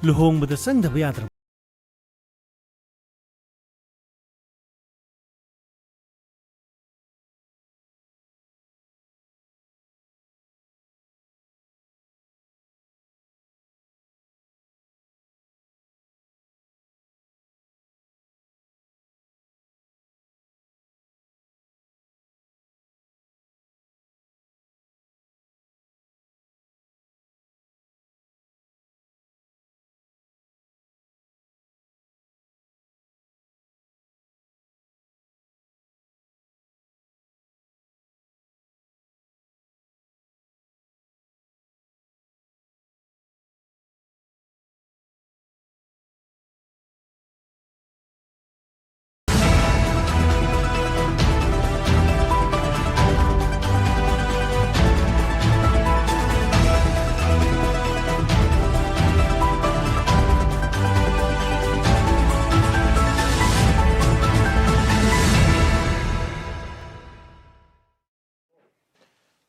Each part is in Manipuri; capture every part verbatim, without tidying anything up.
ꯂꯨꯍꯣꯡꯕꯗ ꯆꯪꯗꯕ ꯌꯥꯗ꯭ꯔꯕ꯫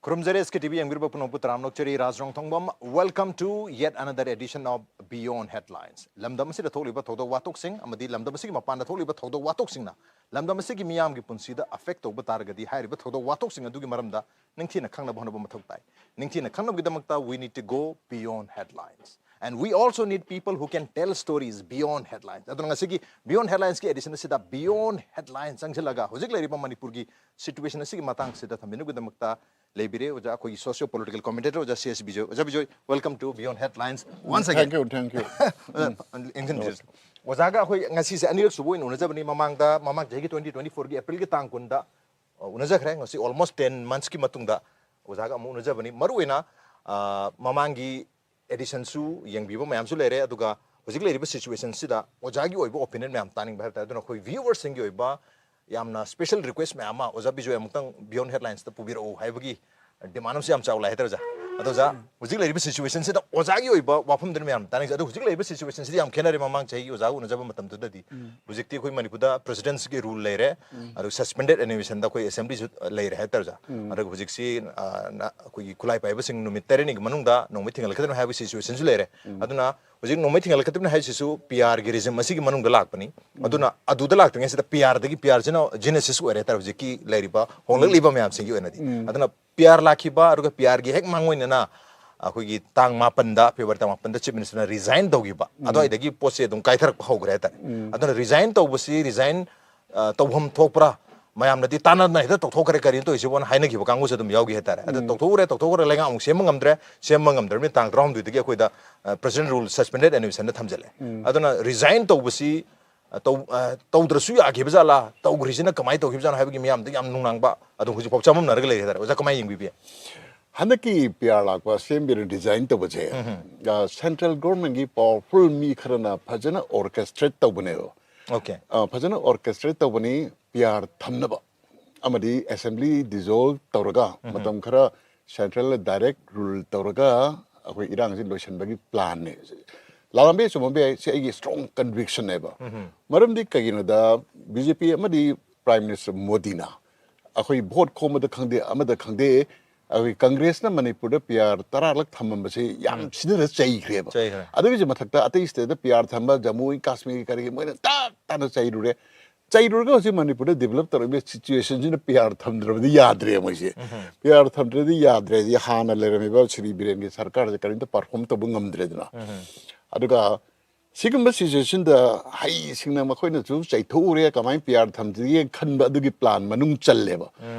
ꯈꯨꯔꯨꯝꯖꯔꯤ, S K T V ꯌꯦꯡꯕꯤꯔꯤꯕ ꯄꯨꯝꯅꯃꯛꯄꯨ ꯇꯔꯥꯝꯅ ꯑꯣꯛꯆꯔꯤ꯫ ꯔꯥꯖ ꯔꯣꯡꯊꯣꯡꯕꯝ, welcome to yet another edition of Beyond Headlines. ꯂꯝꯗꯝ ꯑꯁꯤꯗ ꯊꯣꯛꯂꯤꯕ ꯊꯧꯗꯣꯛ ꯋꯥꯊꯣꯛꯁꯤꯡ ꯑꯃꯗꯤ ꯂꯝꯗꯝ ꯑꯁꯤꯒꯤ ꯃꯄꯥꯟꯗ ꯊꯣꯛꯂꯤꯕ ꯊꯧꯗꯣꯛ ꯋꯥꯊꯣꯛꯁꯤꯡꯅ ꯂꯝꯗꯝ ꯑꯁꯤꯒꯤ ꯃꯤꯌꯥꯝꯒꯤ ꯄꯨꯟꯁꯤꯗ affect ꯇꯧꯕ ꯇꯥꯔꯒꯗꯤ, ꯍꯥꯏꯔꯤꯕ ꯊꯧꯗꯣꯛ ꯋꯥꯊꯣꯛꯁꯤꯡ ꯑꯗꯨꯒꯤ ꯃꯔꯝꯗ ꯅꯤꯡꯊꯤꯅ ꯈꯪꯅꯕ ꯍꯣꯠꯅꯕ ꯃꯊꯧ ꯇꯥꯏ꯫ ꯅꯤꯡꯊꯤꯅ ꯈꯪꯅꯕꯒꯤꯗꯃꯛꯇ, we need to go beyond headlines. And we also need people who can tell stories beyond headlines. ꯑꯗꯨꯅ ꯉꯁꯤꯒꯤ Beyond Headlines ꯀꯤ edition ꯑꯁꯤꯗ Beyond Headlines ꯆꯪꯁꯤꯜꯂꯒ ꯍꯧꯖꯤꯛ ꯂꯩꯔꯤꯕ ꯃꯅꯤꯄꯨꯔꯒꯤ situation ꯑꯁꯤꯒꯤ ꯃꯇꯥꯡꯁꯤꯗ ꯊꯝꯕꯤꯅꯕꯒꯤꯗꯃꯛꯇ ꯂꯩꯕꯤꯔꯦ ꯑꯣꯖꯥ, ꯑꯩꯈꯣꯏꯒꯤ socio political commentator ꯑꯣꯖꯥ C S ꯕꯤꯖꯣꯏ꯫ ꯑꯣꯖꯥ Bijoy, welcome to Beyond Headlines once again. Thank you, thank you. ꯑꯣꯖꯥ, ꯏꯪꯊꯤꯟꯕꯤꯔꯁꯤ꯫ ꯑꯣꯖꯥꯒ ꯑꯩꯈꯣꯏ ꯉꯁꯤꯁꯦ ꯑꯅꯤꯔꯛ ꯁꯨꯕ ꯑꯣꯏꯅ ꯎꯅꯖꯕꯅꯤ꯫ ꯃꯃꯥꯡꯗ, ꯃꯃꯥꯡ ꯆꯍꯤꯒꯤ twenty twenty-four ꯒꯤ April ꯒꯤ ꯇꯥꯡ ꯀꯨꯟꯗ, ꯑ, ꯎꯅꯖꯈ꯭ꯔꯦ꯫ ꯉꯁꯤ almost ten months ꯀꯤ ꯃꯇꯨꯡꯗ ꯑꯣꯖꯥꯒ ꯑꯃꯨꯛ ꯎꯅꯖꯕꯅꯤ꯫ ꯃꯔꯨꯑꯣꯏꯅ, ꯑ, ꯃꯃꯥꯡꯒꯤ edition ꯁꯨ ꯌꯦꯡꯕꯤꯕ ꯃꯌꯥꯝꯁꯨ ꯂꯩꯔꯦ, ꯑꯗꯨꯒ ꯍꯧꯖꯤꯛ ꯂꯩꯔꯤꯕ situation ꯁꯤꯗ ꯑꯣꯖꯥꯒꯤ ꯑꯣꯏꯕ opinion ꯃꯌꯥꯝ ꯇꯥꯅꯤꯡꯕ ꯍꯥꯏꯕ ꯇꯥꯔꯦ꯫ ꯑꯗꯨꯅ ꯑꯩꯈꯣꯏ viewers ꯁꯤꯡꯒꯤ ꯑꯣꯏꯕ ꯌꯥꯝꯅ special request ꯃꯌꯥꯝ ꯑꯃ, ꯑꯣꯖꯥ ꯕꯤꯖꯣꯏ ꯑꯃꯨꯛꯇꯪ Beyond Headlines ꯇ ꯄꯨꯕꯤꯔꯛꯎ ꯍꯥꯏꯕꯒꯤ demand ꯑꯃꯁꯨ ꯌꯥꯝ ꯆꯥꯎ ꯂꯥꯛꯑꯦ ꯍꯥꯏꯇꯥꯔꯦ ꯑꯣꯖꯥ꯫ ꯑꯗꯣ ꯑꯣꯖꯥ, ꯍꯧꯖꯤꯛ ꯂꯩꯔꯤꯕ situation ꯁꯤꯗ ꯑꯣꯖꯥꯒꯤ ꯑꯣꯏꯕ ꯋꯥꯐꯝꯗꯨꯅ ꯃꯌꯥꯝ ꯇꯥꯅꯤꯡꯁꯦ꯫ ꯑꯗꯣ ꯍꯧꯖꯤꯛ ꯂꯩꯔꯤꯕ situation ꯁꯤꯗꯤ ꯌꯥꯝ ꯈꯦꯠꯅꯔꯦ ꯃꯃꯥꯡ ꯆꯍꯤꯒꯤ ꯑꯣꯖꯥꯒ ꯎꯅꯖꯕ ꯃꯇꯝꯗꯨꯗꯗꯤ꯫ ꯍꯧꯖꯤꯛꯇꯤ ꯑꯩꯈꯣꯏ ꯃꯅꯤꯄꯨꯔꯗ President ꯀꯤ rule ꯂꯩꯔꯦ, ꯑꯗꯨꯒ suspended animation ꯗ ꯑꯩꯈꯣꯏ assembly ꯁꯨ ꯂꯩꯔꯦ ꯍꯥꯏꯇꯥꯔꯦ ꯑꯣꯖꯥ꯫ ꯑꯗꯨꯒ ꯍꯧꯖꯤꯛꯁꯤ, ꯑ, ꯅ-, ꯑꯩꯈꯣꯏꯒꯤ ꯈꯨꯠꯂꯥꯏ ꯄꯥꯏꯕꯁꯤꯡ ꯅꯨꯃꯤꯠ ꯇꯔꯦꯠꯅꯤꯒꯤ ꯃꯅꯨꯡꯗ ꯅꯣꯡꯃꯩ ꯊꯤꯡꯍꯜꯂꯛꯀꯗꯕꯅꯤ ꯍꯥꯏꯕꯒꯤ situation ꯁꯨ ꯂꯩꯔꯦ꯫ ꯑꯗꯨꯅ ꯍꯧꯖꯤꯛ ꯅꯣꯡꯃꯩ ꯊꯤꯡꯒꯠꯂꯛꯀꯗꯕꯅꯤ ꯍꯥꯏꯁꯤꯁꯨ ꯄꯤ ꯑꯥꯔꯒꯤ ꯔꯤꯖꯤꯝ ꯑꯁꯤꯒꯤ ꯃꯅꯨꯡꯗ ꯂꯥꯛꯄꯅꯤ꯫ ꯑꯗꯨꯅ ꯑꯗꯨꯗ ꯂꯥꯛꯇ꯭ꯔꯤꯉꯩꯁꯤꯗ ꯄꯤ ꯑꯥꯔꯗꯒꯤ, ꯄꯤ ꯑꯥꯔꯁꯤꯅ ꯖꯤꯅꯦꯁꯤꯁ ꯑꯣꯏꯔꯦ ꯍꯥꯏꯇꯥꯔꯦ ꯍꯧꯖꯤꯛꯀꯤ ꯂꯩꯔꯤꯕ ꯍꯣꯡꯂꯛꯂꯤꯕ ꯃꯌꯥꯝꯁꯤꯡꯒꯤ ꯑꯣꯏꯅꯗꯤ꯫ ꯑꯗꯨꯅ ꯄꯤ ꯑꯥꯔ ꯂꯥꯛꯈꯤꯕ, ꯑꯗꯨꯒ ꯄꯤ ꯑꯥꯔꯒꯤ ꯍꯦꯛ ꯃꯥꯡꯑꯣꯏꯅꯅ ꯑꯩꯈꯣꯏꯒꯤ ꯇꯥꯡ ꯃꯥꯄꯟꯗ, ꯐꯦꯕ꯭ꯔꯨꯋꯥꯔꯤ ꯇꯥꯡ ꯃꯥꯄꯟꯗ ꯆꯤꯐ ꯃꯤꯅꯤꯁꯇꯔꯅ ꯔꯤꯖꯥꯏꯟ ꯇꯧꯈꯤꯕ, ꯑꯗꯨꯋꯥꯏꯗꯒꯤ ꯄꯣꯠꯁꯦ ꯑꯗꯨꯝ ꯀꯥꯏꯊꯔꯛꯄ ꯍꯧꯈ꯭ꯔꯦ ꯍꯥꯏꯇꯥꯔꯦ꯫ ꯑꯗꯨꯅ ꯔꯤꯖꯥꯏꯟ ꯇꯧꯕꯁꯤ, ꯔꯤꯖꯥꯏꯟ ꯑ, ꯇꯧꯐꯝ ꯊꯣꯛꯄ꯭ꯔꯥ? ꯃꯌꯥꯝꯅꯗꯤ ꯇꯥꯟꯅꯗꯅ ꯍꯦꯛꯇ ꯇꯧꯊꯣꯛꯈ꯭ꯔꯦ, ꯀꯔꯤꯅꯣ ꯇꯧꯔꯤꯁꯤꯕꯣꯅ ꯍꯥꯏꯅꯈꯤꯕ ꯀꯥꯡꯕꯨꯁꯨ ꯑꯗꯨꯝ ꯌꯥꯎꯈꯤ ꯍꯥꯏꯇꯥꯔꯦ꯫ ꯑꯗ ꯇꯧꯊꯣꯛꯎꯔꯦ, ꯇꯧꯊꯣꯛꯎꯔꯦ, ꯂꯩꯉꯥꯛ ꯑꯃꯨꯛ ꯁꯦꯝꯕ ꯉꯝꯗ꯭ꯔꯦ, ꯁꯦꯝꯕ ꯉꯝꯗ꯭ꯔꯕꯅꯤꯅ ꯇꯥꯡ ꯇꯔꯥꯍꯨꯝꯗꯣꯏꯗꯒꯤ ꯑꯩꯈꯣꯏꯗ, ꯑ, president rule, suspended animationꯗ ꯊꯝꯖꯜꯂꯦ꯫ ꯑꯗꯨꯅ ꯔꯤꯖꯥꯏꯟ ꯇꯧꯕꯁꯤ, ꯑ, ꯇꯧ-, ꯑ, ꯇꯧꯗ꯭ꯔꯁꯨ ꯌꯥꯈꯤꯕ ꯖꯥꯠꯂꯥ, ꯇꯧꯈ꯭ꯔꯤꯁꯤꯅ ꯀꯃꯥꯏꯅ ꯇꯧꯈꯤꯕ ꯖꯥꯠꯅꯣ ꯍꯥꯏꯕꯒꯤ ꯃꯤꯌꯥꯝꯗ ꯌꯥꯝ ꯅꯨꯡꯅꯥꯡꯕ ꯑꯗꯨꯝ ꯍꯧꯖꯤꯛꯐꯥꯎ ꯆꯃꯝꯅꯔꯒ ꯂꯩꯔꯦ ꯍꯥꯏꯇꯥꯔꯦ꯫ ꯑꯣꯖꯥ, ꯀꯃꯥꯏꯅ ꯌꯦꯡꯕꯤꯕ ꯌꯥꯏ? ꯍꯟꯗꯛꯀꯤ ꯄꯤ ꯑꯥꯔ ꯂꯥꯛꯄ, ꯁꯤ ꯑꯦꯝ ꯕꯤꯔꯦꯟ ꯔꯤꯖꯥꯏꯟ ꯇꯧꯕꯁꯦ, ꯑ, ꯁꯦꯟꯇ꯭ꯔꯦꯜ ꯒꯣꯔꯃꯦꯟꯒꯤ ꯄꯥꯋꯔꯐꯨꯜ ꯃꯤ ꯈꯔꯅ ꯐꯖꯅ ꯑꯣꯔꯀꯦꯁꯇ꯭ꯔꯦꯠ ꯇꯧꯕꯅꯦꯕ꯫ ꯑꯣꯀꯦ꯫ ꯑ, ꯐꯖꯅ ꯑꯣꯔꯀꯦꯁꯇ꯭ꯔꯦꯠ ꯇꯧꯕꯅꯤ, ꯄꯤ ꯑꯥꯔ ꯊꯝꯅꯕ ꯑꯃꯗꯤ ꯑꯦꯁꯦꯝꯕ꯭ꯂꯤ ꯗꯤꯖꯣꯜꯕ ꯇꯧꯔꯒ ꯃꯇꯝ ꯈꯔ ꯁꯦꯟꯇ꯭ꯔꯦꯜꯅ ꯗꯥꯏꯔꯦꯛ ꯔꯨꯜ ꯇꯧꯔꯒ ꯑꯩꯈꯣꯏ ꯏꯔꯥꯡꯁꯤ ꯂꯣꯏꯁꯤꯟꯕꯒꯤ ꯄ꯭ꯂꯥꯟꯅꯦ꯫ ꯂꯥꯜꯂꯝꯕ ꯌꯥꯏ, ꯆꯨꯝꯃꯝꯕ ꯌꯥꯏ, ꯁꯤ ꯑꯩꯒꯤ ꯏꯁꯇ꯭ꯔꯣꯡ ꯀꯟꯚꯤꯛꯁꯟꯅꯦꯕ꯫ ꯃꯔꯝꯗꯤ ꯀꯩꯒꯤꯅꯣꯗ, ꯕꯤ ꯖꯦ ꯄꯤ ꯑꯃꯗꯤ ꯄ꯭ꯔꯥꯏꯝ ꯃꯤꯅꯤꯁꯇꯔ ꯃꯣꯗꯤꯅ ꯑꯩꯈꯣꯏ ꯚꯣꯠ ꯈꯣꯝꯕꯗ ꯈꯪꯗꯦ, ꯑꯃꯗ ꯈꯪꯗꯦ, ꯑꯩꯈꯣꯏ ꯀꯪꯒ꯭ꯔꯦꯁꯅ ꯃꯅꯤꯄꯨꯔꯗ ꯄꯤ ꯑꯥꯔ ꯇꯔꯥ ꯂꯛ ꯊꯝꯃꯝꯕꯁꯦ ꯌꯥꯝ ꯁꯤꯊꯅ ꯆꯩꯈ꯭ꯔꯦꯕ꯫ ꯆꯩꯈ꯭ꯔꯦ꯫ ꯑꯗꯨꯒꯤꯁꯨ ꯃꯊꯛꯇ ꯑꯇꯩ ꯁ꯭ꯇꯦꯠꯇ ꯄꯤ ꯑꯥꯔ ꯊꯝꯕ, ꯖꯃꯨ ꯀꯥꯁꯃꯤꯔꯒꯤ ꯀꯔꯤꯒꯤ, ꯃꯣꯏꯅ ꯇꯥꯛ ꯇꯥꯅ ꯆꯩꯔꯨꯔꯦ꯫ ꯆꯩꯔꯨꯔꯒ ꯍꯧꯖꯤꯛ ꯃꯅꯤꯄꯨꯔꯗ ꯗꯤꯕꯂꯞ ꯇꯧꯔꯛꯏꯕ ꯁꯤꯆꯨꯋꯦꯁꯟꯁꯤꯅ ꯄꯤ ꯑꯥꯔ ꯊꯝꯗ꯭ꯔꯕꯗꯤ ꯌꯥꯗ꯭ꯔꯦ ꯃꯣꯏꯁꯦ꯫ ꯄꯤ ꯑꯥꯔ ꯊꯝꯗ꯭ꯔꯗꯤ ꯌꯥꯗ꯭ꯔꯦ꯫ ꯍꯥꯏꯗꯤ ꯍꯥꯟꯅ ꯂꯩꯔꯝꯃꯤꯕ ꯁ꯭ꯔꯤ ꯕꯤꯔꯦꯟꯒꯤ ꯁꯔꯀꯥꯔꯁꯦ ꯀꯔꯤꯝꯇ ꯄꯔꯐꯣꯝ ꯇꯧꯕ ꯉꯝꯗ꯭ꯔꯦꯗꯅ꯫ ꯑꯗꯨꯒ ꯁꯤꯒꯨꯝꯕ ꯁꯤꯆꯨꯋꯦꯁꯟꯗ ꯍꯩꯁꯤꯡꯅ ꯃꯈꯣꯏꯅꯁꯨ ꯆꯩꯊꯣꯛꯎꯔꯦ, ꯀꯃꯥꯏꯅ ꯄꯤ ꯑꯥꯔ ꯊꯝꯁꯤꯒꯦ ꯈꯟꯕ ꯑꯗꯨꯒꯤ ꯄ꯭ꯂꯥꯟ ꯃꯅꯨꯡ ꯆꯜꯂꯦꯕ꯫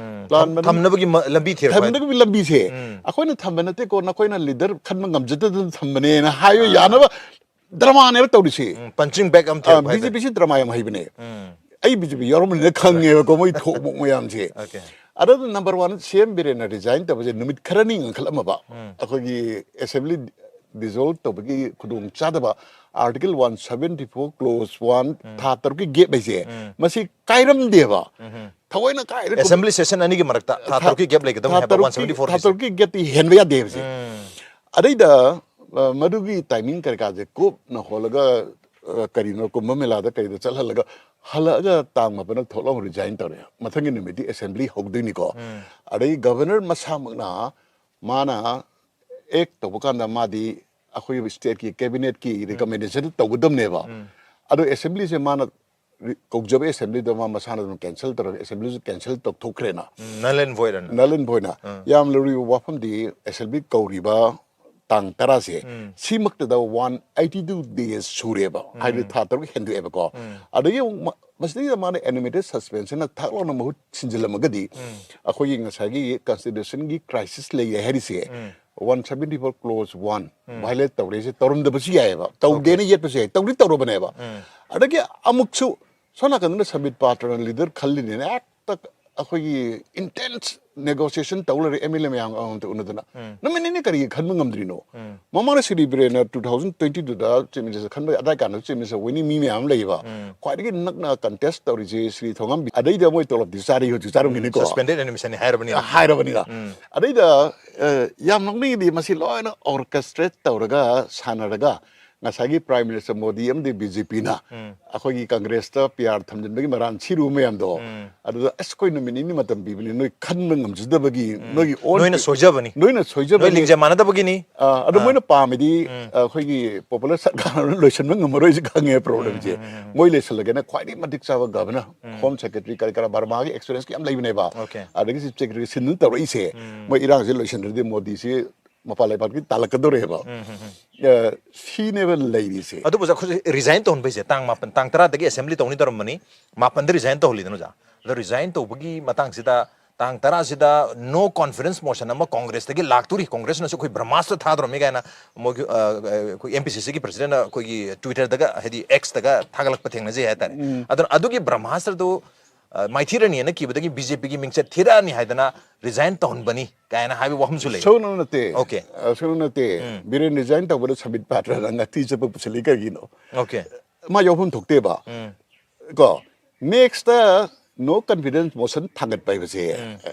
ꯄ꯭ꯂꯥꯟ ꯃꯅꯨꯡ ꯊꯝꯅꯕꯒꯤ ꯃ-, ꯂꯝꯕꯤ ꯊꯤꯔꯛꯄ ꯍꯥꯏ-, ꯊꯝꯅꯕꯒꯤ ꯂꯝꯕꯤꯁꯦ ꯑꯩꯈꯣꯏꯅ ꯊꯝꯕ ꯅꯠꯇꯦꯀꯣ, ꯅꯈꯣꯏꯅ ꯂꯤꯗꯔ ꯈꯟꯕ ꯉꯝꯖꯗꯗꯅ ꯊꯝꯕꯅꯦꯅ ꯍꯥꯏꯕ ꯌꯥꯅꯕ ꯗ꯭ꯔꯃꯥꯅꯦꯕ ꯇꯧꯔꯤꯁꯦ꯫ ꯎꯝ, punching bag ꯑꯃ ꯊꯤꯔꯛꯄ ꯍꯥꯏꯇꯥꯔꯦ꯫ ꯕꯤ ꯖꯦ ꯄꯤꯁꯤ ꯗ꯭ꯔꯃꯥ ꯌꯥꯝ ꯍꯩꯕꯅꯦ꯫ ꯑꯩ ꯕꯤ ꯖꯦ ꯄꯤ ꯌꯥꯎꯔꯝꯕꯅꯤꯅ ꯈꯪꯉꯦꯕꯀꯣ ꯃꯣꯏ ꯊꯣꯛ ꯃꯣꯛ ꯃꯌꯥꯝꯁꯦ꯫ ꯑꯣꯀꯦ꯫ ꯑꯗꯨ ꯅꯝꯕꯔ ꯋꯥꯟ, ꯁꯤ ꯑꯦꯝ ꯕꯤꯔꯦꯟꯅ ꯔꯤꯖꯥꯏꯟ ꯇꯧꯕꯁꯦ ꯅꯨꯃꯤꯠ ꯈꯔꯅꯤ ꯉꯟꯈꯠꯂꯝꯃꯕ ꯑꯩꯈꯣꯏꯒꯤ ꯑꯦꯁꯦꯝꯕ꯭ꯂꯤ ꯗꯤꯖꯣꯜꯕ ꯇꯧꯕꯒꯤ ꯈꯨꯗꯣꯡ ꯆꯥꯗꯕ article one seventy four close one, ꯊꯥ ꯇꯔꯨꯛꯀꯤ ꯒꯦꯞ ꯍꯥꯏꯁꯦ, ꯃꯁꯤ ꯀꯥꯏꯔꯝꯗꯦꯕ꯫ ꯊꯑꯣꯏꯅ ꯀꯥꯏꯔꯦ꯫ ꯑꯦꯁꯦꯝꯕ꯭ꯂꯤ ꯁꯦꯁꯟ ꯑꯅꯤꯒꯤ ꯃꯔꯛꯇ ꯊꯥ ꯇꯔꯨꯛꯀꯤ ꯒꯦꯞ ꯂꯩꯒꯗꯕꯅꯤ ꯊꯥ ꯍꯥꯏꯕ ꯇꯔꯨꯛꯀꯤ, ꯋꯥꯟ ꯁꯕꯦꯟꯇꯤ ꯐꯣꯔ ꯊꯥ ꯍꯥꯏꯁꯦ꯫ ꯇꯔꯨꯛꯀꯤ ꯒꯦꯞꯇꯤ ꯍꯦꯟꯕ ꯌꯥꯗꯦ ꯍꯥꯏꯕꯁꯦ꯫ ꯑꯗꯩꯗ, ꯑ, ꯃꯗꯨꯒꯤ ꯇꯥꯏꯃꯤꯡ ꯀꯔꯤ ꯀꯥꯁꯦ ꯀꯨꯞꯅ ꯍꯣꯜꯂꯒ, ꯑ, ꯀꯔꯤꯅꯣ, ꯀꯨꯝꯚ ꯃꯦꯂꯥꯗ ꯀꯔꯤꯗ ꯆꯠꯍꯜꯂꯒ ꯍꯜꯂꯛꯑꯒ ꯇꯥꯡ ꯃꯥꯄꯟꯗ ꯊꯣꯛꯂꯥꯎ ꯔꯤꯖꯥꯏꯟ ꯇꯧꯔꯦ꯫ ꯃꯊꯪꯒꯤ ꯅꯨꯃꯤꯠꯇꯤ ꯑꯦꯁꯦꯝꯕ꯭ꯂꯤ ꯍꯧꯗꯣꯏꯅꯤꯀꯣ꯫ ꯑꯗꯩ ꯒꯚꯔꯅꯔ ꯃꯁꯥꯃꯛꯅ ꯃꯥꯅ ꯑꯦꯛ ꯇꯧꯕ ꯀꯥꯟꯗ ꯃꯥꯗꯤ ꯑꯩꯈꯣꯏꯒꯤ ꯁ꯭ꯇꯦꯠꯀꯤ ꯀꯦꯕꯤꯅꯦꯠꯀꯤ ꯔꯤꯀꯃꯦꯟꯗꯦꯁꯟ ꯇꯧꯒꯗꯕꯅꯦꯕ꯫ ꯑꯗꯣ ꯑꯦꯁꯦꯝꯕ꯭ꯂꯤꯁꯦ ꯃꯥꯅ ꯔꯤ- ꯀꯧꯖꯕ ꯑꯦꯁꯦꯝꯕ꯭ꯂꯤꯗꯣ ꯃꯥ ꯃꯁꯥꯅ ꯑꯗꯨꯝ ꯀꯦꯟꯁꯦꯜ ꯇꯧꯔꯒ ꯑꯦꯁꯦꯝꯕ꯭ꯂꯤꯁꯨ ꯀꯦꯟꯁꯦꯜ ꯇꯧꯊꯣꯛꯈ꯭ꯔꯦꯅ꯫ ꯅꯜ ꯑꯦꯟ ꯚꯣꯏꯗ ꯑꯅ ꯅꯜ ꯑꯦꯟ ꯚꯣꯏꯗ ꯑꯅ꯫ ꯌꯥꯝ ꯂꯨꯔꯤꯕ ꯋꯥꯐꯝꯗꯤ ꯑꯦꯁꯦꯝꯕ꯭ꯂꯤ ꯀꯧꯔꯤꯕ ꯇꯥꯡ ꯇꯔꯥꯁꯦ ꯁꯤꯃꯛꯇꯗ ꯋꯥꯟ ꯑꯩꯠꯇꯤ ꯇꯨ ꯗꯦꯖ ꯁꯨꯔꯦꯕ, ꯍꯥꯏꯕꯗꯤ ꯊꯥ ꯇꯔꯨꯛ ꯍꯦꯟꯗꯣꯛꯑꯦꯕꯀꯣ꯫ ꯑꯗꯒꯤ ꯑꯃꯨꯛ ꯃ- ꯃꯁꯤꯗꯩꯗ ꯃꯥꯅ ꯑꯦꯅꯤꯃꯦꯇꯦꯠ ꯁꯁꯄꯦꯟꯁꯟꯅ ꯊꯥꯛ ꯂꯥꯎꯅ ꯃꯍꯨꯠ ꯁꯤꯟꯖꯤꯜꯂꯝꯃꯒꯗꯤ ꯑꯩꯈꯣꯏꯒꯤ ꯉꯁꯥꯏꯒꯤ ꯀꯟꯁꯇꯤꯇ꯭ꯌꯨꯁꯟꯒꯤ ꯀ꯭ꯔꯥꯏꯁꯤꯁ ꯂꯩꯔꯦ ꯍꯥꯏꯔꯤꯁꯦ one seventy four close one violate ꯇꯧꯔꯦꯁꯦ ꯇꯧꯔꯝꯗꯕꯁꯨ ꯌꯥꯏꯑꯕ, ꯇꯧꯗꯦꯅ ꯌꯦꯠꯄꯁꯨ ꯌꯥꯏ, ꯇꯧꯗꯤ ꯇꯧꯔꯕꯅꯦꯕ꯫ ꯑꯗꯒꯤ ꯑꯃꯨꯛꯁꯨ ꯁꯣꯝ ꯅꯥꯀꯟꯗꯅ ꯁꯝꯕꯤꯠ ꯄꯥꯇ꯭ꯔꯅ ꯂꯤꯗꯔ ꯈꯜꯂꯤꯅꯦꯅ ꯍꯦꯛꯇ ꯑꯩꯈꯣꯏꯒꯤ ꯏꯟꯇꯦꯟꯁ ꯅꯦꯒꯣꯁꯤꯌꯦꯁꯟ ꯇꯧ ꯂꯩꯔꯦ ꯑꯦꯝ ꯑꯦꯜ ꯑꯦ ꯃꯌꯥꯝ ꯑꯃꯇ ꯎꯅꯗꯅ꯫ ꯅꯨꯃꯤꯠ ꯅꯤꯅꯤ ꯀꯔꯤꯒꯤ ꯈꯟꯕ ꯉꯝꯗ꯭ꯔꯤꯅꯣ? ꯃꯃꯥꯡꯗ ꯁ꯭ꯔꯤ ꯕꯤꯔꯦꯟꯅ ꯇꯨ ꯊꯥꯎꯖꯟ ꯇ꯭ꯋꯦꯟꯇꯤ ꯇꯨꯗ ꯆꯤꯐ ꯃꯤꯅꯤꯁꯇꯔ ꯈꯟꯕ ꯑꯗꯥꯏ ꯀꯥꯟꯗ ꯆꯤꯐ ꯃꯤꯅꯤꯁꯇꯔ ꯑꯣꯏꯅꯤ ꯃꯤ ꯃꯌꯥꯝ ꯑꯃ ꯂꯩꯌꯦꯕ꯫ ꯈ꯭ꯋꯥꯏꯗꯒꯤ ꯅꯛꯅ ꯀꯟꯇꯦꯁ ꯇꯧꯔꯤꯁꯦ ꯁ꯭ꯔꯤ ꯊꯣꯉꯥꯝꯕꯤ꯫ ꯑꯗꯩꯗ ꯃꯣꯏ ꯇꯣꯂꯣꯞꯇꯤ ꯆꯥꯔꯤ, ꯍꯧꯖꯤꯛ ꯆꯥꯔꯝꯒꯅꯤꯀꯣ꯫ ꯁꯁꯄꯦꯟꯗꯦꯗ ꯑꯦꯅꯤꯃꯦꯁꯟꯅꯤ ꯍꯥꯏꯔꯕꯅꯤꯅ꯫ ꯍꯥꯏꯔꯕꯅꯤꯅ꯫ ꯑꯗꯩꯗ ꯑ, ꯌꯥꯝ ꯅꯣꯛꯅꯤꯡꯉꯤꯗꯤ ꯃꯁꯤ ꯂꯣꯏꯅ ꯑꯣꯔꯀꯦꯁꯇ꯭ꯔꯦꯠ ꯇꯧꯔꯒ ꯁꯥꯟꯅꯔꯒ ꯉꯁꯥꯏꯒꯤ ꯄ꯭ꯔꯥꯏꯝ ꯃꯤꯅꯤꯁꯇꯔ ꯃꯣꯗꯤ ꯑꯃꯗꯤ ꯕꯤ ꯖꯦ ꯄꯤꯅ ꯑꯩꯈꯣꯏꯒꯤ ꯀꯪꯒ꯭ꯔꯦꯁꯇ ꯄꯤ ꯑꯥꯔ ꯊꯝꯖꯤꯟꯕꯒꯤ ꯃꯔꯥꯟ ꯁꯤꯔꯨꯕ ꯃꯌꯥꯝꯗꯣ, ꯑꯗꯨꯗ ꯑꯁ ꯑꯩꯈꯣꯏ ꯅꯨꯃꯤꯠ ꯅꯤꯅꯤ ꯃꯇꯝ ꯄꯤꯕꯅꯤ, ꯅꯣꯏ ꯈꯟꯕ ꯉꯝꯖꯗꯕꯒꯤ ꯅꯣꯏꯒꯤ own ꯅꯣꯏꯅ ꯁꯣꯏꯖꯕꯅꯤ꯫ ꯅꯣꯏꯅ ꯅꯣꯏ ꯁꯣꯏꯖꯕꯅꯤ꯫ ꯂꯤꯡꯖꯦꯜ ꯃꯥꯟꯅꯗꯕꯒꯤꯅꯤ꯫ ꯑ, ꯑꯗꯣ ꯃꯣꯏꯅ ꯄꯥꯝꯃꯤꯗꯤ ꯑ, ꯑꯩꯈꯣꯏꯒꯤ ꯄꯣꯄꯨꯂꯔ ꯁꯔꯀꯥꯔ ꯂꯣꯏꯁꯤꯟꯕ ꯉꯝꯃꯔꯣꯏꯁꯦ ꯈꯪꯉꯦ ꯄ꯭ꯔꯣꯕ꯭ꯂꯦꯝꯁꯦ꯫ ꯃꯣꯏ ꯂꯩꯁꯜꯂꯒꯅ ꯈ꯭ꯋꯥꯏꯗꯒꯤ ꯃꯇꯤꯛ ꯆꯥꯕ ꯒꯚꯔꯅꯔ, ꯍꯣꯝ ꯁꯦꯀ꯭ꯔꯦꯇꯔꯤ, ꯀꯔꯤ ꯀꯔꯥ ꯕꯔꯃꯥꯒꯤ ꯑꯦꯛꯁꯄꯤꯔꯤꯌꯦꯟꯁ ꯌꯥꯝ ꯂꯩꯕꯅꯦꯕ꯫ Okay. ꯑꯗꯒꯤ ꯆꯤꯐ ꯁꯦꯀ꯭ꯔꯦꯇꯔꯤ ꯁꯤꯟꯗꯨꯅ ꯇꯧꯔꯛꯏꯁꯦ꯫ ꯃꯣꯏ ꯏꯔꯥꯡꯁꯦ ꯂꯣꯏꯁꯤꯟꯗ꯭ꯔꯗꯤ ꯃꯣꯗꯤꯁꯤ ꯃꯄꯥꯟ ꯂꯩꯕꯥꯛꯇꯤ ꯇꯥꯜꯂꯛꯀꯗꯧꯔꯦꯕ꯫ ꯑ, ꯁꯤꯅꯦꯕ ꯂꯩꯔꯤꯁꯦ꯫ ꯑꯗꯨꯕꯨ ꯑꯣꯖꯥ, ꯑꯩꯈꯣꯏꯁꯦ ꯔꯤꯖꯥꯏꯟ ꯇꯧꯍꯟꯕꯩꯁꯦ ꯇꯥꯡ ꯃꯥꯄꯟ, ꯇꯥꯡ ꯇꯔꯥꯗꯒꯤ ꯑꯦꯁꯦꯝꯕ꯭ꯂꯤ ꯇꯧꯅꯤ ꯇꯧꯔꯝꯕꯅꯤ, ꯃꯥꯄꯟꯗ ꯔꯤꯖꯥꯏꯟ ꯇꯧꯍꯜꯂꯤꯗꯅ ꯑꯣꯖꯥ꯫ ꯑꯗꯣ ꯔꯤꯖꯥꯏꯟ ꯇꯧꯕꯒꯤ ꯃꯇꯥꯡꯁꯤꯗ ꯇꯥꯡ ꯇꯔꯥꯁꯤꯗ ꯅꯣ ꯀꯣꯟꯐꯤꯗꯦꯟꯁ ꯃꯣꯁꯟ ꯑꯃ ꯀꯣꯡꯒ꯭ꯔꯦꯁꯇꯒꯤ ꯂꯥꯛꯇꯣꯔꯤ, ꯀꯣꯡꯒ꯭ꯔꯦꯁꯅꯁꯨ ꯑꯩꯈꯣꯏ ꯕ꯭ꯔꯍꯃꯥꯁꯇ꯭ꯔ ꯊꯥꯗꯣꯔꯝꯃꯤ ꯀꯥꯏꯅ ꯃꯣꯏꯒꯤ, ꯑ, ꯑꯩꯈꯣꯏ ꯑꯦꯝ ꯄꯤ ꯁꯤ ꯁꯤꯒꯤ ꯄ꯭ꯔꯁꯤꯗꯦꯟꯅ ꯑꯩꯈꯣꯏꯒꯤ ꯇ꯭ꯋꯤꯇꯔꯗꯒ, ꯍꯥꯏꯗꯤ ꯑꯦꯛꯁꯇꯒ ꯊꯥꯒꯠꯂꯛꯄ ꯊꯦꯡꯅꯖꯩ ꯍꯥꯏꯇꯥꯔꯦ꯫ ꯑꯗꯨꯅ ꯑꯗꯨꯒꯤ ꯕ꯭ꯔꯍꯃꯥꯁꯇ꯭ꯔꯗꯨ, ꯑ, ꯃꯥꯏꯊꯤꯔꯅꯤꯅ ꯀꯤꯕꯗꯒꯤ ꯕꯤ ꯖꯦ ꯄꯤꯒꯤ ꯃꯤꯡꯆꯠ ꯊꯤꯔꯛꯑꯅꯤ ꯍꯥꯏꯗꯅ ꯔꯤꯖꯥꯏꯟ ꯇꯧꯍꯟꯕꯅꯤ ꯀꯥꯏꯅ ꯍꯥꯏꯕ ꯋꯥꯐꯝꯁꯨ ꯂꯩ꯫ ꯁꯣꯏꯅ ꯅꯠꯇꯦ꯫ Okay. ꯑ, ꯁꯣꯏꯅ ꯅꯠꯇꯦ꯫ ꯕꯤꯔꯦꯟ ꯔꯤꯖꯥꯏꯟ ꯇꯧꯕꯗ ꯁꯃꯤꯠ ꯄꯥꯇ꯭ꯔꯅ ꯉꯥꯛꯇꯤ ꯆꯠꯄ ꯄꯨꯁꯤꯜꯂꯤ ꯀꯔꯤꯒꯤꯅꯣ? Okay. ꯃꯥ ꯌꯥꯎꯐꯝ ꯊꯣꯛꯇꯦꯕ꯫ ꯀꯣ, ꯅꯦꯛꯁꯇ ꯅꯣ ꯀꯟꯐꯤꯗꯦꯟꯁ ꯃꯣꯁꯟ ꯊꯥꯡꯒꯠꯄ ꯍꯥꯏꯕꯁꯦ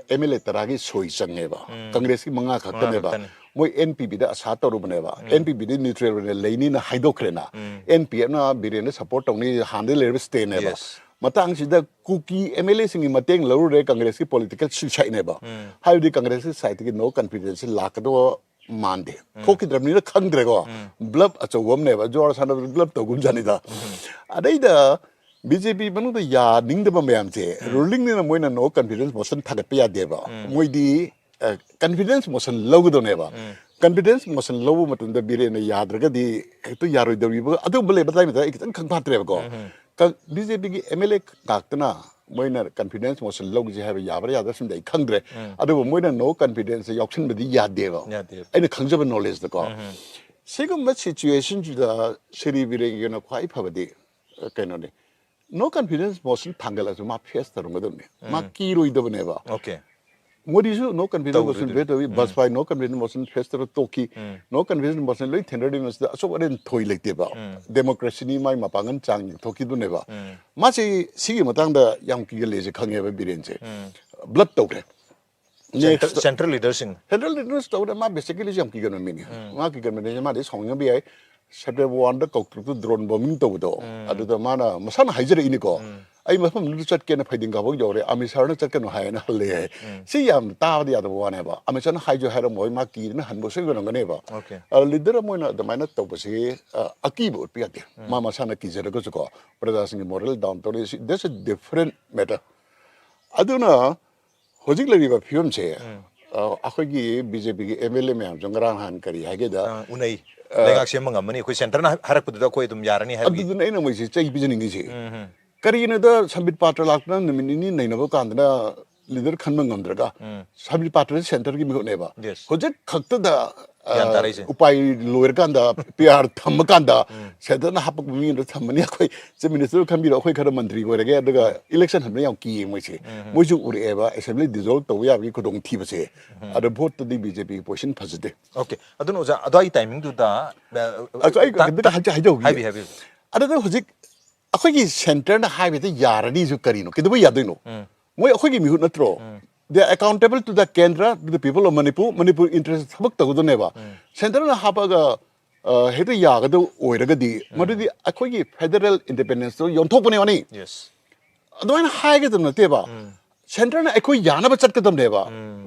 ꯑꯦꯝ ꯑꯦꯜ ꯑꯦ ꯇꯔꯥꯒꯤ ꯁꯣꯏ ꯆꯪꯉꯦꯕ꯫ ꯀꯪꯒ꯭ꯔꯦꯁꯀꯤ ꯃꯉꯥ ꯈꯛꯇꯅꯦꯕ꯫ ꯈꯛꯇꯅꯤ꯫ ꯃꯣꯏ ꯑꯦꯟ ꯄꯤ ꯕꯤꯗ ꯑꯁꯥ ꯇꯧꯔꯨꯕꯅꯦꯕ꯫ ꯑꯦꯟ ꯄꯤ ꯕꯤꯗꯤ ꯅ꯭ꯌꯨꯇ꯭ꯔꯦꯜ ꯑꯣꯏꯅ ꯂꯩꯅꯤꯅ ꯍꯥꯏꯗꯣꯛꯈ꯭ꯔꯦꯅ꯫ ꯑꯦꯟ ꯄꯤ ꯑꯦꯐꯅ ꯕꯤꯔꯦꯟꯗ ꯁꯄꯣꯔꯠ ꯇꯧꯅꯤ ꯍꯥꯟꯅꯗꯤ ꯂꯩꯔꯤꯕ ꯁ꯭ꯇꯦꯅꯦꯕ꯫ Yes. ꯃꯇꯥꯡꯁꯤꯗ ꯀꯨꯀꯤ ꯑꯦꯝ ꯑꯦꯜ ꯑꯦꯁꯤꯡꯒꯤ ꯃꯇꯦꯡ ꯂꯧꯔꯨꯔꯦ ꯀꯪꯒ꯭ꯔꯦꯁꯀꯤ ꯄꯣꯂꯤꯇꯤꯀꯦꯜ ꯁꯨꯏꯁꯥꯏꯠꯅꯦꯕ꯫ ꯍꯥꯏꯕꯗꯤ ꯀꯪꯒ꯭ꯔꯦꯁꯀꯤ ꯁꯥꯏꯠꯇꯒꯤ ꯅꯣ ꯀꯟꯐꯤꯗꯦꯟꯁꯁꯤ ꯂꯥꯛꯀꯗꯧꯕ ꯃꯥꯟꯗꯦ꯫ ꯊꯣꯛꯈꯤꯗ꯭ꯔꯕꯅꯤꯅ ꯈꯪꯗ꯭ꯔꯦꯀꯣ꯫ ꯕ꯭ꯂꯞ ꯑꯆꯧꯕ ꯑꯃꯅꯦꯕ, ꯖꯨꯋꯥꯔ ꯁꯥꯟꯅꯕꯗ ꯕ꯭ꯂꯞ ꯇꯧꯒꯨꯝꯖꯥꯠꯅꯤꯗ꯫ ꯑꯗꯩꯗ ꯕꯤ ꯖꯦ ꯄꯤ ꯃꯅꯨꯡꯗ ꯌꯥꯅꯤꯡꯗꯕ ꯃꯌꯥꯝꯁꯦ, ꯔꯨꯂꯤꯡꯅꯤꯅ ꯃꯣꯏꯅ ꯅꯣ ꯀꯟꯐꯤꯗꯦꯟꯁ ꯃꯣꯁꯟ ꯊꯥꯒꯠꯄ ꯌꯥꯗꯦꯕ꯫ ꯃꯣꯏꯗꯤ ꯀꯟꯐꯤꯗꯦꯟꯁ ꯃꯣꯁꯟ ꯂꯧꯒꯗꯧꯅꯦꯕ꯫ ꯀꯟꯐꯤꯗꯦꯟꯁ ꯃꯣꯁꯟ ꯂꯧꯕ ꯃꯇꯝꯗ ꯕꯤꯔꯦꯟꯅ ꯌꯥꯗ꯭ꯔꯒꯗꯤ ꯍꯦꯛꯇ ꯌꯥꯔꯣꯏꯗꯧꯔꯤꯕ ꯑꯗꯨꯒꯨꯝꯕ ꯂꯩꯕ ꯇꯥꯏ ꯃꯇꯝꯗ ꯑꯩ ꯈꯤꯇꯪ ꯈꯪ ꯐꯥꯠꯇ꯭ꯔꯦꯕꯀꯣ꯫ ꯕꯤ ꯖꯦ ꯄꯤꯒꯤ ꯑꯦꯝ ꯑꯦꯜ ꯑꯦ ꯉꯥꯛꯇꯅ ꯃꯣꯏꯅ ꯀꯟꯐꯤꯗꯦꯟꯁ ꯃꯣꯁꯟ ꯂꯧꯁꯦ ꯍꯥꯏꯕ ꯌꯥꯕ꯭ꯔꯥ ꯌꯥꯗ꯭ꯔꯥ ꯁꯤꯃꯗꯤ ꯑꯩ ꯈꯪꯗ꯭ꯔꯦ꯫ ꯑꯗꯨꯕꯨ ꯃꯣꯏꯅ ꯅꯣ ꯀꯟꯐꯤꯗꯦꯟꯁꯁꯦ ꯌꯥꯎꯁꯤꯟꯕꯗꯤ ꯌꯥꯗꯦꯕ꯫ ꯌꯥꯗꯦꯕ꯫ ꯑꯩꯅ ꯈꯪꯖꯕ ꯅꯣꯂꯦꯖꯇꯀꯣ꯫ ꯁꯤꯒꯨꯝꯕ ꯁꯤꯆꯨꯋꯦꯁꯟꯁꯤꯗ ꯁ꯭ꯔꯤ ꯕꯤꯔꯦꯟꯒꯤꯅ ꯈ꯭ꯋꯥꯏ ꯐꯕꯗꯤ, ꯑ, ꯀꯩꯅꯣꯅꯤ, ꯅꯣ ꯀꯟꯐꯤꯗꯦꯟꯁ ꯃꯣꯁꯟ ꯊꯥꯡꯒꯠꯂꯁꯨ ꯃꯥ ꯐꯦꯁ ꯇꯧꯔꯝꯒꯗꯕꯅꯤ꯫ ꯃꯥ ꯀꯤꯔꯣꯏꯗꯕꯅꯦꯕ꯫ ꯑꯣꯀꯦ꯫ ꯃꯣꯗꯤꯁꯨ ꯅꯣ ꯀꯟꯐꯤꯗꯦꯟꯁ ꯃꯣꯁꯟ ꯇꯧꯔꯣꯏꯗꯣꯏꯅꯤ꯫ ꯐꯦꯁ ꯇꯧꯏ, ꯕꯥꯖꯄꯥꯏ ꯅꯣ ꯀꯟꯐꯤꯗꯦꯟꯁ ꯃꯣꯁꯟ ꯐꯦꯁ ꯇꯧꯔ ꯇꯣꯛꯈꯤ꯫ ꯅꯣ ꯀꯟꯐꯤꯗꯦꯟꯁ ꯃꯣꯁꯟ ꯂꯣꯏ ꯊꯦꯡꯅꯔꯤꯕ ꯃꯁꯤꯗ ꯑꯆꯧ ꯑꯔꯦꯟ ꯊꯣꯏ ꯂꯩꯇꯦꯕ꯫ ꯗꯦꯃꯣꯀ꯭ꯔꯦꯁꯤꯅꯤ ꯃꯥꯏ ꯃꯄꯥꯡꯒꯜ ꯆꯥꯡ ꯌꯦꯡꯊꯣꯛꯈꯤꯗꯨꯅꯦꯕ꯫ ꯃꯥꯁꯤ ꯁꯤꯒꯤ ꯃꯇꯥꯡꯗ ꯌꯥꯝ ꯀꯤꯒꯜꯂꯦꯁꯦ ꯈꯪꯉꯦꯕ ꯕꯤꯔꯦꯟꯁꯦ꯫ ꯕ꯭ꯂꯞ ꯇꯧꯈ꯭ꯔꯦ꯫ ꯁꯦꯟꯇ꯭ꯔ-, ꯅꯦꯛꯁ ꯁꯦꯟꯇ꯭ꯔꯦꯜ ꯂꯤꯗꯔꯁꯤꯡ꯫ ꯁꯦꯟꯇ꯭ꯔꯦꯜ ꯂꯤꯗꯔꯁ ꯇꯧꯔꯦ, ꯃꯥ ꯕꯦꯁꯤꯀꯦꯂꯤ ꯌꯥꯝ ꯀꯤꯒꯟꯕ ꯃꯤꯅꯤ꯫ ꯃꯥ ꯀꯤꯒꯟꯕꯅꯦ, ꯃꯥꯗꯤ ꯁꯥꯎꯅꯤꯡꯉꯝꯕ ꯌꯥꯏ꯫ ꯁꯦꯞꯇꯦꯝꯕꯔ ꯋꯥꯟꯗ ꯀꯧꯇ꯭ꯔꯨꯛꯇ ꯗ꯭ꯔꯣꯟ ꯕꯣꯝꯕꯤꯡ ꯇꯧꯕꯗꯣ, ꯑꯗꯨꯗ ꯃꯥꯅ ꯃꯁꯥꯅ ꯍꯥꯏꯖꯔꯛꯏꯅꯤꯀꯣ, "ꯑꯩ ꯃꯐꯝꯗꯨꯗ ꯆꯠꯀꯦꯅ ꯐꯩꯗꯤꯡꯒꯥꯐꯥꯎ ꯌꯧꯔꯦ, ꯑꯃꯤꯠ ꯁꯥꯍꯅ ꯆꯠꯀꯅꯨ ꯍꯥꯏꯌꯦꯅ ꯍꯜꯂꯦ" ꯍꯥꯏ꯫ ꯁꯤ ꯌꯥꯝ ꯇꯥꯕꯗ ꯌꯥꯗꯕ ꯋꯥꯅꯦꯕ꯫ ꯑꯃꯤꯠ ꯁꯥꯍꯅ ꯍꯥꯏꯁꯨ ꯍꯥꯏꯔꯝꯃꯣꯏ, ꯃꯥ ꯀꯤꯗꯅ ꯍꯟꯕꯁꯨ ꯑꯣꯏꯔꯝꯒꯅꯦꯕ꯫ ꯑꯣꯀꯦ꯫ ꯑ, ꯂꯤꯗꯔ ꯑꯃ ꯑꯣꯏꯅ ꯑꯗꯨꯃꯥꯏꯅ ꯇꯧꯕꯁꯤ, ꯑ, ꯑꯀꯤꯕ ꯎꯠꯄ ꯌꯥꯗꯦ꯫ ꯃꯥ ꯃꯁꯥꯅ ꯀꯤꯖꯔꯒꯁꯨꯀꯣ, ꯄ꯭ꯔꯖꯥꯁꯤꯡꯒꯤ ꯃꯣꯔꯦꯜ ꯗꯥꯎꯟ ꯇꯧꯔꯛꯏꯁꯤ, that's a different matter꯫ ꯑꯗꯨꯅ ꯍꯧꯖꯤꯛ ꯂꯩꯔꯤꯕ ꯐꯤꯕꯝꯁꯦ, ꯑ, ꯑꯩꯈꯣꯏꯒꯤ ꯕꯤ ꯖꯦ ꯄꯤꯒꯤ ꯑꯦꯝ ꯑꯦꯜ ꯑꯦ ꯃꯌꯥꯝꯁꯨ ꯉꯔꯥꯡ ꯅꯍꯥꯟ ꯀꯔꯤ ꯍꯥꯏꯒꯦꯗ, ꯑ, ꯎꯅꯩ꯫ ꯑ, ꯂꯩꯉꯥꯛ ꯁꯦꯝꯕ ꯉꯝꯃꯅꯤ, ꯑꯩꯈꯣꯏ ꯁꯦꯟꯇꯔꯅ ꯍꯥꯏꯔꯛꯄꯗꯨꯗ ꯑꯩꯈꯣꯏ ꯑꯗꯨꯝ ꯌꯥꯔꯅꯤ ꯍꯥꯏꯕꯒꯤ꯫ ꯑꯗꯨꯗꯨꯅ ꯑꯩꯅ ꯃꯣꯏꯁꯦ ꯆꯩ ꯄꯤꯖꯅꯤꯡꯉꯤꯁꯦ꯫ ꯀꯔꯤꯒꯤꯅꯣꯗ ꯁꯝꯕꯤꯠ ꯄꯥꯇ꯭ꯔ ꯂꯥꯛꯇꯅ ꯅꯨꯃꯤꯠ ꯅꯤꯅꯤ ꯅꯩꯅꯕ ꯀꯥꯟꯗꯅ ꯂꯤꯗꯔ ꯈꯟꯕ ꯉꯝꯗ꯭ꯔꯒ, ꯁꯝꯕꯤꯠ ꯄꯥꯇ꯭ꯔꯁꯦ ꯁꯦꯟꯇꯔꯒꯤ ꯃꯤꯍꯨꯠꯅꯦꯕ꯫ ꯌꯦꯁ꯫ ꯍꯧꯖꯤꯛ ꯈꯛꯇꯗ, ꯑ, ꯒ꯭ꯌꯥꯟ ꯇꯥꯔꯛꯏꯁꯦ꯫ ꯎꯄꯥꯏ ꯂꯣꯏꯔꯀꯥꯟꯗ, ꯄꯤ ꯑꯥꯔ ꯊꯝꯃꯀꯥꯟꯗ, ꯁꯦꯟꯇꯔꯅ ꯍꯥꯞꯄꯛꯄ ꯃꯤ ꯑꯃꯗ ꯊꯝꯃꯅꯤ, ꯑꯩꯈꯣꯏ ꯆꯤꯐ ꯃꯤꯅꯤꯁꯇꯔ ꯈꯟꯕꯤꯔꯣ, ꯑꯩꯈꯣꯏ ꯈꯔ ꯃꯟꯇ꯭ꯔꯤ ꯑꯣꯏꯔꯒꯦ, ꯑꯗꯨꯒ ꯏꯂꯦꯛꯁꯟ ꯍꯟꯕ ꯌꯥꯝ ꯀꯤꯌꯦ ꯃꯣꯏꯁꯦ꯫ ꯃꯣꯏꯁꯨ ꯎꯔꯛꯑꯦꯕ ꯑꯦꯁꯦꯝꯕ꯭ꯂꯤ ꯗꯤꯖꯣꯜꯕ ꯇꯧꯕ ꯌꯥꯕꯒꯤ ꯈꯨꯗꯣꯡꯊꯤꯕꯁꯦ꯫ ꯑꯗꯣ ꯚꯣꯠꯇꯗꯤ ꯕꯤ ꯖꯦ ꯄꯤꯒꯤ ꯄꯣꯖꯤꯁꯟ ꯐꯖꯗꯦ꯫ ꯑꯣꯀꯦ꯫ ꯑꯗꯨꯅ ꯑꯣꯖꯥ, ꯑꯗꯨꯋꯥꯏꯒꯤ ꯇꯥꯏꯃꯤꯡꯗꯨꯗ, ꯑ, ꯑꯗꯣ ꯑꯩ ꯇ-, ꯈꯤꯇꯪ ꯇ-, ꯍꯥꯏꯖ-, ꯍꯥꯏꯖꯍꯧꯈꯤꯒꯦ꯫ ꯍꯥꯏꯕꯤꯌꯨ, ꯍꯥꯏꯕꯤꯌꯨ꯫ ꯑꯗꯨꯗ ꯍꯧꯖꯤꯛ ꯑꯩꯈꯣꯏꯒꯤ ꯁꯦꯟꯇꯔꯅ ꯍꯥꯏꯕꯗ ꯌꯥꯔꯅꯤꯁꯨ ꯀꯔꯤꯅꯣ? ꯀꯩꯗꯧꯕꯩ ꯌꯥꯗꯣꯏꯅꯣ? ꯃꯣꯏ ꯑꯩꯈꯣꯏꯒꯤ ꯃꯤꯍꯨꯠ ꯅꯠꯇ꯭ꯔꯣ? They are accountable to the Kendra, to the people of Manipur, Manipur interest ꯊꯕꯛ ꯇꯧꯒꯗꯕꯅꯦꯕ꯫ ꯁꯦꯟꯇꯔꯅ ꯍꯥꯞꯄꯒ, ꯑ, ꯍꯦꯛꯇ ꯌꯥꯒꯗꯕ ꯑꯣꯏꯔꯒꯗꯤ, ꯃꯗꯨꯗꯤ ꯑꯩꯈꯣꯏꯒꯤ ꯐꯦꯗꯔꯦꯜ ꯏꯟꯗꯤꯄꯦꯟꯗꯦꯟꯁꯇꯣ ꯌꯣꯟꯊꯣꯛꯄꯅꯦ ꯋꯥꯅꯤ꯫ ꯌꯦꯁ꯫ ꯑꯗꯨꯃꯥꯏꯅ ꯍꯥꯏꯒꯗꯕ ꯅꯠꯇꯦꯕ꯫ ꯁꯦꯟꯇꯔꯅ ꯑꯩꯈꯣꯏ ꯌꯥꯅꯕ ꯆꯠꯀꯗꯕꯅꯦꯕ꯫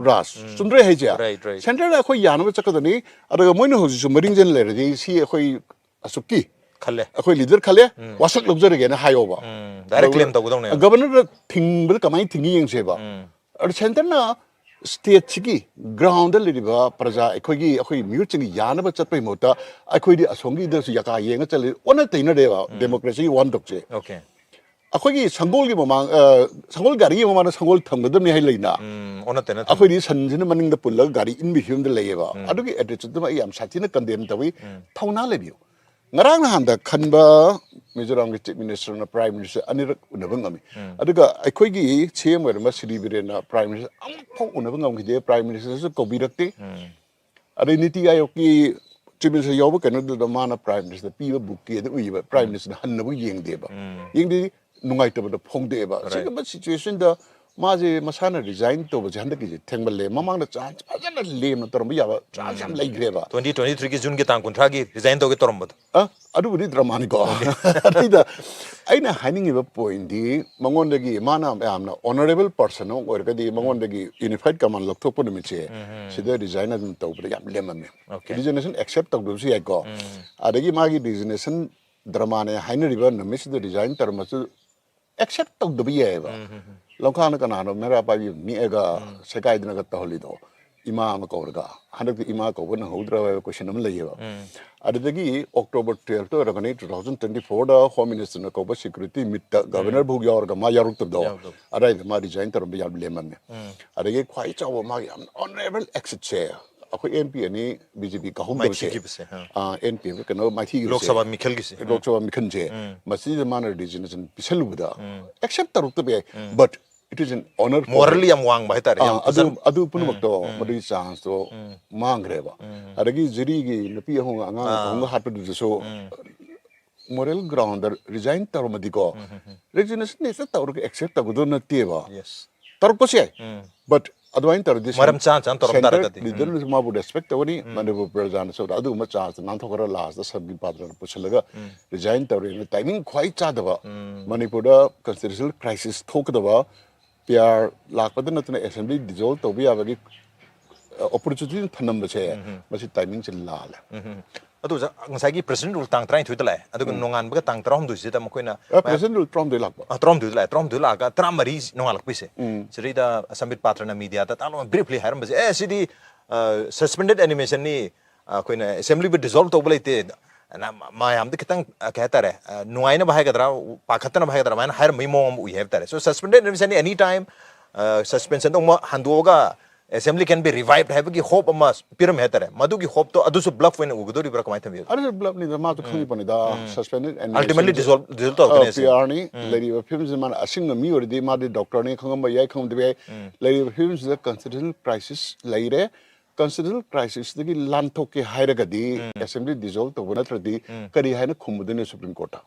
ꯔꯥꯖ, ꯆꯨꯝꯗ꯭ꯔꯣ ꯍꯥꯏꯁꯦ? Right, right. ꯁꯦꯟꯇꯔꯅ ꯑꯩꯈꯣꯏ ꯌꯥꯅꯕ ꯆꯠꯀꯗꯕꯅꯤ꯫ ꯑꯗꯨꯒ ꯃꯣꯏꯅ ꯍꯧꯖꯤꯛꯁꯨ ꯃꯔꯤꯡꯖꯦꯜ ꯂꯩꯔꯗꯤ ꯁꯤ ꯑꯩꯈꯣꯏ ꯑꯁꯨꯛꯀꯤ ꯈꯜꯂꯦ꯫ ꯑꯩꯈꯣꯏ ꯂꯤꯗꯔ ꯈꯜꯂꯦ, ꯋꯥꯁꯛ ꯂꯧꯖꯔꯒꯦꯅ ꯍꯥꯏꯌꯣꯕ꯫ Direct claim ꯇꯧꯒꯗꯧꯅꯦꯕ꯫ ꯒꯕꯔꯅꯔꯗ ꯊꯤꯡꯕꯗ ꯀꯃꯥꯏꯅ ꯊꯤꯡꯉꯤ ꯌꯦꯡꯁꯦꯕ꯫ ꯑꯗꯨ ꯁꯦꯟꯇꯔꯅ ꯁ꯭ꯇꯦꯠꯁꯤꯒꯤ ꯒ꯭ꯔꯥꯎꯟꯗ ꯂꯩꯔꯤꯕ ꯄ꯭ꯔꯖꯥ ꯑꯩꯈꯣꯏꯒꯤ, ꯑꯩꯈꯣꯏ ꯃꯤꯍꯨꯠꯁꯤꯡꯒꯤ ꯌꯥꯅꯕ ꯆꯠꯄꯒꯤ ꯃꯍꯨꯠꯇ ꯑꯩꯈꯣꯏꯗꯤ ꯑꯁꯣꯝꯒꯤꯗꯁꯨ ꯌꯥꯀꯥ ꯌꯦꯡꯉ ꯆꯠꯂꯤ꯫ ꯑꯣꯟꯅ ꯇꯩꯅꯔꯦꯕ ꯗꯦꯃꯣꯀ꯭ꯔꯦꯁꯤꯒꯤ ꯋꯥꯍꯟꯊꯣꯛꯁꯦ꯫ Okay. ꯑꯩꯈꯣꯏꯒꯤ ꯁꯪꯒꯣꯜꯒꯤ ꯃꯃꯥꯡ ꯑ, ꯁꯪꯒꯣꯜ ꯒꯥꯔꯤꯒꯤ ꯃꯃꯥꯡꯗ ꯁꯪꯒꯣꯜ ꯊꯝꯒꯗꯕꯅꯤ ꯍꯥꯏ ꯂꯩꯅ꯫ ꯎꯝ, ꯑꯣꯟꯅ ꯇꯩꯅ ꯊꯝꯃꯦ꯫ ꯑꯩꯈꯣꯏꯗꯤ ꯁꯟꯁꯤꯅ ꯃꯅꯤꯡꯗ ꯄꯨꯜꯂꯒ ꯒꯥꯔꯤ ꯏꯟꯕꯒꯤ ꯐꯤꯕꯝꯗ ꯂꯩꯌꯦꯕ꯫ ꯑꯗꯨꯒꯤ attitudeꯇꯨꯃ ꯑꯩ ꯌꯥꯝ ꯁꯥꯊꯤꯅ condemn ꯇꯧꯏ꯫ ꯊꯧꯅꯥ ꯂꯩꯕꯤꯌꯨ꯫ ꯉꯔꯥꯡ ꯅꯍꯥꯟꯗ ꯈꯟꯕ ꯃꯤꯖꯣꯔꯥꯝꯒꯤ ꯆꯤꯐ ꯃꯤꯅꯤꯁꯇꯔꯅ ꯄ꯭ꯔꯥꯏꯝ ꯃꯤꯅꯤꯁꯇꯔ ꯑꯅꯤꯔꯛ ꯎꯅꯕ ꯉꯝꯃꯤ꯫ ꯑꯗꯨꯒ ꯑꯩꯈꯣꯏꯒꯤ ꯁꯤ ꯑꯦꯝ ꯑꯣꯏꯔꯝꯕ ꯁ꯭ꯔꯤ ꯕꯤꯔꯦꯟꯅ ꯄ꯭ꯔꯥꯏꯝ ꯃꯤꯅꯤꯁꯇꯔ ꯑꯃꯨꯛꯐꯥꯎ ꯎꯅꯕ ꯉꯝꯈꯤꯗꯦ꯫ ꯄ꯭ꯔꯥꯏꯝ ꯃꯤꯅꯤꯁꯇꯔꯁꯨ ꯀꯧꯕꯤꯔꯛꯇꯦ꯫ ꯑꯗꯩ ꯅꯤꯇꯤ ꯑꯥꯌꯣꯒꯀꯤ ꯆꯤꯐ ꯃꯤꯅꯤꯁꯇꯔ ꯌꯥꯎꯕ ꯀꯩꯅꯣꯗꯨꯗ ꯃꯥꯅ ꯄ꯭ꯔꯥꯏꯝ ꯃꯤꯅꯤꯁꯇꯔ ꯄꯤꯕ ꯕꯨꯛꯀꯦꯗꯨ ꯎꯏꯕ, ꯄ꯭ꯔꯥꯏꯝ ꯃꯤꯅꯤꯁꯇꯔꯅ ꯍꯟꯅꯕꯨ ꯌꯦꯡꯗꯦꯕ꯫ ꯌꯦꯡꯗꯦ, ꯅꯨꯡꯉꯥꯏꯇꯕꯗꯣ ꯐꯣꯡꯗꯣꯛꯑꯦꯕ꯫ ꯁꯤꯒꯨꯝꯕ ꯁꯤꯆꯨꯋꯦꯁꯟꯗ ꯃꯥꯁꯦ ꯃꯁꯥꯅ ꯔꯤꯖꯥꯏꯟ ꯇꯧꯕꯁꯦ ꯍꯟꯗꯛꯀꯤꯁꯦ ꯊꯦꯡꯃꯜꯂꯦ꯫ ꯃꯃꯥꯡꯗ ꯆꯥꯟꯁ ꯐꯖꯅ ꯂꯦꯝꯅ ꯇꯧꯔꯝꯕ ꯌꯥꯕ ꯆꯥꯟꯁ ꯌꯥꯝ ꯂꯩꯈ꯭ꯔꯦꯕ꯫ Twenty twenty-threeꯒꯤ ꯖꯨꯟꯒꯤ ꯇꯥꯡ ꯀꯨꯟꯊ꯭ꯔꯥꯒꯤ ꯔꯤꯖꯥꯏꯟ ꯇꯧꯒꯦ ꯇꯧꯔꯝꯕꯗꯣ꯫ ꯑ, ꯑꯗꯨꯕꯨꯗꯤ ꯗ꯭ꯔꯃꯥꯅꯤꯀꯣ꯫ ꯑꯗꯩꯗ ꯑꯩꯅ ꯍꯥꯏꯅꯤꯡꯉꯤꯕ ꯄꯣꯏꯟꯗꯤ ꯃꯉꯣꯟꯗꯒꯤ ꯃꯥꯅ ꯌꯥꯝꯅ ꯑꯣꯅꯔꯦꯕꯜ ꯄꯔꯁꯟ ꯑꯃ ꯑꯣꯏꯔꯒꯗꯤ ꯃꯉꯣꯟꯗꯒꯤ ꯌꯨꯅꯤꯐꯥꯏꯠ ꯀꯃꯥꯟ ꯂꯧꯊꯣꯛꯄ ꯅꯨꯃꯤꯠꯁꯦ ꯁꯤꯗ ꯔꯤꯖꯥꯏꯟ ꯑꯗꯨꯝ ꯇꯧꯕꯗ ꯌꯥꯝ ꯂꯦꯝꯃꯝꯃꯦ꯫ Okay. ꯔꯤꯖꯤꯒꯅꯦꯁꯟ ꯑꯦꯛꯁꯦꯞ ꯇꯧꯗꯕꯁꯨ ꯌꯥꯏꯀꯣ꯫ ꯑꯗꯒꯤ ꯃꯥꯒꯤ ꯔꯤꯖꯤꯒꯅꯦꯁꯟ ꯗ꯭ꯔꯃꯥꯅꯦ ꯍꯥꯏꯅꯔꯤꯕ ꯅꯨꯃꯤꯠꯁꯤꯗ ꯔꯤꯖꯥꯏꯟ ꯇꯧꯔꯝꯃꯁꯨ ꯑꯦꯛꯁꯦꯞ ꯇꯧꯗꯕ ꯌꯥꯏꯑꯕ꯫ ꯂꯝꯈꯥꯡꯗ ꯀꯅꯥꯅꯣ ꯃꯩꯔꯥ ꯄꯥꯏꯕꯤ ꯑꯃ ꯅꯦꯛꯑꯒ ꯁꯦꯒꯥꯏꯗꯅꯒ ꯇꯧꯍꯜꯂꯤꯗꯣ꯫ ꯏꯃꯥ ꯑꯃ ꯀꯧꯔꯒ ꯍꯟꯗꯛꯇꯤ ꯏꯃꯥ ꯀꯧꯕ ꯅꯪꯍꯧꯗ꯭ꯔꯕ ꯍꯥꯏꯕ ꯀꯣꯏꯁꯟ ꯑꯃ ꯂꯩꯌꯦꯕ꯫ ꯑꯗꯨꯗꯒꯤ ꯑꯣꯛꯇꯣꯕꯔ ꯇꯨꯌꯦꯜꯐꯇ ꯑꯣꯏꯔꯒꯅꯤ, ꯇꯨ ꯊꯥꯎꯖꯟ ꯇ꯭ꯋꯦꯟꯇꯤ ꯐꯣꯔꯗ ꯍꯣꯝ ꯃꯤꯅꯤꯁꯇꯔꯅ ꯀꯧꯕ ꯁꯦꯀ꯭ꯌꯨꯔꯤꯇꯤ ꯃꯤꯠꯇ ꯒꯕꯔꯅꯔ ꯐꯥꯎ ꯌꯥꯎꯔꯒ ꯃꯥ ꯌꯥꯎꯔꯛꯇꯕꯗꯣ꯫ ꯌꯥꯎꯔꯛꯇꯕ꯫ ꯑꯗꯥꯏꯗ ꯃꯥ ꯔꯤꯖꯥꯏꯟ ꯇꯧꯔꯝꯕ ꯌꯥꯝ ꯂꯦꯝꯃꯝꯃꯦ꯫ ꯑꯗꯒꯤ ꯈ꯭ꯋꯥꯏ ꯆꯥꯎꯕ ꯃꯥꯒꯤ ꯌꯥꯝ ꯑꯣꯅꯔꯦꯕꯜ ꯑꯦꯛꯁꯤꯠꯁꯦ ꯑꯩꯈꯣꯏ ꯑꯦꯟ ꯄꯤ ꯑꯅꯤ ꯕꯤ ꯖꯦ ꯄꯤ ꯀꯥꯍꯨꯝꯗꯕꯁꯦ꯫ ꯃꯥꯏꯊꯤꯈꯤꯕꯁꯦ, ꯑꯥ꯫ ꯑꯥ, ꯑꯦꯟ ꯄꯤ ꯑꯦꯐ ꯀꯩꯅꯣ ꯃꯥꯏꯊꯤꯈꯤꯕꯁꯦ꯫ ꯂꯣꯛ ꯁꯚꯥ ꯃꯤꯈꯜꯒꯤꯁꯦ꯫ ꯂꯣꯛ ꯁꯚꯥ ꯃꯤꯈꯜꯁꯦ꯫ ꯃꯁꯤꯗ ꯃꯥꯅ ꯔꯤꯖꯤꯒꯅꯦꯁꯟ ꯄꯤꯁꯜꯂꯨꯕꯗ ꯑꯦꯛꯁꯦꯞ ꯇꯧꯔꯛꯇꯕ ꯌꯥꯏ꯫ But it is an honor for Morally him. ꯌꯥꯝ ꯋꯥꯡꯕ ꯍꯥꯏꯇꯥꯔꯦ, ꯑꯥ, ꯌꯥꯝ ꯑꯗꯨ ꯐꯖꯅ꯫ ꯑꯗꯨ ꯄꯨꯝꯅꯃꯛꯇꯣ ꯃꯗꯨꯒꯤ ꯆꯥꯟꯁꯇꯣ ꯃꯥꯡꯈ꯭ꯔꯦꯕ꯫ ꯑꯗꯒꯤ ꯖꯨꯔꯤꯒꯤ ꯅꯨꯄꯤ ꯑꯍꯨꯝ ꯑꯉꯥꯡ ꯑꯍꯨꯝꯒ ꯍꯥꯠꯄꯗꯨꯗꯁꯨ ꯃꯣꯔꯦꯜ ꯒ꯭ꯔꯥꯎꯟꯗ ꯔꯤꯖꯥꯏꯟ ꯇꯧꯔꯝꯃꯗꯤꯀꯣ, ꯔꯤꯖꯤꯒꯅꯦꯁꯟ ꯍꯦꯛꯇ ꯇꯧꯔꯒ ꯑꯦꯛꯁꯦꯞ ꯇꯧꯒꯗꯧ ꯅꯠꯇꯦꯕ꯫ Yes. ꯇꯧꯔꯛꯄꯁꯨ ꯌꯥꯏ꯫ But ꯑꯗꯨꯃꯥꯏꯅ ꯇꯧꯔꯗꯤ ꯃꯔꯝ ꯆꯥꯅ ꯆꯥꯅ ꯇꯧꯔꯝ ꯁꯦꯟꯇꯔ ꯇꯥꯔꯒꯗꯤ꯫ ꯎꯝ꯫ ꯂꯤꯗꯔꯅꯁꯨ ꯃꯥꯕꯨ ꯔꯦꯁꯄꯦꯛ ꯇꯧꯒꯅꯤ, ꯃꯅꯤꯄꯨꯔ ꯄ꯭ꯔꯖꯥꯅꯁꯨ ꯑꯗꯨꯒꯨꯝꯕ ꯆꯥꯟꯁꯇ ꯅꯥꯟꯊꯣꯛꯈ꯭ꯔ ꯂꯥꯁꯇ ꯁꯕꯒꯤ ꯄꯥꯇ꯭ꯔꯅ ꯄꯨꯁꯤꯜꯂꯒ ꯔꯤꯖꯥꯏꯟ ꯇꯧꯔꯦꯅ ꯇꯥꯏꯃꯤꯡ ꯈ꯭ꯋꯥꯏ ꯆꯥꯗꯕ, ꯃꯅꯤꯄꯨꯔꯗ ꯀꯟꯁꯇꯤꯇ꯭ꯌꯨꯁꯅꯦꯜ ꯀ꯭ꯔꯥꯏꯁꯤꯁ ꯊꯣꯛꯀꯗꯕ ꯄꯤ ꯑꯥꯔ ꯂꯥꯛꯄꯗ ꯅꯠꯇꯅ ꯑꯦꯁꯦꯝꯕ꯭ꯂꯤ ꯗꯤꯖꯣꯜꯕ ꯇꯧꯕ ꯌꯥꯕꯒꯤ ꯑꯣꯄꯣꯔꯆꯨꯅꯤꯇꯤ ꯊꯝꯂꯝꯕꯁꯦ, ꯎꯝ꯫ ꯃꯁꯤ ꯇꯥꯏꯃꯤꯡꯁꯦ ꯂꯥꯜꯂꯦ꯫ ꯎꯝ꯫ ꯑꯗꯨ ꯑꯣꯖꯥ, ꯉꯁꯥꯏꯒꯤ ꯄ꯭ꯔꯦꯁꯤꯗꯦꯟ ꯔꯨꯜ ꯇꯥꯡ ꯇꯔꯥꯅꯤꯊꯣꯏꯗ ꯂꯥꯛꯑꯦ, ꯑꯗꯨꯒ ꯅꯣꯡꯉꯥꯟꯕꯒ ꯇꯥꯡ ꯇꯔꯥꯍꯨꯝꯗꯣꯏꯁꯤꯗ ꯃꯈꯣꯏꯅ ꯄ꯭ꯔꯦꯁꯤꯗꯦꯟ ꯔꯨꯜ ꯇꯔꯥꯍꯨꯝꯗꯣꯏ ꯂꯥꯛꯄ꯫ ꯑ, ꯇꯔꯥꯍꯨꯝꯗꯣꯏꯗ ꯂꯥꯛꯑꯦ꯫ ꯇꯔꯥꯍꯨꯝꯗꯣꯏꯗ ꯂꯥꯛꯑꯒ ꯇꯔꯥꯃꯔꯤ ꯅꯣꯡꯉꯥꯜꯂꯛꯄꯤꯁꯦ, ꯁꯤꯗꯩꯗ ꯁꯝꯕꯤꯠ ꯄꯥꯇ꯭ꯔꯅ ꯃꯤꯗꯤꯌꯥꯗ ꯇꯥꯛꯂꯝ ꯕ꯭ꯔꯤꯐꯂꯤ ꯍꯥꯏꯔꯝꯕꯁꯦ, "ꯑꯦ, ꯁꯤꯗꯤ ꯁꯁꯄꯦꯟꯗꯦꯗ ꯑꯦꯅꯤꯃꯦꯁꯟꯅꯤ, ꯑꯩꯈꯣꯏꯅ ꯑꯦꯁꯦꯝꯕ꯭ꯂꯤꯕꯨ ꯗꯤꯖꯣꯜꯕ ꯇꯧꯕ ꯂꯩꯇꯦ", ꯑꯅ ꯃꯌꯥꯝꯗ ꯈꯤꯇꯪ, ꯑ, ꯀꯩ ꯍꯥꯏꯇꯥꯔꯦ, ꯑ, ꯅꯨꯡꯉꯥꯏꯅꯕ ꯍꯥꯏꯒꯗ꯭ꯔꯥ, ꯄꯥꯈꯠꯇꯅꯕ ꯍꯥꯏꯒꯗ꯭ꯔꯥ, ꯑꯗꯨꯃꯥꯏꯅ ꯍꯥꯏꯔꯝꯕꯒꯤ ꯃꯑꯣꯡ ꯑꯃ ꯎꯏ ꯍꯥꯏꯕ ꯇꯥꯔꯦ꯫ So suspended animation any time, suspension ꯑꯃ ꯍꯟꯗꯣꯛꯑꯒ assembly can be revived ꯍꯥꯏꯕꯒꯤ ꯍꯣꯞ ꯑꯃ ꯄꯤꯔꯝꯃꯦ ꯍꯥꯏꯇꯥꯔꯦ꯫ ꯃꯗꯨꯒꯤ ꯍꯣꯞꯇꯣ ꯑꯗꯨꯁꯨ ꯕ꯭ꯂꯐ ꯑꯣꯏꯅ ꯎꯒꯗꯧꯔꯤꯕ꯭ꯔꯥ, ꯀꯃꯥꯏꯅ ꯊꯝꯕꯤꯒꯦ? ꯑꯗꯨꯁꯨ ꯕ꯭ꯂꯐꯅꯤꯗ, ꯃꯥꯁꯨ ꯈꯪꯉꯤꯕꯅꯤꯗ꯫ Suspended animation Ultimately dissolve, dissolve ꯇꯧꯔꯛꯀꯅꯤ ꯄꯤ ꯑꯥꯔꯅꯤ꯫ ꯂꯩꯔꯤꯕ ꯐꯤꯕꯝꯁꯤꯗ ꯃꯥꯅ ꯑꯁꯤꯡꯕ ꯃꯤ ꯑꯣꯏꯔꯗꯤ ꯃꯥꯗꯤ ꯗꯣꯛꯇꯔꯅꯤ, ꯈꯪꯉꯝꯕ ꯌꯥꯏ, ꯈꯪꯉꯝꯗꯕ ꯌꯥꯏ꯫ ꯂꯩꯔꯤꯕ ꯐꯤꯕꯝꯁꯤꯗ ꯀꯟꯁꯇꯤꯇ꯭ꯌꯨꯁꯅꯦꯜ ꯀ꯭ꯔꯥꯏꯁꯤꯁ ꯂꯩꯔꯦ꯫ ꯀꯟꯁꯇꯤꯇ꯭ꯌꯨꯁꯅꯦꯜ ꯀ꯭ꯔꯥꯏꯁꯤꯁꯇꯒꯤ ꯂꯥꯟꯊꯣꯛꯀꯦ ꯍꯥꯏꯔꯒꯗꯤ ꯑꯦꯁꯦꯝꯕ꯭ꯂꯤ ꯗꯤꯖꯣꯜꯕ ꯇꯧꯕ ꯅꯠꯇ꯭ꯔꯗꯤ ꯀꯔꯤ ꯍꯥꯏꯅ ꯈꯨꯝꯃꯨꯗꯣꯏꯅꯣ ꯁꯨꯄ꯭ꯔꯤꯝ ꯀꯣꯔꯠꯇ?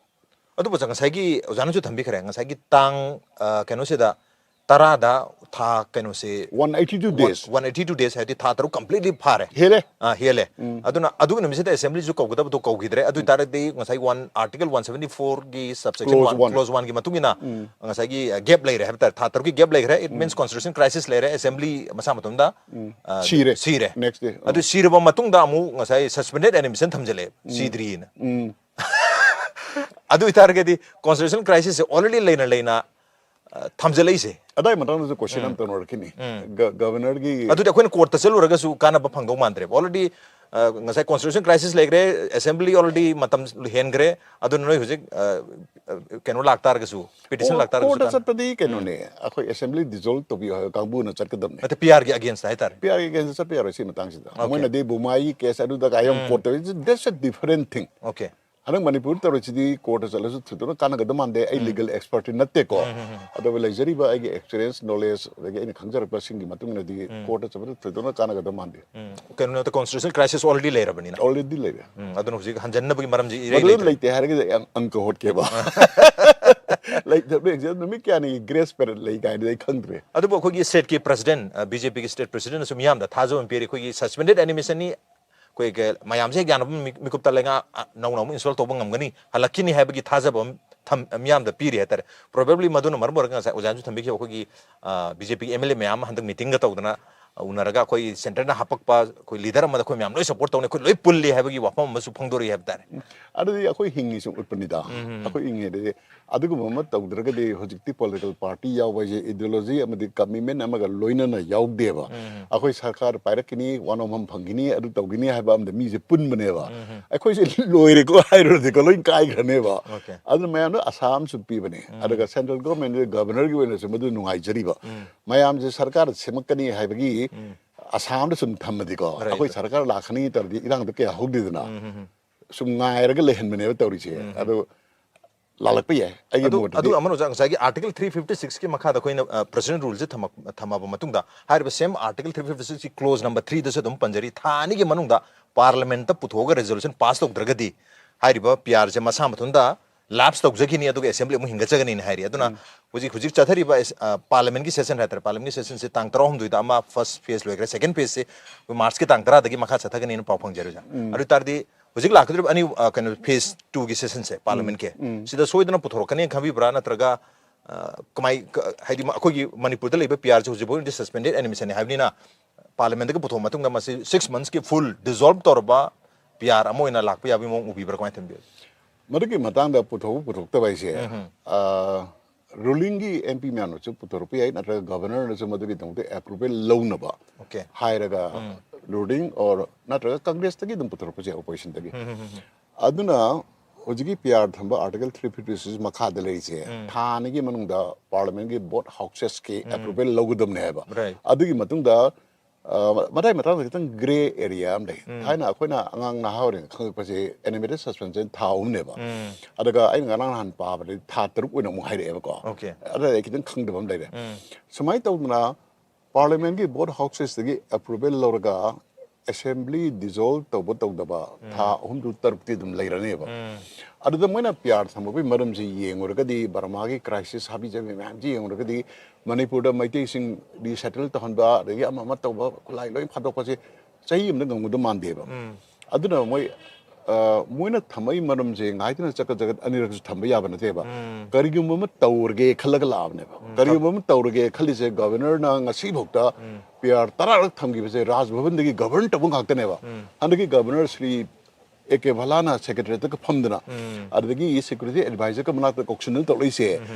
ꯑꯗꯨꯕꯨ ꯉꯁꯥꯏꯒꯤ ꯑꯣꯖꯥꯅꯁꯨ ꯊꯝꯕꯤꯈ꯭ꯔꯦ, ꯉꯁꯥꯏꯒꯤ ꯇꯥꯡ, ꯑ, ꯀꯩꯅꯣꯁꯤꯗ, ꯇꯔꯥꯗ ꯊꯥ ꯀꯩꯅꯣꯁꯦ, One eighty two days. One eighty two days ꯍꯥꯏꯗꯤ ꯊꯥ ꯇꯔꯨꯛ ꯀꯝꯄ꯭ꯂꯤꯠꯂꯤ ꯐꯥꯔꯦ꯫ ꯍꯦꯜꯂꯦ꯫ ꯑ, ꯍꯦꯜꯂꯦ꯫ ꯑꯗꯨꯅ ꯑꯗꯨꯒꯤ ꯅꯨꯃꯤꯠꯁꯤꯗ ꯑꯦꯁꯦꯝꯕ꯭ꯂꯤꯁꯨ ꯀꯧꯒꯗꯕꯗꯣ ꯀꯧꯈꯤꯗ꯭ꯔꯦ꯫ ꯑꯗꯨ ꯑꯣꯏ ꯇꯥꯔꯗꯤ ꯉꯁꯥꯏ ꯋꯥꯟ, ꯑꯥꯔꯇꯤꯀꯜ ꯋꯥꯟ ꯁꯕꯦꯟꯇꯤ ꯐꯣꯔꯒꯤ ꯁꯕꯁꯦꯛꯁꯟ Clause ꯋꯥꯟ, one. ꯀ꯭ꯂꯣꯖ ꯋꯥꯟꯒꯤ ꯃꯇꯨꯡ ꯏꯟꯅ ꯉꯁꯥꯏꯒꯤ, ꯑ, ꯒꯦꯞ ꯂꯩꯔꯦ ꯍꯥꯏꯕ ꯇꯥꯔꯦ, ꯊꯥ ꯇꯔꯨꯛꯀꯤ ꯒꯦꯞ ꯂꯩꯈ꯭ꯔꯦ꯫ It means constitution crisis ꯂꯩꯔꯦ, ꯑꯦꯁꯦꯝꯕ꯭ꯂꯤ ꯃꯁꯥ ꯃꯇꯣꯝꯗ, ꯑ, ꯁꯤꯔꯦ꯫ ꯁꯤꯔꯦ꯫ Next day. ꯑꯗꯨ ꯁꯤꯔꯕ ꯃꯇꯨꯡꯗ ꯑꯃꯨꯛ ꯉꯁꯥꯏ suspended animation ꯊꯝꯖꯜꯂꯛꯑꯦ, ꯁꯤꯗ꯭ꯔꯤꯅ꯫ ꯑꯗꯨ ꯑꯣꯏꯇꯥꯔꯒꯗꯤ constitutional crisis ꯁꯦ already ꯂꯩꯅ ꯂꯩꯅ, ꯑ, ꯊꯝꯖꯜꯂꯛꯏꯁꯦ꯫ ꯑꯗꯥꯏ ꯃꯇꯥꯡꯗꯁꯨ ꯀꯣꯏꯁꯟ ꯑꯃ ꯇꯧꯅꯔꯛꯈꯤꯅꯤ꯫ ꯒ-, ꯒꯕꯔꯅꯔꯒꯤ ꯑꯗꯨꯗꯤ ꯑꯩꯈꯣꯏꯅ ꯀꯣꯔꯠꯇ ꯆꯠꯂꯨꯔꯒꯁꯨ ꯀꯥꯟꯅꯕ ꯐꯪꯗꯧ ꯃꯥꯟꯗ꯭ꯔꯦꯕ꯫ Already, ꯑ, ꯉꯁꯥꯏ constitutional crisis ꯂꯩꯈ꯭ꯔꯦ, ꯑꯦꯁꯦꯝꯕ꯭ꯂꯤ already ꯃꯇꯝ ꯍꯦꯟꯈ꯭ꯔꯦ, ꯑꯗꯨꯅ ꯅꯣꯏ ꯍꯧꯖꯤꯛ, ꯑ, ꯑ, ꯀꯩꯅꯣ ꯂꯥꯛꯇꯥꯔꯒꯁꯨ, ꯄꯤꯇꯤꯁꯟ ꯂꯥꯛꯇꯥꯔꯒꯁꯨ ꯀꯣꯔꯠꯇ ꯀꯥꯟꯅ- ꯆꯠꯄꯗꯤ ꯀꯩꯅꯣꯅꯦ, ꯑꯩꯈꯣꯏ ꯑꯦꯁꯦꯝꯕ꯭ꯂꯤ ꯗꯤꯖꯣꯜꯕ ꯇꯧꯕꯤꯌꯨ ꯍꯥꯏꯕ ꯀꯥꯡꯕꯨꯅ ꯆꯠꯀꯗꯕꯅꯦ꯫ ꯅꯠꯇꯦ, ꯄꯤ ꯑꯥꯔꯒꯤ ꯑꯒꯦꯟꯁꯇ ꯍꯥꯏꯇꯥꯔꯦ꯫ ꯄꯤ ꯑꯥꯔꯒꯤ ꯑꯒꯦꯟꯁꯇ ꯆꯠꯄ ꯌꯥꯔꯣꯏ ꯁꯤ ꯃꯇꯥꯡꯁꯤꯗ꯫ Okay. ꯃꯣꯏꯅꯗꯤ ꯕꯨꯃꯥꯏꯒꯤ ꯀꯦꯁ ꯑꯗꯨꯗ ꯀꯥꯏ ꯑꯃ ꯀꯣꯔꯠꯇ, that's a different thing꯫ Okay. ꯍꯟꯗꯛ ꯃꯅꯤꯄꯨꯔꯗ ꯇꯧꯔꯤꯁꯤꯗꯤ ꯀꯣꯔꯠꯇ ꯆꯠꯂꯁꯨ ꯊꯣꯏꯗꯣꯛꯅ ꯀꯥꯟꯅꯒꯗꯕ ꯃꯥꯟꯗꯦ꯫ ꯑꯩ ꯂꯤꯒꯦꯜ ꯑꯦꯛꯁꯄꯔꯠꯇꯤ ꯅꯠꯇꯦꯀꯣ꯫ ꯑꯗꯨꯕꯨ ꯂꯩꯖꯔꯤꯕ ꯑꯩꯒꯤ ꯑꯦꯛꯁꯄꯤꯔꯤꯌꯦꯟꯁ, ꯅꯣꯂꯦꯖ, ꯑꯗꯒꯤ ꯑꯩꯅ ꯈꯪꯖꯔꯛꯄꯁꯤꯡꯒꯤ ꯃꯇꯨꯡ ꯏꯟꯅꯗꯤ ꯀꯣꯔꯠꯇ ꯆꯠꯄꯗ ꯊꯣꯏꯗꯣꯛꯅ ꯀꯥꯟꯅꯒꯗꯕ ꯃꯥꯟꯗꯦ꯫ ꯎꯝ, ꯀꯩꯅꯣ, ꯅꯠꯇꯦ, constitutional crisis already ꯂꯩꯔꯕꯅꯤꯅ꯫ Already ꯂꯩꯔꯦ꯫ ꯎꯝ, ꯑꯗꯨꯅ ꯍꯧꯖꯤꯛ ꯍꯟꯖꯟꯅꯕꯒꯤ ꯃꯔꯝꯁꯤ ꯏꯔꯩ ꯃꯗꯨ ꯂꯩꯇ꯭ꯔꯦ꯫ ꯂꯩꯇꯦ ꯍꯥꯏꯔꯒꯗꯤ ꯑꯩ ꯑꯪ-, ꯑꯪꯀ ꯍꯣꯠꯀꯦꯕ꯫ ꯂꯩꯇꯕ ꯑꯦꯛꯖꯥꯝ ꯅꯨꯃꯤꯠ ꯀꯌꯥꯅꯤꯒꯤ ꯒ꯭ꯔꯦꯁ ꯄꯦꯔꯤꯌꯗ ꯂꯩ ꯀꯥꯏꯅꯗꯤ ꯑꯩ ꯈꯪꯗ꯭ꯔꯦ꯫ ꯑꯗꯨꯕꯨ ꯑꯩꯈꯣꯏꯒꯤ ꯁ꯭ꯇꯦꯠꯀꯤ ꯄ꯭ꯔꯁꯤꯗꯦꯟ, ꯑ, ꯕꯤ ꯖꯦ ꯄꯤꯒꯤ ꯁ꯭ꯇꯦꯠ ꯄ꯭ꯔꯁꯤꯗꯦꯟꯅꯁꯨ ꯃꯤꯌꯥꯝꯗ ꯊꯥꯖꯕ ꯑꯃ ꯄꯤꯔꯤ꯫ ꯑꯩꯈꯣꯏꯒꯤ suspended animationꯅꯤ, ꯑꯩꯈꯣꯏ ꯀꯩ-, ꯃꯌꯥꯝꯁꯦ ꯍꯦꯛ ꯌꯥꯅꯕ ꯃꯤ-, ꯃꯤꯀꯨꯞꯇ ꯂꯩꯉꯥꯛ, ꯑ, ꯅꯧꯅ ꯑꯃꯨꯛ ꯏꯟꯁꯇꯣꯜ ꯇꯧꯕ ꯉꯝꯒꯅꯤ, ꯍꯜꯂꯛꯈꯤꯅꯤ ꯍꯥꯏꯕꯒꯤ ꯊꯥꯖꯕ ꯑꯃ ꯊꯝ-, ꯃꯤꯌꯥꯝꯗ ꯄꯤꯔꯤ ꯍꯥꯏꯇꯥꯔꯦ꯫ Probably ꯃꯗꯨꯅ ꯃꯔꯝ ꯑꯣꯏꯔꯒ ꯉꯁꯥꯏ ꯑꯣꯖꯥꯅꯁꯨ ꯊꯝꯕꯤꯈꯤꯕ ꯑꯩꯈꯣꯏꯒꯤ, ꯑ, BJPꯒꯤ MLA ꯃꯌꯥꯝ ꯑꯃ ꯍꯟꯗꯛ meetingꯒ ꯇꯧꯗꯅ, ꯑ, ꯎꯅꯔꯒ ꯑꯩꯈꯣꯏ centreꯅ ꯍꯥꯄꯛꯄ ꯑꯩꯈꯣꯏ leader ꯑꯃꯗ ꯑꯩꯈꯣꯏ ꯃꯌꯥꯝ ꯂꯣꯏ support ꯇꯧꯅꯤ, ꯑꯩꯈꯣꯏ ꯂꯣꯏ ꯄꯨꯜꯂꯤ ꯍꯥꯏꯕꯒꯤ ꯋꯥꯐꯝ ꯑꯃꯁꯨ ꯐꯣꯡꯗꯣꯔꯛꯏ ꯍꯥꯏꯕ ꯇꯥꯔꯦ꯫ ꯑꯗꯨꯗꯤ ꯑꯩꯈꯣꯏ ꯍꯤꯡꯉꯤ ꯁꯨꯝ ꯎꯠꯄꯅꯤꯗ꯫ ꯎꯝ, ꯎꯝ, ꯎꯝ꯫ ꯑꯩꯈꯣꯏ ꯍꯤꯡꯉꯤꯗꯗꯤ ꯑꯗꯨꯒꯨꯝꯕ ꯑꯃ ꯇꯧꯗ꯭ꯔꯒꯗꯤ ꯍꯧꯖꯤꯛꯇꯤ political party ꯌꯥꯎꯕ ꯍꯥꯏꯁꯦ ideology ꯑꯃꯗꯤ commitment ꯑꯃꯒ ꯂꯣꯏꯅꯅ ꯌꯥꯎꯗꯦꯕ꯫ ꯎꯝ, ꯎꯝ꯫ ꯑꯩꯈꯣꯏ ꯁꯔꯀꯥꯔ ꯄꯥꯏꯔꯛꯈꯤꯅꯤ, ꯋꯥꯅꯣꯝꯐꯝ ꯐꯪꯈꯤꯅꯤ, ꯑꯗꯨ ꯇꯧꯈꯤꯅꯤ ꯍꯥꯏꯕ ꯑꯃꯗ ꯃꯤꯁꯦ ꯄꯨꯟꯕꯅꯦꯕ꯫ ꯎꯝ, ꯎꯝ꯫ ꯑꯩꯈꯣꯏꯁꯦ ꯂꯣꯏꯔꯦꯀꯣ ꯍꯥꯏꯔꯨꯔꯗꯤꯀꯣ ꯂꯣꯏ ꯀꯥꯏꯈ꯭ꯔꯅꯦꯕ꯫ Okay꯫ ꯑꯗꯨꯅ ꯃꯌꯥꯝꯅ ꯑꯁꯥ ꯑꯃꯁꯨ ꯄꯤꯕꯅꯦ꯫ ꯎꯝ꯫ ꯑꯗꯨꯒ central government governorꯒꯤ ꯑꯣꯏꯅꯁꯨ ꯃꯗꯨ ꯅꯨꯡꯉꯥꯏꯖꯔꯤꯕ꯫ ꯎꯝ꯫ ꯃꯌꯥꯝꯁꯦ ꯁꯔꯀꯥꯔ ꯁꯦꯝꯃꯛꯀꯅꯤ ꯍꯥꯏꯕꯒꯤ ꯎꯝ꯫ ꯑꯁꯥ ꯑꯃꯗ ꯁꯨꯝ ꯊꯝꯃꯗꯤꯀꯣ, Right꯫ ꯑꯩꯈꯣꯏ ꯁꯔꯀꯥꯔ ꯂꯥꯛꯀꯅꯤ ꯇꯧꯔꯗꯤ ꯏꯔꯥꯡꯗꯣ ꯀꯌꯥ ꯍꯧꯗꯦꯗꯅ꯫ ꯎꯝ, ꯎꯝ, ꯎꯝ꯫ ꯁꯨꯝ ꯉꯥꯏꯔꯒ ꯂꯩꯍꯟꯕꯅꯦꯕ ꯇꯧꯔꯤꯁꯦ꯫ ꯎꯝ, ꯎꯝ꯫ ꯑꯗꯣ ꯂꯥꯜꯂꯛꯄ ꯌꯥꯏ, ꯑꯩꯒꯤ ꯑꯗꯨ, ꯃꯣꯠꯇꯗꯤ꯫ ꯑꯗꯨ ꯑꯃꯅ ꯑꯣꯖꯥ, ꯉꯁꯥꯏꯒꯤ Article three fifty sixꯀꯤ ꯃꯈꯥꯗ ꯑꯩꯈꯣꯏꯅ, ꯑ, President Ruleꯁꯦ ꯊꯝꯃꯛ-, ꯊꯝꯃꯕ ꯃꯇꯨꯡꯗ, ꯍꯥꯏꯔꯤꯕ same Article three fifty sixꯀꯤ clause number threeꯗꯁꯨ ꯑꯗꯨꯝ ꯄꯟꯖꯔꯤ, ꯊꯥ ꯑꯅꯤꯒꯤ ꯃꯅꯨꯡꯗ Parliamentꯇ ꯄꯨꯊꯣꯛꯑꯒ resolution pass ꯇꯧꯗ꯭ꯔꯒꯗꯤ, ꯍꯥꯏꯔꯤꯕ PRꯁꯦ ꯃꯁꯥ ꯃꯊꯟꯇ lapse ꯇꯧꯖꯈꯤꯅꯤ, ꯑꯗꯨꯒ Assembly ꯑꯃꯨꯛ ꯍꯤꯡꯒꯠꯆꯒꯅꯤꯅ ꯍꯥꯏꯔꯤ꯫ ꯑꯗꯨꯅ ꯎꯝ꯫ ꯍꯧꯖꯤꯛ, ꯍꯧꯖꯤꯛ ꯆꯠꯊꯔꯤꯕ ꯑꯦꯁ-, ꯑ, Parliamentꯀꯤ session ꯍꯥꯏꯇꯥꯔꯦ, Parliamentꯀꯤ sessionꯁꯦ ꯇꯥꯡ ꯇꯔꯥꯍꯨꯝꯗꯣꯏꯗ ꯑꯃ first phase ꯂꯣꯏꯈ꯭ꯔꯦ, second phaseꯁꯦ ꯑꯩꯈꯣꯏ Marchꯀꯤ ꯇꯥꯡ ꯇꯔꯥꯗꯒꯤ ꯃꯈꯥ ꯆꯠꯊꯒꯅꯤꯅ ꯄꯥꯎ ꯐꯪꯖꯔꯦ, ꯑꯣꯖꯥ꯫ ꯎꯝ꯫ ꯑꯗꯨ ꯑꯣꯏ ꯇꯥꯔꯗꯤ ꯍꯧꯖꯤꯛ ꯂꯥꯛꯀꯗꯧꯔꯤꯕ ꯑꯅꯤ, ꯑ, ꯀꯩꯅꯣ, phase twoꯒꯤ sessionꯁꯦ Parliamentꯀꯤ, ꯎꯝ꯫ ꯁꯤꯗ ꯁꯣꯏꯗꯅ ꯄꯨꯊꯣꯔꯛꯀꯅꯤꯅ ꯈꯟꯕꯤꯕ꯭ꯔꯥ? ꯅꯠꯇ꯭ꯔꯒ, ꯑ, ꯀꯃꯥꯏ-, ꯀ-, ꯍꯥꯏꯗꯤ, ꯃ-, ꯑꯩꯈꯣꯏꯒꯤ ꯃꯅꯤꯄꯨꯔꯗ ꯂꯩꯕ PRꯁꯦ ꯍꯧꯖꯤꯛ ꯐꯥꯎꯒꯤꯗꯤ suspended animationꯅꯤ ꯍꯥꯏꯕꯅꯤꯅ, Parliamentꯇꯒꯤ ꯄꯨꯊꯣꯛꯑ ꯃꯇꯨꯡꯗ ꯃꯁꯤ six monthsꯀꯤ full dissolve ꯇꯧꯔꯕ PR ꯑꯃ ꯑꯣꯏꯅ ꯂꯥꯛꯄ ꯌꯥꯕꯒꯤ ꯃꯑꯣꯡ ꯎꯕꯤꯕ꯭ꯔꯥ? ꯀꯃꯥꯏꯅ ꯊꯝꯕꯤꯕ? ꯃꯗꯨꯒꯤ ꯃꯇꯥꯡꯗ ꯄꯨꯊꯣꯛꯄ ꯄꯨꯊꯣꯛꯇꯕ ꯍꯥꯏꯁꯦ, ꯎꯝ ꯍꯝ꯫ ꯑ, rulingꯒꯤ MP ꯃꯌꯥꯝꯅꯁꯨ ꯄꯨꯊꯣꯔꯛꯄ ꯌꯥꯏ, ꯅꯠꯇ꯭ꯔꯒ governorꯅꯁꯨ ꯃꯗꯨꯒꯤꯗꯃꯛꯇ approval ꯂꯧꯅꯕ Okay꯫ ꯍꯥꯏꯔꯒ ꯎꯝ꯫ ruling or ꯅꯠꯇ꯭ꯔꯒ Congressꯇꯒꯤ ꯑꯗꯨꯝ ꯃꯇꯥꯏ ꯃꯇꯥꯏ ꯃꯇꯥꯡꯗ ꯈꯤꯇꯪ grey area ꯑꯃ ꯂꯩ꯫ ꯎꯝ, ꯎꯝ, ꯎꯝ, ꯎꯝ꯫ ꯑꯗꯨꯅ ꯍꯧꯖꯤꯛꯀꯤ PR ꯊꯝꯕ Article three fifty six ꯃꯈꯥꯗ ꯂꯩꯔꯤꯁꯦ, ꯎꯝ꯫ ꯊꯥ ꯑꯅꯤꯒꯤ ꯃꯅꯨꯡꯗ Parliamentꯀꯤ both houseski ꯎꯝ꯫ approval ꯂꯧꯒꯗꯕꯅꯦ ꯍꯥꯏꯕ꯫ Right꯫ ꯑꯗꯨꯒꯤ ꯃꯇꯨꯡꯗ, ꯑ, ꯃꯇꯥꯏ ꯃꯇꯥꯡꯗ ꯈꯤꯇꯪ grey area ꯑꯃ ꯂꯩ꯫ ꯎꯝ꯫ ꯊꯥꯏꯅ ꯑꯩꯈꯣꯏꯅ ꯑꯉꯥꯡ ꯅꯍꯥ ꯑꯣꯏꯔꯤꯉꯩ ꯈꯪꯉꯛꯄꯁꯦ animated suspension ꯊꯥ ꯑꯍꯨꯝꯅꯦꯕ꯫ ꯎꯝ꯫ ꯑꯗꯨꯒ ꯑꯩꯅ ꯉꯔꯥꯡ ꯅꯍꯥꯟ ꯄꯥꯕꯗꯗꯤ ꯊꯥ ꯇꯔꯨꯛ ꯑꯣꯏꯅ ꯑꯃꯨꯛ ꯍꯥꯏꯔꯛꯑꯦꯕꯀꯣ꯫ Okay꯫ ꯑꯗꯨꯗ ꯑꯩ ꯈꯤꯇꯪ ꯈꯪꯗꯕ ꯑꯃ ꯂꯩꯔꯦ꯫ ꯎꯝ꯫ ꯁꯨꯃꯥꯏꯅ ꯇꯧꯗꯅ Parliamentꯀꯤ both housesꯇꯒꯤ approval ꯂꯧꯔꯒ Assembly dissolve ꯇꯧꯕ ꯇꯧꯗꯕ ꯎꯝ꯫ ꯊꯥ ꯑꯍꯨꯝꯗꯨ ꯇꯔꯨꯛꯇꯤ ꯑꯗꯨꯝ ꯂꯩꯔꯅꯦꯕ꯫ ꯎꯝ꯫ ꯑꯗꯨꯗ ꯃꯣꯏꯅ PR ꯊꯝꯃꯛꯄꯒꯤ ꯃꯔꯝꯁꯤ ꯌꯦꯡꯉꯨꯔꯒꯗꯤ, ꯕꯔꯃꯥꯒꯤ crisis ꯍꯥꯕꯤ ꯖꯥꯕꯤ ꯃꯌꯥꯝꯁꯤ ꯌꯦꯡꯉꯨꯔꯒꯗꯤ, ꯃꯅꯤꯄꯨꯔꯗ ꯃꯩꯇꯩꯁꯤꯡ resettle ꯇꯧꯍꯟꯕ, ꯑꯗꯒꯤ ꯑꯃ ꯑꯃ ꯇꯧꯕ, ꯈꯨꯠꯂꯥꯏ ꯂꯣꯏ ꯐꯥꯗꯣꯛꯄꯁꯦ ꯆꯍꯤ ꯑꯃꯗ ꯉꯝꯒꯗꯧ ꯃꯥꯟꯗꯦꯕ꯫ ꯎꯝ꯫ ꯑꯗꯨꯅ ꯃꯣꯏ ꯑ, ꯃꯣꯏꯅ ꯊꯝꯕꯒꯤ ꯃꯔꯝꯁꯦ ꯉꯥꯏꯗꯅ ꯆꯀꯠ ꯆꯀꯠ ꯑꯅꯤꯔꯛꯁꯨ ꯊꯝꯕ ꯌꯥꯕ ꯅꯠꯇꯦꯕ꯫ ꯀꯔꯤꯒꯨꯝꯕ ꯑꯃ ꯇꯧꯔꯒꯦ ꯈꯜꯂꯒ ꯂꯥꯛꯑꯕꯅꯦꯕ꯫ ꯀꯔꯤꯒꯨꯝꯕ ꯑꯃ ꯇꯧꯔꯒꯦ ꯈꯜꯂꯤꯁꯦ ꯒꯕꯔꯅꯔꯅ ꯉꯁꯤꯐꯥꯎꯗ ꯄꯤ ꯑꯥꯔ ꯇꯔꯥꯔꯛ ꯊꯝꯈꯤꯕꯁꯦ ꯔꯥꯖ ꯚꯕꯟꯗꯒꯤ ꯒꯕꯔꯟ ꯇꯧꯕ ꯉꯥꯛꯇꯅꯦꯕ꯫ ꯍꯟꯗꯛꯀꯤ ꯒꯕꯔꯅꯔ ꯁ꯭ꯔꯤ ꯑꯦ ꯀꯦ ꯚꯂꯥꯅ ꯁꯦꯀ꯭ꯔꯦꯇꯔꯤꯌꯦꯠꯇꯒ ꯐꯝꯗꯅ, ꯑꯗꯒꯤ ꯁꯦꯀ꯭ꯌꯨꯔꯤꯇꯤ ꯑꯦꯗꯚꯥꯏꯖꯔꯒ ꯃꯅꯥꯛꯇ ꯀꯧꯁꯤꯟꯅ ꯇꯧꯔꯛꯏꯁꯦ,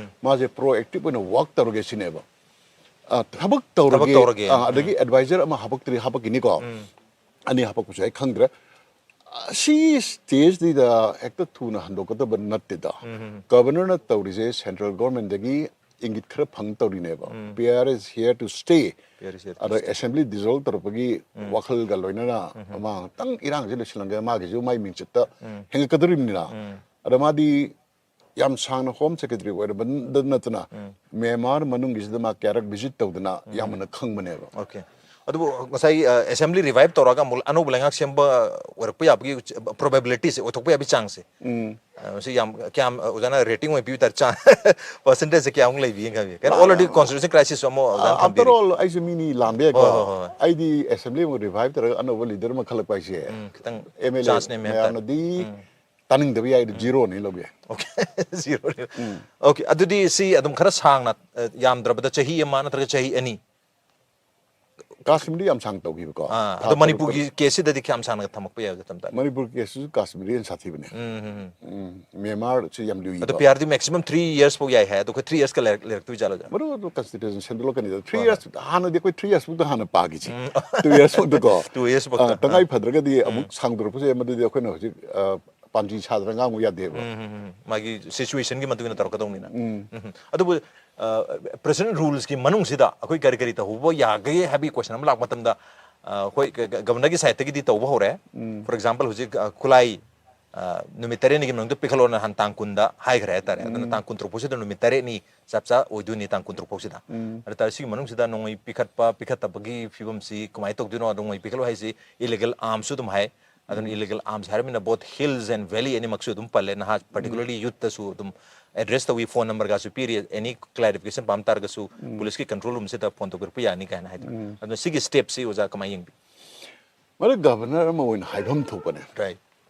ꯃꯥꯁꯦ ꯄ꯭ꯔꯣ ꯑꯦꯛꯇꯤꯚ ꯑꯣꯏꯅ ꯋꯥꯛ ꯇꯧꯔꯒꯦ ꯁꯤꯅꯦꯕ꯫ ꯑ, ꯊꯕꯛ ꯇꯧꯔꯒꯦ꯫ ꯇꯧꯔꯒꯦ꯫ ꯑ, ꯑꯗꯒꯤ ꯑꯦꯗꯚꯥꯏꯖꯔ ꯑꯃ ꯍꯥꯄꯛꯇ꯭ꯔꯤ, ꯍꯥꯄꯛꯈꯤꯅꯤꯀꯣ꯫ ꯑꯅꯤ ꯍꯥꯄꯛꯄꯁꯨ ꯑꯩ ꯈꯪꯗ꯭ꯔꯦ꯫ ꯑ, ꯁꯤ ꯁ꯭ꯇꯦꯖꯁꯤꯗ ꯍꯦꯛꯇ ꯊꯨꯅ ꯍꯟꯗꯣꯛꯀꯗꯕ ꯅꯠꯇꯦꯗ꯫ ꯒꯕꯔꯅꯔꯅ ꯇꯧꯔꯤꯁꯦ ꯁꯦꯟꯇ꯭ꯔꯦꯜ ꯒꯣꯔꯃꯦꯟꯗꯒꯤ ꯏꯪꯒꯤꯠ ꯈꯔ ꯐꯪ ꯇꯧꯔꯤꯅꯦꯕ꯫ P R is here to stay꯫ P R is here to ꯑꯗ ꯑꯦꯁꯦꯝꯕ꯭ꯂꯤ ꯗꯤꯖꯣꯜꯕ ꯇꯧꯔꯛꯄꯒꯤ ꯋꯥꯈꯜꯒ ꯂꯣꯏꯅꯅ ꯃꯥ ꯉꯥꯛꯇꯪ ꯏꯔꯥꯡꯁꯦ ꯂꯣꯏꯁꯤꯜꯂꯝꯒꯦ, ꯃꯥꯒꯤꯁꯨ ꯃꯥꯏ ꯃꯤꯡꯆꯠꯇ ꯍꯦꯟꯒꯠꯀꯗꯧꯔꯤꯕꯅꯤꯅ꯫ ꯑꯗ ꯃꯥꯗꯤ ꯌꯥꯝ ꯁꯥꯡꯅ ꯍꯣꯝ ꯁꯦꯀ꯭ꯔꯦꯇꯔꯤ ꯑꯣꯏꯔꯕꯗ ꯅꯠꯇꯅ ꯃ꯭ꯌꯥꯟꯃꯥꯔ ꯃꯅꯨꯡꯒꯤꯁꯤꯗ ꯃꯥ ꯀꯌꯥꯔꯛ ꯚꯤꯖꯤꯠ ꯇꯧꯗꯅ ꯌꯥꯝꯅ ꯈꯪꯕꯅꯦꯕ꯫ ꯑꯣꯀꯦ꯫ ꯑꯗꯨꯕꯨ ꯉꯁꯥꯏ ꯑꯦꯁꯦꯝꯕ꯭ꯂꯤ ꯔꯤꯚꯥꯏꯚ ꯇꯧꯔꯒ ꯑꯃꯨꯛ ꯑꯅꯧꯕ ꯂꯩꯉꯥꯛ ꯁꯦꯝꯕ ꯑꯣꯏꯔꯛꯄ ꯌꯥꯕꯒꯤ ꯄ꯭ꯔꯣꯕꯦꯕꯤꯂꯤꯇꯤꯁꯦ, ꯑꯣꯏꯊꯣꯛꯄ ꯌꯥꯕꯒꯤ ꯆꯥꯡꯁꯦ, ꯑ, ꯃꯁꯤ ꯌꯥꯝ ꯀꯌꯥꯝ, ꯑ, ꯑꯣꯖꯥꯅ ꯔꯦꯇꯤꯡ ꯑꯣꯏꯅ ꯄꯤꯕ ꯇꯥꯔꯦ, ꯆꯥꯡ ꯄꯔꯁꯦꯟꯇꯦꯖꯁꯦ ꯀꯌꯥꯃꯨꯛ ꯂꯩꯕꯤꯒꯦ ꯈꯟꯕꯤ? ꯀꯩꯅꯣ, ꯑꯣꯜꯔꯦꯗꯤ ꯀꯣꯟꯁꯇꯤꯇ꯭ꯌꯨꯁꯟ ꯀ꯭ꯔꯥꯏꯁꯤꯁ ꯑꯃ ꯑꯣꯖꯥꯅ ꯑꯥꯐꯇꯔ ꯊꯝꯕꯤꯔꯤ꯫ ꯑꯣꯜ ꯑꯩꯁꯨ ꯃꯤꯅꯤ, ꯂꯥꯟꯕ ꯌꯥꯏꯀꯣ꯫ ꯍꯣꯏ, ꯍꯣꯏ, ꯍꯣꯏ꯫ ꯑꯩꯗꯤ ꯑꯦꯁꯦꯝꯕ꯭ꯂꯤ ꯑꯃꯨꯛ ꯔꯤꯚꯥꯏꯚ ꯇꯧꯔꯒ ꯑꯅꯧꯕ ꯂꯤꯗꯔ ꯑꯃ ꯈꯜꯂꯛꯄ ꯍꯥꯏꯁꯦ, ꯎꯝ, ꯈꯤꯇꯪ ꯑꯦꯝ ꯑꯦꯜ ꯑꯦ ꯆꯥꯟꯁꯅꯦ ꯃꯌꯥꯝ ꯇꯥꯏ꯫ ꯃꯌꯥꯝꯅꯗꯤ ꯇꯥꯅꯤꯡꯗꯕ ꯌꯥꯏ, ꯑꯗꯨ ꯖꯤꯔꯣꯅꯤ ꯂꯧꯕ ꯌꯥꯏ꯫ ꯑꯣꯀꯦ꯫ ꯖꯤꯔꯣꯅꯤ꯫ ꯎꯝ꯫ ꯑꯣꯀꯦ, ꯑꯗꯨꯗꯤ ꯁꯤ ꯑꯗꯨꯝ ꯈꯔ ꯁꯥꯡꯅ, ꯑ, ꯌꯥꯝꯗ꯭ꯔꯕꯗ ꯆꯍꯤ ꯑꯃ ꯅꯠꯇ꯭ꯔꯒ ꯆꯍꯤ ꯑꯅꯤ꯫ ꯀꯥꯁꯃꯤꯔꯗꯤ ꯌꯥꯝ ꯁꯥꯡꯅ ꯇꯧꯈꯤꯕꯀꯣ꯫ ꯑꯥ, ꯊꯥ ꯑꯗꯣ ꯇꯔꯨꯛ ꯃꯅꯤꯄꯨꯔꯒꯤ ꯇꯔꯨꯛ꯫ ꯀꯦꯁꯁꯤꯗꯗꯤ ꯀꯌꯥꯝ ꯁꯥꯡꯅ ꯊꯝꯃꯛꯄ ꯌꯥꯏ, ꯃꯇꯝ ꯇꯥꯔꯦ? ꯃꯅꯤꯄꯨꯔ ꯀꯦꯁꯁꯤꯁꯨ ꯀꯥꯁꯃꯤꯔꯗꯤ ꯍꯦꯟꯅ ꯁꯥꯊꯤꯕꯅꯦ꯫ ꯎꯝ, ꯎꯝ, ꯎꯝ꯫ ꯎꯝ, ꯃ꯭ꯌꯥꯟꯃꯥꯔꯁꯤ ꯌꯥꯝ ꯂꯨꯏꯀꯣ꯫ ꯑꯗꯣ ꯄꯤ ꯑꯥꯔꯗꯤ ꯃꯦꯛꯁꯤꯃꯝ ꯊ꯭ꯔꯤ ꯌꯔꯁ ꯐꯥꯎ ꯌꯥꯏ ꯍꯥꯏ, ꯑꯗꯣ ꯑꯩꯈꯣꯏ ꯊ꯭ꯔꯤ ꯌꯔꯁꯀ ꯂꯩꯔꯛ-, ꯂꯩꯔꯛꯇꯣꯏ ꯖꯥꯠꯂꯣ? ꯃꯔꯨ ꯑꯗꯨ ꯀꯟꯁꯇꯤꯇ꯭ꯌꯨꯁꯟ ꯁꯦꯝꯗꯣꯛꯂꯛꯀꯅꯤꯗ꯫ ꯊ꯭ꯔꯤ ꯍꯣꯏ, ꯌꯔꯁ ꯍꯥꯟꯅꯗꯤ ꯑꯩꯈꯣꯏ ꯊ꯭ꯔꯤ ꯌꯔꯁ ꯐꯥꯎꯗ ꯍꯥꯟꯅ ꯄꯥꯈꯤꯁꯤ꯫ ꯇꯨ ꯌꯔꯁ ꯐꯥꯎꯗꯀꯣ꯫ ꯇꯨ ꯌꯔꯁ ꯐꯥꯎꯗ꯫ ꯑ, ꯇꯉꯥꯏ ꯐꯗ꯭ꯔꯒꯗꯤ ꯑꯃꯨꯛ ꯁꯥꯡꯗꯣꯔꯛꯄꯁꯦ, ꯃꯗꯨꯗꯤ ꯑꯩꯈꯣꯏꯅ ꯍꯧꯖꯤꯛ, ꯑ, ꯄꯥꯟꯖꯤ ꯁꯥꯗꯅ ꯉꯥꯡꯕ ꯌꯥꯗꯦꯕ꯫ ꯎꯝ, ꯎꯝ, ꯎꯝ꯫ ꯃꯥꯒꯤ ꯁꯤꯆꯨꯋꯦꯁꯟꯒꯤ ꯃꯇꯨꯡ ꯏꯟꯅ ꯇꯧꯔꯛꯀꯗꯧꯅꯤꯅ꯫ ꯎꯝ, ꯎꯝ꯫ ꯑꯗꯨꯕꯨ, ꯑ, ꯄ꯭ꯔꯦꯁꯤꯗꯦꯟ ꯔꯨꯜꯁꯀꯤ ꯃꯅꯨꯡꯁꯤꯗ ꯑꯩꯈꯣꯏ ꯀꯔꯤ ꯀꯔꯤ ꯇꯧꯍꯧꯕ ꯌꯥꯒꯦ ꯍꯥꯏꯕꯒꯤ ꯀꯣꯏꯁꯟ ꯑꯃ ꯂꯥꯛꯄ ꯃꯇꯝꯗ, ꯑ, ꯑꯩꯈꯣꯏ ꯒ-, ꯒ-, ꯒꯕꯔꯅꯔꯒꯤ ꯁꯥꯏꯠꯇꯒꯤꯗꯤ ꯇꯧꯕ ꯍꯧꯔꯦ꯫ ꯐꯣꯔ ꯑꯦꯛꯖꯥꯝꯄꯜ, ꯍꯧꯖꯤꯛ, ꯑ, ꯈꯨꯠꯂꯥꯏ, ꯑ, ꯅꯨꯃꯤꯠ ꯇꯔꯦꯠꯅꯤꯒꯤ ꯃꯅꯨꯡꯗ ꯄꯤꯈꯠꯂꯣꯅ ꯍꯥꯟ ꯇꯥꯡ ꯀꯨꯟꯗ ꯍꯥꯏꯈ꯭ꯔꯦ ꯍꯥꯏꯇꯥꯔꯦ꯫ ꯑꯗꯨꯅ ꯇꯥꯡ ꯀꯨꯟꯇꯔꯨꯛ ꯐꯥꯎꯁꯤꯗ ꯅꯨꯃꯤꯠ ꯇꯔꯦꯠꯅꯤ ꯆꯞ ꯆꯥ ꯑꯣꯏꯗꯣꯏꯅꯤ, ꯇꯥꯡ ꯀꯨꯟꯇꯔꯨꯛ ꯐꯥꯎꯁꯤꯗ꯫ ꯑꯗꯨ ꯇꯥꯔꯗꯤ ꯁꯤꯒꯤ ꯃꯅꯨꯡꯁꯤꯗ ꯅꯣꯡꯃꯩ ꯄꯤꯈꯠꯄ ꯄꯤꯈꯠꯇꯕꯒꯤ ꯐꯤꯕꯝꯁꯤ ꯀꯃꯥꯏꯅ ꯇꯧꯗꯣꯏꯅꯣ? ꯅꯣꯡꯃꯩ ꯄꯤꯈꯠꯂꯣ ꯍꯥꯏꯁꯤ ꯏꯂꯤꯒꯦꯜ ꯑꯥꯔꯝꯁꯨ ꯑꯗꯨꯝ ꯍꯥꯏ꯫ ꯑꯗꯨꯅ ꯏꯂꯤꯒꯦꯜ ꯑꯥꯔꯝꯁ ꯍꯥꯏꯔꯕꯅꯤꯅ both hills and valley ꯑꯅꯤꯃꯛꯁꯨ ꯑꯗꯨꯝ ꯄꯜꯂꯦ꯫ ꯅꯍꯥ particularly youth ꯇꯁꯨ ꯑꯗꯨꯝ ꯑꯦꯗ꯭ꯔꯦꯁ ꯇꯧꯏ, ꯐꯣꯟ ꯅꯝꯕꯔꯒꯁꯨ ꯄꯤꯔꯤ, ꯑꯦꯅꯤ ꯀ꯭ꯂꯥꯔꯤꯐꯤꯀꯦꯁꯟ ꯄꯥꯝ ꯇꯥꯔꯒꯁꯨ ꯄꯨꯂꯤꯁꯀꯤ ꯀꯟꯇ꯭ꯔꯣꯜ ꯔꯨꯝꯁꯤꯗ ꯐꯣꯟ ꯇꯧꯕꯤꯔꯛꯄ ꯌꯥꯅꯤ ꯀꯥꯏꯅ ꯍꯥꯏꯗꯅ꯫ ꯑꯗꯨꯅ ꯁꯤꯒꯤ ꯁ꯭ꯇꯦꯞꯁꯤ ꯑꯣꯖꯥ ꯀꯃꯥꯏꯅ ꯌꯦꯡꯕꯤ? ꯃꯗꯨ ꯒꯕꯔꯅꯔ ꯑꯃ ꯑꯣꯏꯅ ꯍꯥꯏꯐꯝ ꯊꯣꯛꯄꯅꯦ꯫ ꯔꯥꯏꯠ꯫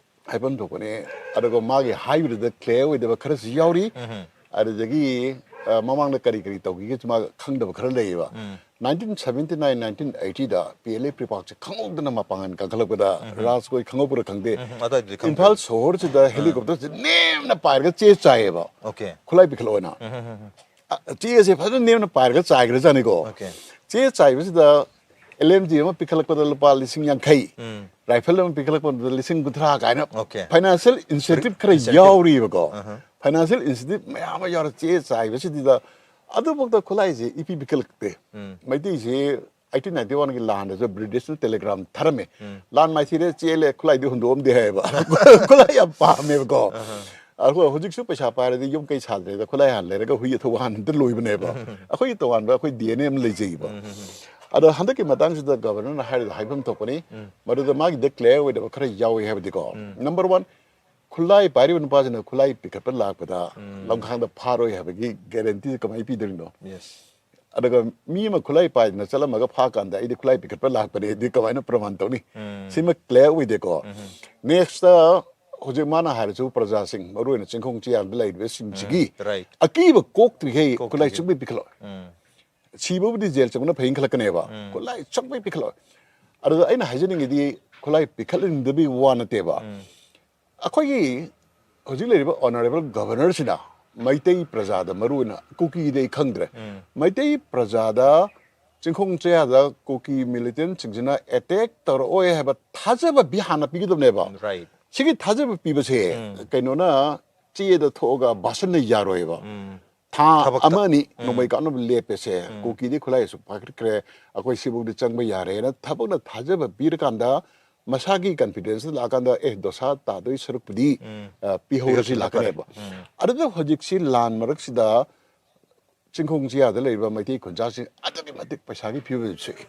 ꯍꯥꯏꯐꯝ ꯊꯣꯛꯄꯅꯦ꯫ ꯑꯗꯨꯒ ꯃꯥꯒꯤ ꯍꯥꯏꯕꯗꯨꯗ ꯀ꯭ꯂꯤꯌꯥꯔ ꯑꯣꯏꯗꯕ ꯈꯔꯁꯨ ꯌꯥꯎꯔꯤ꯫ ꯑꯗꯨꯗꯒꯤ ꯑ, ꯃꯃꯥꯡꯗ ꯀꯔꯤ ꯀꯔꯤ ꯇꯧꯈꯤꯒꯦꯁꯨ ꯃꯥ ꯈꯪꯗꯕ ꯈꯔ ꯂꯩꯌꯦꯕ꯫ ꯅꯥꯏꯟꯇꯤꯟ ꯁꯕꯦꯟꯇꯤ ꯅꯥꯏꯟ ꯅꯥꯏꯟꯇꯤꯟ ꯑꯩꯠꯇꯤꯗ ꯄꯤ ꯑꯦꯜ ꯑꯦ ꯄ꯭ꯔꯤꯄꯥꯛꯁꯦ ꯈꯪꯍꯧꯗꯅ ꯃꯄꯥꯡꯒꯜ ꯀꯟꯈꯠꯂꯛꯄꯗ, ꯔꯥꯖ ꯈꯣꯏ ꯈꯪꯍꯧꯕ꯭ꯔꯥ ꯈꯪꯗꯦ, ꯎꯝ, ꯑꯗꯨꯋꯥꯏꯗꯨꯗꯤ ꯈꯪꯗꯦ꯫ ꯏꯝꯐꯥꯜ ꯁꯣꯍꯣꯔꯁꯤꯗ ꯍꯦꯂꯤꯀꯣꯞꯇꯔꯁꯦ ꯅꯦꯝꯅ ꯄꯥꯏꯔꯒ ꯆꯦ ꯆꯥꯏꯌꯦꯕ꯫ ꯑꯣꯀꯦ꯫ ꯈꯨꯠꯂꯥꯏ ꯄꯤꯈꯠꯂꯛꯑꯣꯅ꯫ ꯎꯝ, ꯎꯝ, ꯎꯝ, ꯎꯝ꯫ ꯑ, ꯆꯦꯁꯦ ꯐꯖꯅ ꯅꯦꯝꯅ ꯄꯥꯏꯔꯒ ꯆꯥꯏꯈ꯭ꯔꯖꯥꯠꯅꯤꯀꯣ꯫ ꯑꯣꯀꯦ꯫ ꯆꯦ ꯆꯥꯏꯕꯁꯤꯗ ꯑꯦꯜ ꯑꯦꯝ ꯖꯤ ꯑꯃ ꯄꯤꯈꯠꯂꯛꯄꯗ ꯂꯨꯄꯥ ꯂꯤꯁꯤꯡ ꯌꯥꯡꯈꯩ, ꯎꯝ꯫ ꯔꯥꯏꯐꯜ ꯑꯃ ꯄꯤꯈꯠꯂꯛꯄꯗ ꯂꯤꯁꯤꯡ ꯀꯨꯟꯊ꯭ꯔꯥ ꯀꯥꯏꯅ ꯑꯣꯀꯦ꯫ ꯐꯥꯏꯅꯥꯟꯁꯤꯌꯦꯜ ꯏꯟꯁꯦꯟꯇꯤꯞ ꯈꯔ ꯏꯟꯁꯦꯟꯇꯤꯞ꯫ ꯌꯥꯎꯔꯤꯕꯀꯣ꯫ ꯑꯍ꯫ ꯐꯥꯏꯅꯥꯟꯁꯤꯌꯦꯜ ꯏꯟꯁꯦꯟꯇꯤꯞ ꯃꯌꯥꯝ ꯑꯃ ꯌꯥꯎꯔ ꯆꯦ ꯆꯥꯏꯕꯁꯤꯗ ꯑꯗꯨꯐꯥꯎꯗ ꯈꯨꯠꯂꯥꯏꯁꯦ ꯏꯄꯤ ꯄꯤꯈꯠꯂꯛꯇꯦ꯫ ꯎꯝ꯫ ꯃꯩꯇꯩꯁꯤ ꯑꯩꯠꯇꯤꯟ ꯅꯥꯏꯟꯇꯤ ꯋꯥꯟꯒꯤ ꯂꯥꯟꯗꯁꯨ ꯕ꯭ꯔꯤꯇꯤꯁꯅ ꯇꯦꯂꯤꯒ꯭ꯔꯥꯝ ꯊꯥꯔꯝꯃꯦ꯫ ꯎꯝ꯫ ꯂꯥꯟ ꯃꯥꯏꯊꯤꯔꯦ, ꯆꯦꯜꯂꯦ, ꯈꯨꯠꯂꯥꯏꯗꯤ ꯍꯨꯟꯗꯣꯛꯑꯝꯗꯦ ꯍꯥꯏꯌꯦꯕ꯫ ꯈꯨꯠꯂꯥꯏ ꯌꯥꯝ ꯄꯥꯝꯃꯦꯕꯀꯣ꯫ ꯑꯍ꯫ ꯑꯗꯨꯒ ꯍꯧꯖꯤꯛꯁꯨ ꯄꯩꯁꯥ ꯄꯥꯏꯔꯗꯤ ꯌꯨꯝ ꯀꯩ ꯁꯥꯗ꯭ꯔꯦꯗ, ꯈꯨꯠꯂꯥꯏ ꯍꯥꯟꯅ ꯂꯩꯔꯒ ꯍꯨꯏ ꯑꯊꯧꯕ ꯍꯥꯟꯅ ꯍꯦꯛꯇ ꯂꯣꯏꯕꯅꯦꯕ꯫ ꯎꯝ꯫ ꯑꯩꯈꯣꯏꯒꯤ ꯇꯣꯉꯥꯟꯕ ꯑꯩꯈꯣꯏ ꯗꯤ ꯑꯦꯟ ꯑꯦ ꯑꯃ ꯂꯩꯖꯩꯕ꯫ ꯎꯝ, ꯎꯝ, ꯎꯝ꯫ ꯑꯗꯣ ꯍꯟꯗꯛꯀꯤ ꯃꯇꯥꯡꯁꯤꯗ ꯒꯕꯔꯅꯔꯅ ꯍꯥꯏꯔꯤꯗꯣ ꯍꯥꯏꯐꯝ ꯊꯣꯛꯄꯅꯤ꯫ ꯎꯝ꯫ ꯃꯗꯨꯗ ꯃꯥꯒꯤꯗ ꯀ꯭ꯂꯤꯌꯥꯔ ꯑꯣꯏꯗꯕ ꯈꯔ ꯌꯥꯎꯏ ꯍꯥꯏꯕꯗꯤꯀꯣ꯫ ꯎꯝ꯫ ꯅꯝꯕꯔ ꯋꯥꯟ, ꯈꯨꯠꯂꯥꯏ ꯄꯥꯏꯔꯤꯕ ꯅꯨꯄꯥꯁꯤꯅ ꯈꯨꯠꯂꯥꯏ ꯄꯤꯈꯠꯄ ꯂꯥꯛꯄꯗ ꯎꯝ꯫ ꯂꯝꯈꯥꯡꯗ ꯐꯥꯔꯣꯏ ꯍꯥꯏꯕꯒꯤ ꯒꯦꯔꯦꯟꯇꯤ ꯀꯃꯥꯏꯅ ꯄꯤꯗꯣꯏꯅꯣ? ꯌꯦꯁ꯫ ꯑꯗꯨꯒ ꯃꯤ ꯑꯃ ꯈꯨꯠꯂꯥꯏ ꯄꯥꯏꯗꯅ ꯆꯠꯂꯝꯃꯒ ꯐꯥꯀꯥꯟꯗ ꯑꯩꯗꯤ ꯈꯨꯠꯂꯥꯏ ꯄꯤꯈꯠꯄ ꯂꯥꯛꯄꯅꯦ, ꯑꯗꯨ ꯀꯃꯥꯏꯅ ꯄ꯭ꯔꯃꯥꯟ ꯇꯧꯅꯤ? ꯎꯝ꯫ ꯁꯤꯃ ꯀ꯭ꯂꯤꯌꯥꯔ ꯑꯣꯏꯗꯦꯀꯣ꯫ ꯎꯝ꯫ ꯅꯦꯛꯁꯇ ꯍꯧꯖꯤꯛ ꯃꯥꯅ ꯍꯥꯏꯔꯁꯨ ꯄ꯭ꯔꯖꯥꯁꯤꯡ, ꯃꯔꯨꯑꯣꯏꯅ ꯆꯤꯡꯈꯣꯡ ꯆꯤꯌꯥꯟꯗ ꯂꯩꯔꯤꯕꯁꯤꯡꯁꯤꯒꯤ ꯎꯝ, ꯔꯥꯏꯠ꯫ ꯑꯀꯤꯕ ꯀꯣꯛꯇ꯭ꯔꯤꯈꯩ ꯀꯣꯛꯇ꯭ꯔꯤꯈꯩ꯫ ꯈꯨꯠꯂꯥꯏ ꯁꯨꯡꯄꯤ ꯄꯤꯈꯠꯂꯛꯑꯣꯏ꯫ ꯎꯝ꯫ ꯁꯤꯕꯕꯨꯗꯤ ꯖꯦꯜ ꯆꯪꯕꯅ ꯐꯩꯅ ꯈꯜꯂꯛꯀꯅꯦꯕ꯫ ꯎꯝ꯫ ꯈꯨꯠꯂꯥꯏ ꯁꯨꯡꯄꯤ ꯄꯤꯈꯠꯂꯛꯑꯣꯏ꯫ ꯑꯗꯨꯗ ꯑꯩꯅ ꯍꯥꯏꯖꯅꯤꯡꯉꯤꯗꯤ ꯈꯨꯠꯂꯥꯏ ꯄꯤꯈꯠꯍꯟꯅꯤꯡꯗꯕꯒꯤ ꯋꯥ ꯅꯠꯇꯦꯕ꯫ ꯎꯝ꯫ ꯑꯩꯈꯣꯏꯒꯤ ꯍꯧꯖꯤꯛ ꯂꯩꯔꯤꯕ ꯑꯣꯅꯔꯦꯕꯜ ꯒꯕꯔꯅꯔꯁꯤꯅ ꯃꯩꯇꯩ ꯄ꯭ꯔꯖꯥꯗ, ꯃꯔꯨꯑꯣꯏꯅ ꯀꯨꯀꯤꯗꯤ ꯑꯩ ꯈꯪꯗ꯭ꯔꯦ, ꯎꯝ꯫ ꯃꯩꯇꯩ ꯄ꯭ꯔꯖꯥꯗ ꯆꯤꯡꯈꯣꯡ ꯆꯌꯥꯗ ꯀꯨꯀꯤ ꯃꯤꯂꯤꯇꯦꯟꯁꯤꯡꯁꯤꯅ ꯑꯦꯇꯦꯛ ꯇꯧꯔꯛꯑꯣꯏ ꯍꯥꯏꯕ ꯊꯥꯖꯕ ꯄꯤ-, ꯍꯥꯟꯅ ꯄꯤꯒꯗꯕꯅꯦꯕ꯫ ꯔꯥꯏꯠ꯫ ꯁꯤꯒꯤ ꯊꯥꯖꯕ ꯄꯤꯕꯁꯦ ꯎꯝ꯫ ꯀꯩꯅꯣꯅ ꯆꯦꯗ ꯊꯣꯛꯑꯒ ꯚꯥꯁꯟꯅ ꯌꯥꯔꯣꯏꯕ꯫ ꯎꯝ꯫ ꯊꯥ ꯊꯕꯛꯇ꯫ ꯑꯃ ꯑꯅꯤ ꯎꯝ꯫ ꯅꯣꯡꯃꯩ ꯀꯥꯞꯅꯕ ꯂꯦꯞꯄꯁꯦ, ꯎꯝ꯫ ꯀꯨꯀꯤꯗꯤ ꯈꯨꯠꯂꯥꯏ ꯑꯁꯨꯛ ꯄꯥꯏꯈꯠꯈ꯭ꯔꯦ, ꯑꯩꯈꯣꯏ ꯁꯤꯐꯧꯗꯤ ꯆꯪꯕ ꯌꯥꯔꯦꯅ ꯊꯕꯛꯅ ꯊꯥꯖꯕ ꯄꯤꯔꯀꯥꯟꯗ ꯃꯁꯥꯒꯤ ꯀꯟꯐꯤꯗꯦꯟꯁꯇ ꯂꯥꯛꯑꯀꯥꯟꯗ, "ꯑꯦ, ꯗꯣꯁꯥ ꯇꯥꯗꯣꯏ ꯁꯔꯨꯛꯄꯨꯗꯤ, ꯎꯝ꯫ ꯑ, ꯄꯤꯍꯧꯔꯁꯤ" ꯄꯤꯍꯧꯔꯁꯤ ꯂꯥꯛꯀꯅꯦꯕ꯫ ꯎꯝ꯫ ꯑꯗꯨꯅ ꯍꯧꯖꯤꯛꯁꯤ ꯂꯥꯟ ꯃꯔꯛꯁꯤꯗ ꯆꯤꯡꯈꯣꯡ ꯆꯤꯌꯥꯗ ꯂꯩꯔꯤꯕ ꯃꯩꯇꯩ ꯈꯨꯟꯖꯥꯁꯤꯡ ꯑꯗꯨꯛꯀꯤ ꯃꯇꯤꯛ ꯄꯩꯁꯥꯒꯤ ꯐꯤꯕꯝ ꯁꯣꯛꯏ꯫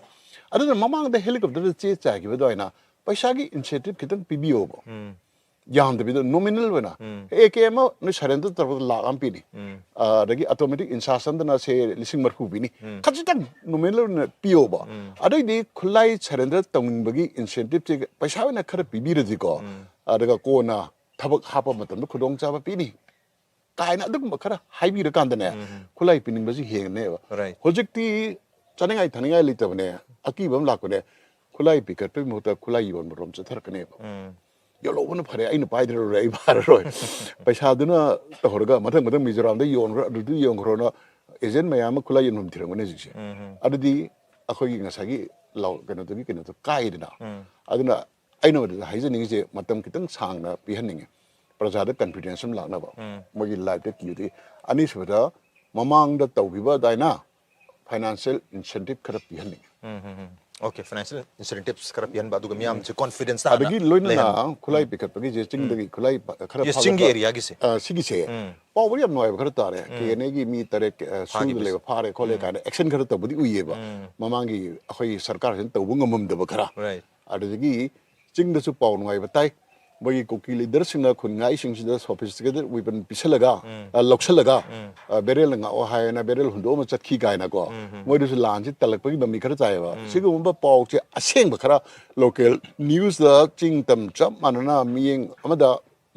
ꯑꯗꯨꯅ ꯃꯃꯥꯡꯗ ꯍꯦꯂꯤꯀꯣꯞꯇꯔꯗ ꯆꯦ ꯆꯥꯏꯈꯤꯕ ꯑꯗꯨꯃꯥꯏꯅ ꯄꯩꯁꯥꯒꯤ ꯏꯟꯁꯦꯟꯇꯤꯞ ꯈꯤꯇꯪ ꯄꯤꯕꯤꯌꯣꯕ꯫ ꯎꯝ꯫ ꯌꯥꯝꯗꯕꯤꯗ, ꯅꯣꯃꯤꯅꯦꯜ ꯑꯣꯏꯅ, ꯎꯝ꯫ ꯑꯦ ꯀꯦ ꯑꯃ ꯅꯣꯏ ꯁꯔꯦꯟꯗꯔ ꯇꯧꯔꯛꯄꯗ ꯂꯥꯛ ꯑꯃ ꯄꯤꯅꯤ꯫ ꯎꯝ꯫ ꯑꯗꯒꯤ ꯑꯣꯇꯣꯃꯦꯇꯤꯛ ꯏꯟꯁꯥꯁꯟꯗꯅ ꯁꯦ ꯂꯤꯁꯤꯡ ꯃꯔꯤꯐꯨ ꯄꯤꯅꯤ꯫ ꯎꯝ꯫ ꯈꯖꯤꯛꯇꯪ ꯅꯣꯃꯤꯅꯦꯜ ꯑꯣꯏꯅ ꯄꯤꯌꯣꯕ꯫ ꯎꯝ꯫ ꯑꯗꯩꯗꯤ ꯈꯨꯠꯂꯥꯏ ꯁꯔꯦꯟꯗꯔ ꯇꯧꯅꯤꯡꯕꯒꯤ ꯏꯟꯁꯦꯟꯇꯤꯞꯁꯦ ꯄꯩꯁꯥ ꯑꯣꯏꯅ ꯈꯔ ꯄꯤꯕꯤꯔꯗꯤꯀꯣ, ꯎꯝ꯫ ꯑꯗꯨꯒ ꯀꯣꯟꯅ ꯊꯕꯛ ꯍꯥꯞꯄ ꯃꯇꯝꯗ ꯈꯨꯗꯣꯡꯆꯥꯕ ꯄꯤꯅꯤ ꯀꯥꯏꯅ ꯑꯗꯨꯒꯨꯝꯕ ꯈꯔ ꯍꯥꯏꯕꯤꯔꯀꯥꯟꯗꯅꯦ, ꯎꯝ. ꯈꯨꯠꯂꯥꯏ ꯄꯤꯅꯤꯡꯕꯁꯤ ꯍꯦꯟꯒꯅꯦꯕ꯫ Right. ꯍꯧꯖꯤꯛꯇꯤ ꯆꯥꯅꯤꯡꯉꯥꯏ ꯊꯛꯅꯤꯡꯉꯥꯏ ꯂꯩꯇꯕꯅꯦ, ꯑꯀꯤꯕ ꯑꯃ ꯂꯥꯛꯄꯅꯦ, ꯈꯨꯠꯂꯥꯏ ꯄꯤꯈꯠꯄꯒꯤ ꯃꯍꯨꯠꯇ ꯈꯨꯠꯂꯥꯏ ꯌꯣꯟꯕ ꯔꯣꯝ ꯆꯠꯊꯔꯛꯀꯅꯦꯕ꯫ ꯎꯝ. ꯌꯣꯜꯍꯧꯕꯅ ꯐꯔꯦ, ꯑꯩꯅ ꯄꯥꯏꯗ꯭ꯔꯔꯣꯏ, ꯑꯩ ꯄꯥꯔꯔꯣꯏ꯫ ꯄꯩꯁꯥꯗꯨꯅ ꯇꯧꯍꯧꯔꯒ ꯃꯊꯪ ꯃꯊꯪ ꯃꯤꯖꯣꯔꯥꯝꯗ ꯌꯣꯟꯈ꯭ꯔꯣ, ꯑꯗꯨꯗ ꯌꯣꯟꯈ꯭ꯔꯣꯅ ꯑꯦꯖꯦꯟ ꯃꯌꯥꯝ ꯑꯃ ꯈꯨꯠꯂꯥꯏ ꯌꯣꯟꯐꯝ ꯊꯤꯔꯝꯒꯅꯤ ꯍꯧꯖꯤꯛꯁꯦ꯫ ꯎꯝ. ꯑꯗꯨꯗꯤ ꯑꯩꯈꯣꯏꯒꯤ ꯉꯁꯥꯏꯒꯤ ꯂꯥꯎ-, ꯀꯩꯅꯣꯗꯨꯒꯤ ꯀꯩꯅꯣꯗꯣ ꯀꯥꯏꯗꯅ꯫ ꯑꯗꯨꯅ ꯑꯩꯅ ꯃꯗꯨꯗ ꯍꯥꯏꯖꯅꯤꯡꯉꯤꯁꯦ, ꯃꯇꯝ ꯈꯤꯇꯪ ꯁꯥꯡꯅ ꯄꯤꯍꯟꯅꯤꯡꯉꯤ ꯄ꯭ꯔꯖꯥꯗ ꯀꯟꯐꯤꯗꯦꯟꯁ ꯑꯃ ꯂꯥꯛꯅꯕ, ꯎꯝ. ꯃꯣꯏꯒꯤ ꯂꯥꯏꯐꯇ ꯀꯤꯗꯤ꯫ ꯑꯅꯤꯁꯨꯕꯗ, ꯃꯃꯥꯡꯗ ꯇꯧꯈꯤꯕ ꯑꯗꯨꯃꯥꯏꯅ ꯐꯥꯏꯅꯥꯟꯁꯤꯌꯦꯜ ꯏꯟꯁꯦꯟꯇꯤꯞ ꯈꯔ ꯄꯤꯍꯟꯅꯤꯡꯉꯤ꯫ ꯎꯝ, ꯎꯝ, ꯎꯝ. Okay, financial incentives ꯈꯔ ꯄꯤꯍꯟꯕ, ꯑꯗꯨꯒ ꯃꯤꯌꯥꯝꯁꯦ ꯀꯣꯟꯐꯤꯗꯦꯟꯁ ꯑꯗꯒꯤ ꯂꯣꯏꯅꯅ ꯈꯨꯠꯂꯥꯏ ꯄꯤꯈꯠꯄꯒꯤ ꯆꯤꯡꯗꯒꯤ ꯈꯨꯠꯂꯥꯏ ꯄ-, ꯈꯔ Yes, ꯐꯥꯒꯠꯄ, ꯆꯤꯡꯒꯤ ꯑꯦꯔꯤꯌꯥꯒꯤꯁꯦ꯫ ꯑ, ꯁꯤꯒꯤꯁꯦ ꯎꯝ. ꯄꯥꯎꯕꯗꯤ ꯌꯥꯝ ꯅꯨꯡꯉꯥꯏꯕ ꯈꯔ ꯇꯥꯔꯦ꯫ ꯀꯦ ꯑꯦꯟ ꯑꯦꯒꯤ ꯃꯤ ꯇꯔꯦꯠ, ꯑ, ꯁꯨꯗ ꯐꯥꯈꯤꯕꯁꯦ꯫ ꯂꯩꯕ ꯐꯥꯔꯦ ꯈꯣꯠꯂꯦ ꯀꯥꯏꯅ ꯑꯦꯛꯁꯟ ꯈꯔ ꯇꯧꯕꯗꯤ ꯎꯏꯌꯦꯕ꯫ ꯎꯝ. ꯃꯃꯥꯡꯒꯤ ꯑꯩꯈꯣꯏꯒꯤ ꯁꯔꯀꯥꯔꯁꯤꯅ ꯇꯧꯕ ꯉꯝꯃꯝꯗꯕ ꯈꯔ꯫ Right. ꯑꯗꯨꯗꯒꯤ ꯆꯤꯡꯗꯁꯨ ꯄꯥꯎ ꯅꯨꯡꯉꯥꯏꯕ ꯇꯥꯏ꯫ ꯃꯣꯏꯒꯤ ꯀꯨꯀꯤ ꯂꯤꯗꯔꯁꯤꯡꯅ ꯈꯨꯟ ꯉꯥꯛꯏꯁꯤꯡꯁꯤꯗ sophisticated weapon ꯄꯤꯁꯜꯂꯒ, ꯑ, ꯂꯧꯁꯜꯂꯒ, ꯑ, ꯕꯦꯔꯦꯜꯅ ꯉꯥꯛꯑꯣ ꯍꯥꯏꯅ ꯕꯦꯔꯦꯜ ꯍꯨꯟꯗꯣꯛꯑꯃ ꯆꯠꯈꯤ ꯀꯥꯏꯅꯀꯣ꯫ ꯃꯣꯏꯗꯨꯁꯨ ꯂꯥꯟꯁꯤ ꯇꯜꯂꯛꯄꯒꯤ ꯃꯃꯤ ꯈꯔ ꯇꯥꯏꯌꯦꯕ꯫ ꯁꯤꯒꯨꯝꯕ ꯄꯥꯎꯁꯦ ꯑꯁꯦꯡꯕ ꯈꯔ ꯂꯣꯀꯦꯜ ꯅ꯭ꯌꯨꯁꯇ ꯆꯤꯡ ꯇꯝ ꯆꯞ ꯃꯥꯟꯅꯅ ꯃꯤꯠꯌꯦꯡ ꯑꯃꯗ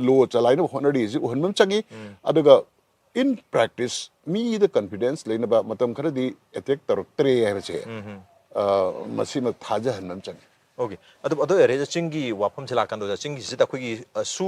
ꯂꯣ ꯆꯂꯥꯏꯅꯕ ꯍꯣꯠꯅꯔꯤꯁꯤ ꯎꯍꯟꯕ ꯑꯃ ꯆꯪꯉꯤ꯫ ꯑꯗꯨꯒ in practice ꯃꯤꯗ ꯀꯟꯐꯤꯗꯦꯟꯁ ꯂꯩꯅꯕ ꯃꯇꯝ ꯈꯔꯗꯤ ꯑꯦꯇꯦꯛ ꯇꯧꯔꯛꯇ꯭ꯔꯦ ꯍꯥꯏꯕꯁꯦ, ꯑ, ꯃꯁꯤꯃ ꯊꯥꯖꯍꯟꯕ ꯑꯃ ꯆꯪꯉꯤ꯫ Okay. ꯑꯗꯨ, ꯑꯗꯨ ꯑꯣꯏꯔꯦ, ꯆꯤꯡꯒꯤ ꯋꯥꯐꯝꯁꯦ ꯂꯥꯛꯀꯥꯟꯗ ꯑꯣꯖꯥ, ꯆꯤꯡꯒꯤꯁꯤꯗ ꯑꯩꯈꯣꯏꯒꯤ, ꯑ, ꯁꯨ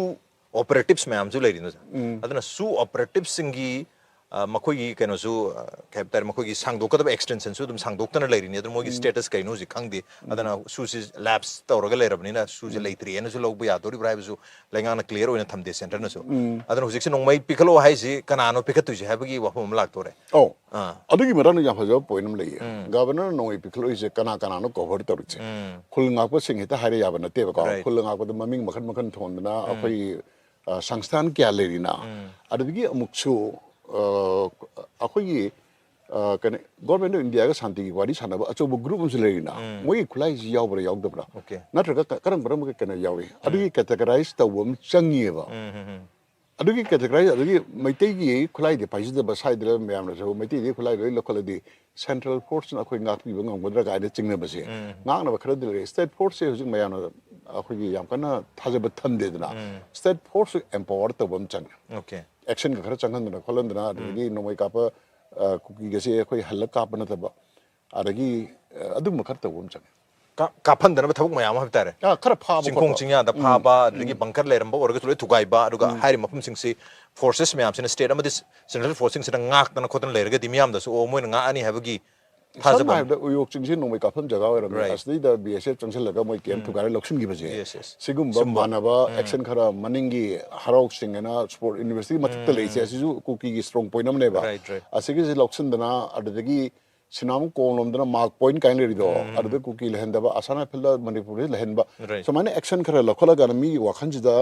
ꯑꯣꯄꯔꯦꯇꯤꯞꯁ ꯃꯌꯥꯝꯁꯨ ꯂꯩꯔꯤꯅꯣ ꯑꯣꯖꯥ? ꯑꯗꯨꯅ ꯁꯨ ꯑꯣꯄꯔꯦꯇꯤꯞꯁꯤꯡꯒꯤ, ꯑ, ꯃꯈꯣꯏꯒꯤ ꯀꯩꯅꯣꯁꯨ, ꯑ, ꯀꯩ ꯍꯥꯏꯕ ꯇꯥꯔꯦ, ꯃꯈꯣꯏꯒꯤ ꯁꯥꯡꯗꯣꯛꯀꯗꯕ ꯑꯦꯛꯁꯇꯦꯟꯁꯟꯁꯨ ꯑꯗꯨꯝ ꯁꯥꯡꯗꯣꯛꯇꯅ ꯂꯩꯔꯤꯅꯤ꯫ ꯑꯗꯨ ꯃꯣꯏꯒꯤ ꯁ꯭ꯇꯦꯇꯁ ꯀꯩꯅꯣ ꯍꯧꯖꯤꯛ ꯈꯪꯗꯦ꯫ ꯑꯗꯨꯅ ꯁꯨꯁꯤ ꯂꯦꯞꯁ ꯇꯧꯔꯒ ꯂꯩꯔꯕꯅꯤꯅ ꯁꯨꯁꯦ ꯂꯩꯇ꯭ꯔꯦꯅꯁꯨ ꯂꯧꯕ ꯌꯥꯗꯣꯔꯤꯕ꯭ꯔꯥ ꯍꯥꯏꯕꯁꯨ ꯂꯩꯉꯥꯛꯅ ꯀ꯭ꯂꯤꯌꯥꯔ ꯑꯣꯏꯅ ꯊꯝꯗꯦ, ꯁꯦꯟꯇꯔꯅꯁꯨ꯫ ꯑꯗꯨꯅ ꯍꯧꯖꯤꯛꯁꯦ ꯅꯣꯡꯃꯩ ꯄꯤꯈꯠꯂꯛꯑꯣ ꯍꯥꯏꯁꯤ ꯀꯅꯥꯅꯣ ꯄꯤꯈꯠꯇꯣꯏꯁꯦ ꯍꯥꯏꯕꯒꯤ ꯋꯥꯐꯝ ꯑꯃ ꯂꯥꯛꯇꯣꯔꯦ꯫ ꯑꯧ, ꯑꯥ. ꯑꯗꯨꯒꯤ ꯃꯇꯥꯡꯗ ꯌꯥꯝ ꯐꯖꯕ ꯄꯣꯏꯟ ꯑꯃ ꯂꯩꯌꯦ꯫ ꯒꯚꯔꯅꯔꯅ ꯅꯣꯡꯃꯩ ꯄꯤꯈꯠꯂꯛꯏꯁꯦ ꯀꯅꯥ ꯀꯅꯥꯅꯣ ꯀꯣꯚꯔ ꯇꯧꯔꯤꯁꯦ? ꯎꯝ. ꯈꯨꯜ ꯉꯥꯛꯄꯁꯤꯡ ꯍꯦꯛꯇ ꯍꯥꯏꯔ ꯌꯥꯕ ꯅꯠꯇꯦꯕꯀꯣ꯫ Right. ꯈꯨꯜ ꯉꯥꯛꯄꯗ ꯃꯃꯤꯡ ꯃꯈꯜ ꯃꯈꯜ ꯊꯣꯟꯗꯅ ꯑꯩꯈꯣꯏꯒꯤ, ꯑ, ꯁꯪꯁꯊꯥꯟ ꯀꯌꯥ ꯂꯩꯔꯤꯅ꯫ ꯑꯗꯨꯗꯒꯤ ꯑꯃꯨꯛꯁꯨ, ꯑ, ꯑꯩꯈꯣꯏꯒꯤ, ꯑ, ꯀꯩꯅꯣ, ꯒꯣꯔꯃꯦꯟ ꯑꯣꯐ ꯏꯟꯗꯤꯌꯥꯒ ꯁꯥꯟꯇꯤꯒꯤ ꯋꯥꯔꯤ ꯁꯥꯟꯅꯕ ꯑꯆꯧꯕ ꯒ꯭ꯔꯨꯞ ꯑꯃꯁꯨ ꯂꯩꯔꯤꯅ꯫ ꯃꯣꯏꯒꯤ ꯈꯨꯠꯂꯥꯏꯁꯤ ꯌꯥꯎꯕ꯭ꯔꯥ ꯌꯥꯎꯗꯕ꯭ꯔꯥ? Okay. ꯅꯠꯇ꯭ꯔꯒ ꯀ-, ꯀꯔꯝ ꯀꯔꯝꯕ ꯀꯩꯅꯣ ꯌꯥꯎꯔꯤ? ꯑꯗꯨꯒꯤ ꯀꯦꯇꯦꯒꯔꯥꯏꯁ ꯇꯧꯕ ꯑꯃ ꯆꯪꯉꯤꯑꯕ꯫ ꯎꯝ, ꯎꯝ, ꯎꯝ. ꯑꯗꯨꯒꯤ ꯀꯦꯇꯦꯒꯔꯥꯏꯁ, ꯑꯗꯨꯒꯤ ꯃꯩꯇꯩꯒꯤ ꯈꯨꯠꯂꯥꯏꯗꯤ ꯄꯥꯏꯖꯗꯕ ꯁ꯭ꯋꯥꯏꯗ ꯂꯩꯕ ꯃꯌꯥꯝꯅꯁꯨ ꯃꯩꯇꯩꯗꯤ ꯈꯨꯠꯂꯥꯏ ꯂꯣꯏ ꯂꯧꯈꯠꯂꯗꯤ ꯁꯦꯟꯇ꯭ꯔꯦꯜ ꯐꯣꯔꯁꯅ ꯑꯩꯈꯣꯏ ꯉꯥꯛꯄꯤꯕ ꯉꯝꯒꯗ꯭ꯔꯥ ꯀꯥꯏꯅ ꯆꯤꯡꯅꯕꯁꯦ, ꯉꯥꯡꯅꯕ ꯈꯔꯗꯤ ꯂꯩꯔꯦ꯫ ꯁ꯭ꯇꯦꯠ ꯐꯣꯔꯁꯁꯦ ꯍꯧꯖꯤꯛ ꯃꯌꯥꯝꯅ ꯑꯩꯈꯣꯏꯒꯤ ꯌꯥꯝ ꯀꯟꯅ ꯊꯥꯖꯕ ꯊꯝꯗꯦꯗꯅ, ꯁ꯭ꯇꯦꯠ ꯐꯣꯔꯁꯁꯨ ꯑꯦꯝꯄꯥꯋꯔ ꯇꯧꯕ ꯑꯃ ꯆꯪꯉꯦ꯫ ꯑꯣꯀꯦ꯫ ꯑꯦꯛꯁꯟꯒ ꯈꯔ ꯆꯪꯍꯟꯗꯅ ꯈꯣꯠꯍꯟꯗꯅ, ꯑꯗꯒꯤ ꯅꯣꯡꯃꯩ ꯀꯥꯞꯄ, ꯑ, ꯀꯨꯀꯤꯒꯁꯦ ꯑꯩꯈꯣꯏ ꯍꯜꯂ ꯀꯥꯞꯄ ꯅꯠꯇꯕ, ꯑꯗꯒꯤ, ꯑ, ꯑꯗꯨꯝꯕ ꯈꯔ ꯇꯧꯕ ꯑꯃ ꯆꯪꯉꯦ꯫ ꯀꯥ- ꯀꯥꯞꯍꯟꯗꯅꯕ ꯊꯕꯛ ꯃꯌꯥꯝ ꯑꯃ ꯍꯥꯏꯕ ꯇꯥꯔꯦ꯫ ꯑ, ꯈꯔ ꯐꯥꯕ ꯆꯤꯡꯈꯣꯡ ꯈꯣꯠꯄ꯫ ꯆꯤꯡꯌꯥꯗ ꯐꯥꯕ, ꯑꯗꯒꯤ ꯕꯪꯀꯔ ꯂꯩꯔꯝꯕ ꯑꯣꯏꯔꯒꯁꯨ ꯂꯣꯏ ꯊꯨꯒꯥꯏꯕ, ꯑꯗꯨꯒ ꯍꯥꯏꯔꯤꯕ ꯃꯐꯝꯁꯤꯡꯁꯤ ꯐꯣꯔꯁꯦꯁ ꯃꯌꯥꯝꯁꯤꯅ, ꯁ꯭ꯇꯦꯠ ꯑꯃꯗꯤ ꯁꯦꯟꯇ꯭ꯔꯦꯜ ꯐꯣꯔꯁꯁꯤꯡꯁꯤꯅ ꯉꯥꯛꯇꯅ ꯈꯣꯠꯇꯅ ꯂꯩꯔꯒꯗꯤ ꯃꯤꯌꯥꯝꯗꯁꯨ, ꯑꯣ, ꯃꯣꯏꯅ ꯉꯥꯛꯑꯅꯤ ꯍꯥꯏꯕꯒꯤ ꯁꯝꯅ ꯊꯥꯖꯕ꯫ ꯍꯥꯏꯔꯕꯗ ꯎꯌꯣꯛ ꯆꯤꯡꯁꯦ ꯅꯣꯡꯃꯩ ꯀꯥꯞꯐꯝ ꯖꯒꯥ ꯑꯣꯏꯔꯝꯃꯦ꯫ Right. ꯑꯁꯤꯗꯩꯗ ꯕꯤ ꯑꯦꯁ ꯑꯦꯐ ꯆꯪꯁꯤꯜꯂꯒ ꯃꯣꯏ ꯀꯦꯝ ꯊꯨꯒꯥꯏꯔ ꯂꯧꯁꯤꯟꯈꯤꯕꯁꯦ꯫ Yes, yes. ꯁꯤꯒꯨꯝꯕ ꯃꯥꯟꯅꯕ ꯑꯦꯛꯁꯟ ꯈꯔ ꯃꯅꯤꯡꯒꯤ ꯍꯔꯥꯎ ꯆꯤꯡ ꯍꯥꯏꯅ ꯁ꯭ꯄꯣꯔꯠ ꯌꯨꯅꯤꯚꯔꯁꯤꯇꯤ ꯃꯊꯛꯇ ꯂꯩꯔꯤꯁꯦ, ꯑꯁꯤꯁꯨ ꯀꯨꯀꯤꯒꯤ ꯁ꯭ꯇꯔꯣꯡ ꯄꯣꯏꯟ ꯑꯃꯅꯦꯕ꯫ Right, right. ꯑꯁꯤꯒꯤꯁꯦ ꯂꯧꯁꯤꯟꯗꯅ ꯑꯗꯨꯗꯒꯤ ꯁꯤꯅꯥꯃꯨꯛ ꯀꯣꯡꯂꯣꯝꯗꯅ ꯃꯥꯔꯛ ꯄꯣꯏꯟ ꯀꯥꯏꯅ ꯂꯩꯔꯤꯗꯣ, ꯑꯗꯨꯗ ꯀꯨꯀꯤ ꯂꯩꯍꯟꯗꯕ, ꯑꯁꯥꯝ ꯔꯥꯏꯐꯜꯗ ꯃꯅꯤꯄꯨꯔꯗ ꯂꯩꯍꯟꯕ, Right. ꯁꯨꯃꯥꯏꯅ ꯑꯦꯛꯁꯟ ꯈꯔ ꯂꯧꯈꯠꯂꯀꯥꯟꯗ ꯃꯤꯒꯤ ꯋꯥꯈꯜꯁꯤꯗ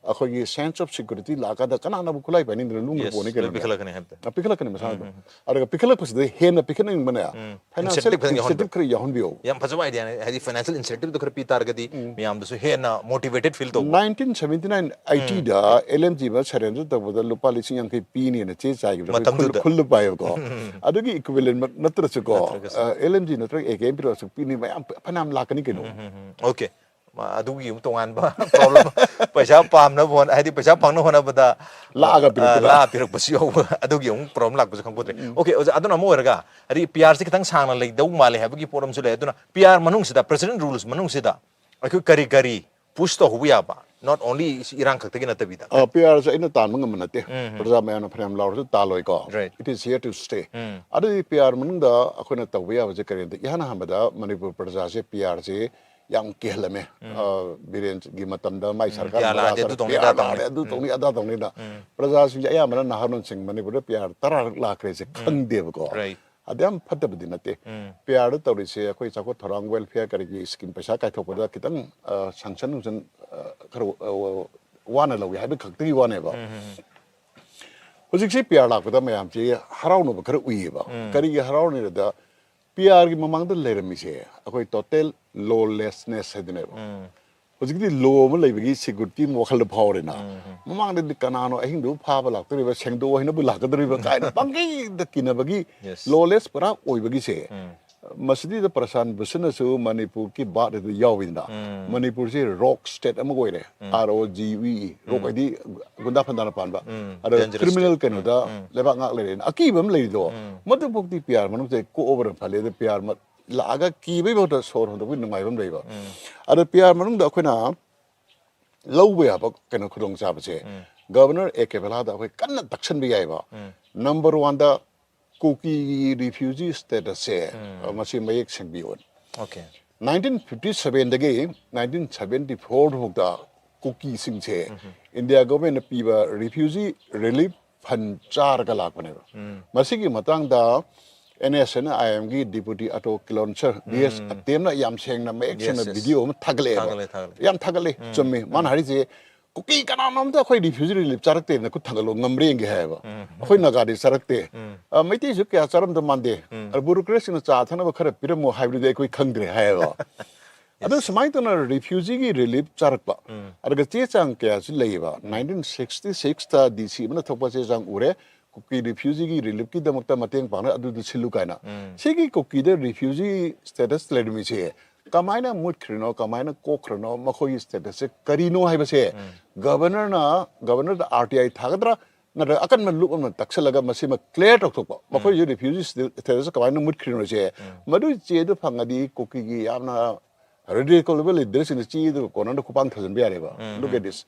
ꯑꯩꯈꯣꯏꯒꯤ ꯁꯦꯟꯁ ꯑꯣꯐ ꯁꯤꯀ꯭ꯌꯨꯔꯤꯇꯤ ꯂꯥꯛꯀꯥꯟꯗ ꯀꯅꯥꯅꯕꯨ ꯈꯨꯠꯂꯥꯏ ꯄꯥꯏꯅꯤꯡꯗꯅ ꯂꯨꯝꯅ Yes, ꯄꯣꯠꯅꯤ ꯂꯣꯏ ꯀꯩꯅꯣꯅꯦ꯫ ꯄꯤꯈꯠꯂꯛꯀꯅꯤ ꯍꯥꯏꯕꯗ꯫ ꯑ, ꯄꯤꯈꯠꯂꯛꯀꯅꯤ ꯃꯁꯥꯅ ꯑꯗꯨꯝ꯫ ꯑꯗꯨꯒ ꯄꯤꯈꯠꯂꯛꯄꯁꯤꯗ ꯍꯦꯟꯅ ꯄꯤꯈꯠꯅꯤꯡꯕꯅꯦ, ꯐꯥꯏꯅꯥꯟꯁꯤꯌꯦꯜ Incentive ꯈꯤꯇꯪ ꯌꯥꯎꯍꯟ- ꯏꯟꯁꯦꯟꯇꯤꯞ ꯈꯔ ꯌꯥꯎꯍꯟꯕꯤꯌꯣ꯫ ꯌꯥꯝ ꯐꯖꯕ ꯑꯥꯏꯗꯤꯌꯥꯅꯦ꯫ ꯍꯥꯏꯗꯤ ꯐꯥꯏꯅꯥꯟꯁꯤꯌꯦꯜ ꯏꯟꯁꯦꯟꯇꯤꯞꯇꯣ ꯈꯔ ꯄꯤ ꯇꯥꯔꯒꯗꯤ ꯃꯌꯥꯝꯗꯁꯨ ꯍꯦꯟꯅ ꯃꯣꯇꯤꯚꯦꯇꯦꯠ ꯐꯤꯜ ꯇꯧꯕ꯫ ꯅꯥꯏꯟꯇꯤꯟ ꯁꯚꯦꯟꯇꯤ ꯅꯥꯏꯟ ꯑꯩꯇꯤꯗ ꯑꯦꯜ ꯑꯦꯝ ꯖꯤ ꯑꯃ ꯁꯔꯦꯟꯗꯔ ꯇꯧꯕꯗ ꯂꯨꯄꯥ ꯂꯤꯁꯤꯡ ꯌꯥꯡꯈꯩ ꯄꯤꯅꯦꯅ ꯆꯦ ꯆꯥꯏꯈꯤꯕꯗꯣ ꯑꯩꯈꯣꯏ ꯈꯨꯜ- ꯃꯇꯝꯗꯨꯗ꯫ ꯈꯨꯜꯗ ꯄꯥꯏꯌꯦꯕꯀꯣ꯫ ꯑꯗꯨꯒꯤ ꯏꯀ꯭ꯋꯤꯂꯦꯟꯃꯛ ꯅꯠꯇ꯭ꯔꯁꯨꯀꯣ, ꯅꯠꯇ꯭ꯔꯒꯁꯨ꯫ ꯑꯦꯜ ꯑꯦꯝ ꯖꯤ ꯅꯠꯇ꯭ꯔꯒ ꯑꯦ ꯀꯦ ꯑꯦꯝ ꯄꯤꯔꯛꯑꯁꯨ ꯄꯤꯅꯤ, ꯃꯌꯥꯝ ꯐꯅꯌꯥꯝ ꯂꯥꯛꯀꯅꯤ ꯀꯩꯅꯣ꯫ ꯎꯝ, okay꯫ ꯃꯥ-, ꯑꯗꯨꯒꯤ ꯑꯃꯨꯛ ꯇꯣꯉꯥꯟꯕ ꯄ꯭ꯔꯣꯕ꯭ꯂꯦꯝ, ꯄꯩꯁꯥ ꯄꯥꯝꯅꯕ ꯍꯣꯠꯅ-, ꯍꯥꯏꯗꯤ ꯄꯩꯁꯥ ꯐꯪꯅꯕ ꯍꯣꯠꯅꯕꯗ ꯂꯥꯛꯑꯒ ꯑ, ꯄꯤꯔꯛꯄꯗ꯫ ꯂꯥꯛꯑ ꯄꯤꯔꯛꯄꯁꯨ ꯌꯥꯎꯕ, ꯑꯗꯨꯒꯤ ꯑꯃꯨꯛ ꯄ꯭ꯔꯣꯕ꯭ꯂꯦꯝ ꯂꯥꯛꯄꯁꯨ ꯈꯪꯄꯣꯠꯇ꯭ꯔꯦ꯫ Okay, ꯑꯣꯖꯥ, ꯑꯗꯨꯅ ꯑꯃ ꯑꯣꯏꯔꯒ, ꯍꯥꯏꯗꯤ ꯄꯤ ꯑꯥꯔꯁꯤ ꯈꯤꯇꯪ ꯁꯥꯡꯅ ꯂꯩꯗꯧ ꯃꯥꯜꯂꯦ ꯍꯥꯏꯕꯒꯤ ꯄꯣꯠ ꯑꯃꯁꯨ ꯂꯩ꯫ ꯑꯗꯨꯅ ꯄꯤ ꯑꯥꯔ ꯃꯅꯨꯡꯁꯤꯗ, ꯄ꯭ꯔꯦꯁꯤꯗꯦꯟ ꯔꯨꯜꯁ ꯃꯅꯨꯡꯁꯤꯗ ꯑꯩꯈꯣꯏ ꯀꯔꯤ ꯀꯔꯤ ꯄꯨꯁ ꯇꯧꯍꯧꯕ ꯌꯥꯕ, not only ꯏꯔꯥꯡ ꯈꯛꯇꯒꯤ ꯅꯠꯇꯕꯤꯗ? ꯄꯤ ꯑꯥꯔꯁꯦ ꯑꯩꯅ ꯇꯥꯟꯕ ꯉꯝꯕ ꯅꯠꯇꯦ꯫ ꯄ꯭ꯔꯖꯥ ꯃꯌꯥꯝꯅ ꯐꯅꯌꯥꯝ ꯂꯥꯎꯔꯁꯨ ꯇꯥꯜꯂꯣꯏꯀꯣ꯫ Right. It is here to stay. ꯎꯝ꯫ ꯑꯗꯨꯗꯤ ꯄꯤ ꯑꯥꯔ ꯃꯅꯨꯡꯗ ꯑꯩꯈꯣꯏꯅ ꯇꯧꯕ ꯌꯥꯕꯁꯦ ꯀꯔꯤꯅꯣ? ꯏꯍꯥꯟ ꯑꯍꯥꯟꯕꯗ ꯃꯅꯤꯄꯨꯔ ꯄ꯭ꯔꯖꯥꯁꯦ ꯄꯤ ꯑꯥꯔꯁꯦ ꯌꯥꯝ ꯀꯤꯍꯜꯂꯝꯃꯦ꯫ ꯑ, ꯕꯤꯔꯦꯟꯒꯤ ꯃꯇꯝꯗ ꯃꯥꯏ ꯁꯔꯀꯥꯔ ꯄꯤ ꯑꯥꯔ ꯂꯥꯛꯑꯗꯤ ꯃꯔꯥ ꯑꯗꯨ ꯆꯥꯔ ꯇꯧꯅꯤ, ꯄꯤ ꯑꯗꯥ ꯑꯥꯔ ꯇꯧꯅꯤ꯫ ꯂꯥꯛꯑꯗꯤ ꯑꯗꯨ ꯎꯝ꯫ ꯇꯧꯅꯤ, ꯑꯗꯥ ꯇꯧꯅꯤꯅ꯫ ꯎꯝ꯫ ꯄ꯭ꯔꯖꯥꯁꯤꯡꯁꯦ ꯑꯌꯥꯝꯕꯅ ꯅꯍꯥꯔꯣꯟꯁꯤꯡ ꯃꯅꯤꯄꯨꯔꯗ ꯄꯤ ꯑꯥꯔ ꯇꯔꯥꯔꯛ ꯂꯥꯛꯈ꯭ꯔꯦꯁꯦ ꯈꯪꯗꯦꯕꯀꯣ꯫ Right. ꯑꯗꯨ ꯌꯥꯝ ꯐꯠꯇꯕꯗꯤ ꯅꯠꯇꯦ꯫ ꯎꯝ꯫ ꯄꯤ ꯑꯥꯔꯗ ꯇꯧꯔꯤꯁꯦ ꯑꯩꯈꯣꯏ ꯆꯥꯎꯈꯠ ꯊꯧꯔꯥꯡ, ꯋꯦꯜꯐꯤꯌꯔ ꯀꯔꯤꯒꯤ ꯁ꯭ꯀꯤꯝ ꯄꯩꯁꯥ ꯀꯥꯏꯊꯣꯛꯄꯗ ꯈꯤꯇꯪ, ꯑ, ꯁꯪꯁꯟ ꯅꯨꯡꯁꯟ, ꯑ, ꯈꯔ, ꯑ, ꯋꯥꯅ ꯂꯧꯏ ꯍꯥꯏꯕ ꯈꯛꯇꯒꯤ ꯋꯥꯅꯦꯕ꯫ ꯎꯝ, ꯎꯝ, ꯎꯝ꯫ ꯍꯧꯖꯤꯛꯁꯤ ꯄꯤ ꯑꯥꯔ ꯂꯥꯛꯄꯗ ꯃꯌꯥꯝꯁꯤ ꯍꯔꯥꯎꯅꯕ ꯈꯔ ꯎꯏꯌꯦꯕ꯫ ꯎꯝ꯫ ꯀꯔꯤꯒꯤ ꯍꯔꯥꯎꯅꯤꯔꯗ, ꯄꯤ ꯑꯥꯔꯒꯤ ꯃꯃꯥꯡꯗ ꯂꯩꯔꯝꯃꯤꯁꯦ ꯑꯩꯈꯣꯏ ꯇꯣꯇꯦꯜ ꯂꯣꯂꯦꯁꯅꯦꯁ ꯍꯥꯏꯗꯨꯅꯦꯕ꯫ ꯎꯝ꯫ ꯍꯧꯖꯤꯛꯇꯤ ꯂꯣ ꯑꯃ ꯂꯩꯕꯒꯤ ꯁꯤꯀ꯭ꯌꯨꯔꯤꯇꯤ ꯑꯃ ꯋꯥꯈꯜꯗ ꯐꯥꯎꯔꯦꯅ꯫ ꯎꯝ, ꯎꯝ꯫ ꯃꯃꯥꯡꯗꯗꯤ ꯀꯅꯥꯅꯣ ꯑꯍꯤꯡꯗꯨ ꯐꯥꯕ ꯂꯥꯛꯇꯣꯔꯤꯕ, ꯁꯦꯡꯗꯣꯛꯑꯣ ꯍꯥꯏꯅꯕꯨ ꯂꯥꯛꯀꯗꯣꯔꯤꯕ ꯀꯥꯏꯅ ꯄꯪꯀꯤꯗ ꯀꯤꯅꯕꯒꯤ Yes. ꯂꯣꯂꯦꯁ ꯄꯨꯔꯥ ꯑꯣꯏꯕꯒꯤꯁꯦ꯫ ꯎꯝ꯫ ꯃꯁꯤꯗꯩꯗ ꯄ꯭ꯔꯁꯥꯟ ꯚꯨꯁꯟꯅꯁꯨ ꯃꯅꯤꯄꯨꯔꯒꯤ ꯕꯥꯠ ꯑꯗꯨ ꯌꯥꯎꯋꯤꯗꯅ꯫ ꯎꯝ꯫ ꯃꯅꯤꯄꯨꯔꯁꯤ ꯔꯣꯛ ꯁ꯭ꯇꯦꯠ ꯑꯃ ꯑꯣꯏꯔꯦ꯫ ꯎꯝ꯫ ꯑꯥꯔ ꯑꯣ ꯖꯤ ꯏ ꯏ, ꯔꯣꯛ ꯎꯝ꯫ ꯍꯥꯏꯗꯤ ꯒꯨꯟꯗꯥ ꯐꯟꯗꯥꯅ ꯄꯥꯟꯕ꯫ ꯎꯝ꯫ ꯑꯗ ꯗꯦꯟꯖꯔꯁ ꯀ꯭ꯔꯤꯃꯤꯅꯦꯜ ꯁ꯭ꯇꯦꯠ꯫ ꯀꯩꯅꯣꯗ ꯎꯝ, ꯎꯝ꯫ ꯂꯩꯕꯥꯛ ꯉꯥꯛ ꯂꯩꯔꯦꯅ꯫ ꯑꯀꯤꯕ ꯑꯃ ꯂꯩꯔꯤꯗꯣ, ꯎꯝ꯫ ꯃꯗꯨꯐꯥꯎꯗꯤ ꯄꯤ ꯑꯥꯔ ꯃꯅꯨꯡꯗ ꯀꯣꯛꯑꯕꯅ ꯐꯂꯦ꯫ ꯑꯗ ꯄꯤ ꯑꯥꯔ ꯂꯥꯛꯑꯒ ꯀꯤꯕꯒꯤ ꯃꯍꯨꯠꯇ ꯁꯣꯔ ꯍꯣꯟꯗꯣꯛꯄꯒꯤ ꯅꯨꯡꯉꯥꯏꯕ ꯑꯃ ꯂꯩꯕ꯫ ꯎꯝ꯫ ꯑꯗ ꯄꯤ ꯑꯥꯔ ꯃꯅꯨꯡꯗ ꯑꯩꯈꯣꯏꯅ ꯂꯧꯕ ꯌꯥꯕ ꯀꯩꯅꯣ ꯈꯨꯗꯣꯡꯆꯥꯕꯁꯦ, ꯎꯝ꯫ ꯒꯕꯔꯅꯔ ꯑꯦ ꯀꯦ ꯕꯦꯂꯥꯗ ꯑꯩꯈꯣꯏ ꯀꯟꯅ ꯇꯛꯁꯟꯕ ꯌꯥꯏꯕ꯫ ꯎꯝ꯫ ꯅꯝꯕꯔ ꯋꯥꯟꯗ ꯀꯨꯀꯤꯒꯤ ꯔꯤꯐ꯭ꯌꯨꯖꯤ ꯁ꯭ꯇꯦꯇꯁꯁꯦ, ꯎꯝ꯫ ꯃꯁꯤ ꯃꯌꯦꯛ ꯁꯦꯡꯕꯤꯌꯣ꯫ ꯑꯣꯀꯦ꯫ ꯅꯥꯏꯟꯇꯤꯟ ꯐꯤꯐꯇꯤ ꯁꯚꯦꯟꯗꯒꯤ ꯅꯥꯏꯟꯇꯤꯟ ꯁꯚꯦꯟꯇꯤ ꯐꯣꯔ ꯐꯥꯎꯗ ꯀꯨꯀꯤꯁꯤꯡꯁꯦ ꯎꯝ꯫ ꯏꯟꯗꯤꯌꯥ ꯒꯣꯔꯃꯦꯟꯅ ꯄꯤꯕ ꯔꯤꯐ꯭ꯌꯨꯖꯤ ꯔꯤꯂꯤꯐ ꯐꯟ ꯆꯥꯔꯒ ꯂꯥꯛꯄꯅꯦꯕ꯫ ꯎꯝ꯫ ꯃꯁꯤꯒꯤ ꯃꯇꯥꯡꯗ ꯑꯦꯟ ꯑꯦꯁ ꯑꯦꯟ ꯑꯥꯏ ꯑꯦꯝꯒꯤ ꯗꯤꯄꯨꯇꯤ ꯑꯇꯣ ꯀꯤꯂꯣꯟꯁꯔ ꯕꯤ ꯑꯦꯁ ꯎꯝ꯫ ꯑꯇꯦꯝꯅ ꯌꯥꯝ ꯁꯦꯡꯅ ꯃꯌꯦꯛ ꯁꯦꯡꯅ ꯌꯦꯁ, ꯌꯦꯁ꯫ ꯚꯤꯗꯤꯑꯣ ꯑꯃ ꯊꯥꯒꯠꯂꯛꯑꯦꯕ꯫ ꯊꯥꯒꯠꯂꯦ, ꯊꯥꯒꯠꯂꯦ꯫ ꯌꯥꯝ ꯊꯥꯒꯠꯂꯦ, ꯎꯝ, ꯆꯨꯝꯃꯤ꯫ ꯃꯥꯅ ꯎꯝ꯫ ꯍꯥꯏꯔꯤꯁꯦ, "ꯀꯨꯀꯤ ꯀꯅꯥꯅꯣꯝꯇ ꯑꯩꯈꯣꯏ ꯔꯤꯐ꯭ꯌꯨꯖꯤ ꯔꯤꯂꯤꯐ ꯆꯥꯔꯛꯇꯦꯅ ꯈꯨꯠ ꯊꯥꯡꯒꯠꯂꯣ, ꯉꯝꯕ꯭ꯔꯥ ꯌꯦꯡꯒꯦ" ꯍꯥꯏꯌꯦꯕ꯫ ꯎꯝ꯫ ꯑꯩꯈꯣꯏ ꯅꯥꯒꯥꯗꯤ ꯆꯥꯔꯛꯇꯦ꯫ ꯎꯝ꯫ ꯑ, ꯃꯩꯇꯩꯁꯨ ꯀꯌꯥ ꯆꯥꯔꯝꯗꯧ ꯃꯥꯟꯗꯦ꯫ ꯎꯝ꯫ ꯑꯗ ꯕ꯭ꯌꯨꯔꯣꯀ꯭ꯔꯦꯠꯁꯤꯡꯅ ꯆꯥ ꯊꯛꯅꯕ ꯈꯔ ꯄꯤꯔꯝꯃꯣ ꯍꯥꯏꯕꯗꯨꯗꯤ ꯑꯩꯈꯣꯏ ꯈꯪꯗ꯭ꯔꯦ ꯍꯥꯏꯌꯦꯕ꯫ ꯑꯗꯨ ꯁꯨꯃꯥꯏꯅ ꯇꯧꯅ ꯔꯤꯐ꯭ꯌꯨꯖꯤꯒꯤ ꯔꯤꯂꯤꯐ ꯆꯥꯔꯛꯄ꯫ ꯎꯝ꯫ ꯑꯗꯨꯒ ꯆꯦ ꯆꯥꯡ ꯀꯌꯥꯁꯨ ꯂꯩꯌꯦꯕ꯫ ꯎꯝ꯫ ꯅꯥꯏꯟꯇꯤꯟ ꯁꯤꯛꯁꯇꯤ ꯁꯤꯛꯁꯇ ꯗꯤ ꯁꯤ ꯑꯃꯅ ꯊꯣꯛꯄ ꯆꯦ ꯆꯥꯡ ꯎꯔꯦ꯫ ꯀꯨꯀꯤ ꯔꯤꯐ꯭ꯌꯨꯖꯤꯒꯤ ꯔꯤꯂꯤꯐꯀꯤꯗꯃꯛꯇ ꯃꯇꯦꯡ ꯄꯥꯡꯅ ꯑꯗꯨꯗꯨ ꯁꯤꯜꯂꯨ ꯀꯥꯏꯅ꯫ ꯎꯝ꯫ ꯁꯤꯒꯤ ꯀꯨꯀꯤꯗ ꯔꯤꯐ꯭ꯌꯨꯖꯤ ꯁ꯭ꯇꯦꯇꯁ ꯂꯩꯔꯝꯃꯤꯁꯦ ꯀꯃꯥꯏꯅ ꯃꯨꯠꯈ꯭ꯔꯤꯅꯣ, ꯀꯃꯥꯏꯅ ꯀꯣꯛꯈ꯭ꯔꯤꯅꯣ, ꯃꯈꯣꯏꯒꯤ ꯁ꯭ꯇꯦꯇꯁꯁꯦ ꯀꯔꯤꯅꯣ ꯍꯥꯏꯕꯁꯦ ꯎꯝ꯫ ꯒꯕꯔꯅꯔꯅ, ꯒꯕꯔꯅꯔꯗ ꯑꯥꯔ ꯇꯤ ꯑꯥꯏ ꯊꯥꯒꯗ꯭ꯔꯥ, ꯅꯠꯇ꯭ꯔꯒ ꯑꯀꯟꯕ ꯂꯨꯞ ꯑꯃ ꯇꯛꯁꯜꯂꯒ ꯃꯁꯤꯃ ꯀ꯭ꯂꯤꯌꯥꯔ ꯇꯧꯊꯣꯛꯄ, ꯎꯝ꯫ ꯃꯈꯣꯏꯁꯨ ꯔꯤꯐ꯭ꯌꯨꯖꯤ ꯁ꯭ꯇꯦꯇꯁ ꯀꯃꯥꯏꯅ ꯃꯨꯠꯈ꯭ꯔꯤꯅꯣꯁꯦ, ꯎꯝ꯫ ꯃꯗꯨꯒꯤ ꯆꯦꯗꯨ ꯐꯪꯉꯗꯤ ꯀꯨꯀꯤꯒꯤ ꯌꯥꯝꯅ ꯔꯦꯗꯤꯀꯦꯜ ꯑꯣꯏꯕ ꯂꯤꯗꯔꯁꯤꯡꯅ ꯆꯦꯗꯨ ꯀꯣꯔꯅꯔꯗ ꯈꯨꯄꯥꯡ ꯊꯥꯖꯤꯟꯕ ꯌꯥꯔꯦꯕ꯫ ꯎꯝ, ꯎꯝ꯫ Look at this.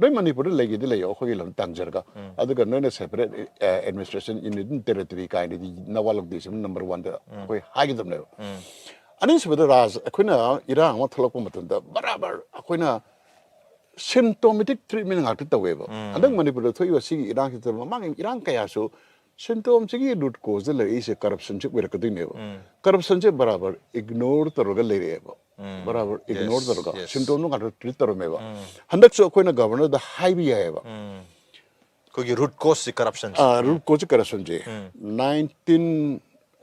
ꯅꯣꯏ ꯃꯅꯤꯄꯨꯔꯗ ꯂꯩꯒꯦꯗꯤ ꯂꯩꯌꯣ, ꯑꯩꯈꯣꯏꯒꯤ ꯂꯝ ꯇꯥꯡꯖꯔꯒ꯫ ꯎꯝ꯫ ꯑꯗꯨꯒ ꯅꯣꯏꯅ ꯁꯦꯄꯔꯦꯠ, ꯑꯦ, ꯑꯦꯗꯃꯤꯅꯤꯁꯇ꯭ꯔꯦꯁꯟ ꯌꯨꯅꯤꯠ, ꯇꯦꯔꯤꯇꯣꯔꯤ ꯀꯥꯏꯅꯗꯤ ꯅꯋꯥ ꯂꯧꯗꯦ, ꯁꯤꯃ ꯅꯝꯕꯔ ꯋꯥꯟꯗ ꯎꯝ꯫ ꯑꯩꯈꯣꯏ ꯍꯥꯏꯒꯗꯕꯅꯦꯕ꯫ ꯎꯝ꯫ ꯑꯅꯤꯁꯨꯕꯗ ꯔꯥꯖ, ꯑꯩꯈꯣꯏꯅ ꯏꯔꯥꯡ ꯑꯃ ꯊꯣꯛꯂꯛꯄ ꯃꯇꯝꯗ ꯕꯔꯥꯕꯔ ꯑꯩꯈꯣꯏꯅ ꯁꯤꯝꯇꯣꯃꯦꯇꯤꯛ ꯇ꯭ꯔꯤꯠꯃꯦꯟ ꯉꯥꯛꯇ ꯇꯧꯋꯦꯕ꯫ ꯎꯝ꯫ ꯍꯟꯗꯛ ꯃꯅꯤꯄꯨꯔꯗ ꯊꯣꯛꯏꯕ ꯁꯤꯒꯤ ꯏꯔꯥꯡꯁꯤꯗ, ꯃꯃꯥꯡꯒꯤ ꯏꯔꯥꯡ ꯀꯌꯥꯁꯨ ꯁꯤꯝꯇꯣꯝꯁꯤꯒꯤ ꯔꯨꯠ ꯀꯣꯖꯇ ꯂꯩꯔꯛꯏꯁꯦ ꯀꯔꯞꯁꯟꯁꯤ ꯑꯣꯏꯔꯛꯀꯗꯣꯏꯅꯦꯕ꯫ ꯎꯝ꯫ ꯀꯔꯞꯁꯟꯁꯦ ꯕꯔꯥꯕꯔ ꯏꯒꯅꯣꯔ ꯇꯧꯔꯒ ꯂꯩꯔꯛꯑꯦꯕ꯫ ꯎꯝ꯫ ꯕꯔꯥꯕꯔ ꯏꯒꯅꯣꯔ ꯌꯦꯁ, ꯇꯧꯔꯒ ꯌꯦꯁ꯫ ꯁꯤꯝꯇꯣꯝꯗꯣ ꯉꯥꯛꯇ ꯇ꯭ꯔꯤꯠ ꯇꯧꯔꯝꯃꯦꯕ꯫ ꯎꯝ꯫ ꯍꯟꯗꯛꯁꯨ ꯑꯩꯈꯣꯏꯅ ꯒꯕꯔꯅꯔꯗ ꯍꯥꯏꯕ ꯌꯥꯏꯑꯕ꯫ ꯎꯝ꯫ ꯑꯩꯈꯣꯏꯒꯤ ꯔꯨꯠ ꯀꯣꯖꯁꯤ ꯀꯔꯞꯁꯟꯁꯤ꯫ ꯑꯥ, ꯔꯨꯠ ꯀꯣꯖꯁꯤ ꯀꯔꯞꯁꯟꯁꯤ꯫ ꯎꯝ꯫ ꯅꯥꯏꯟꯇꯤꯟ,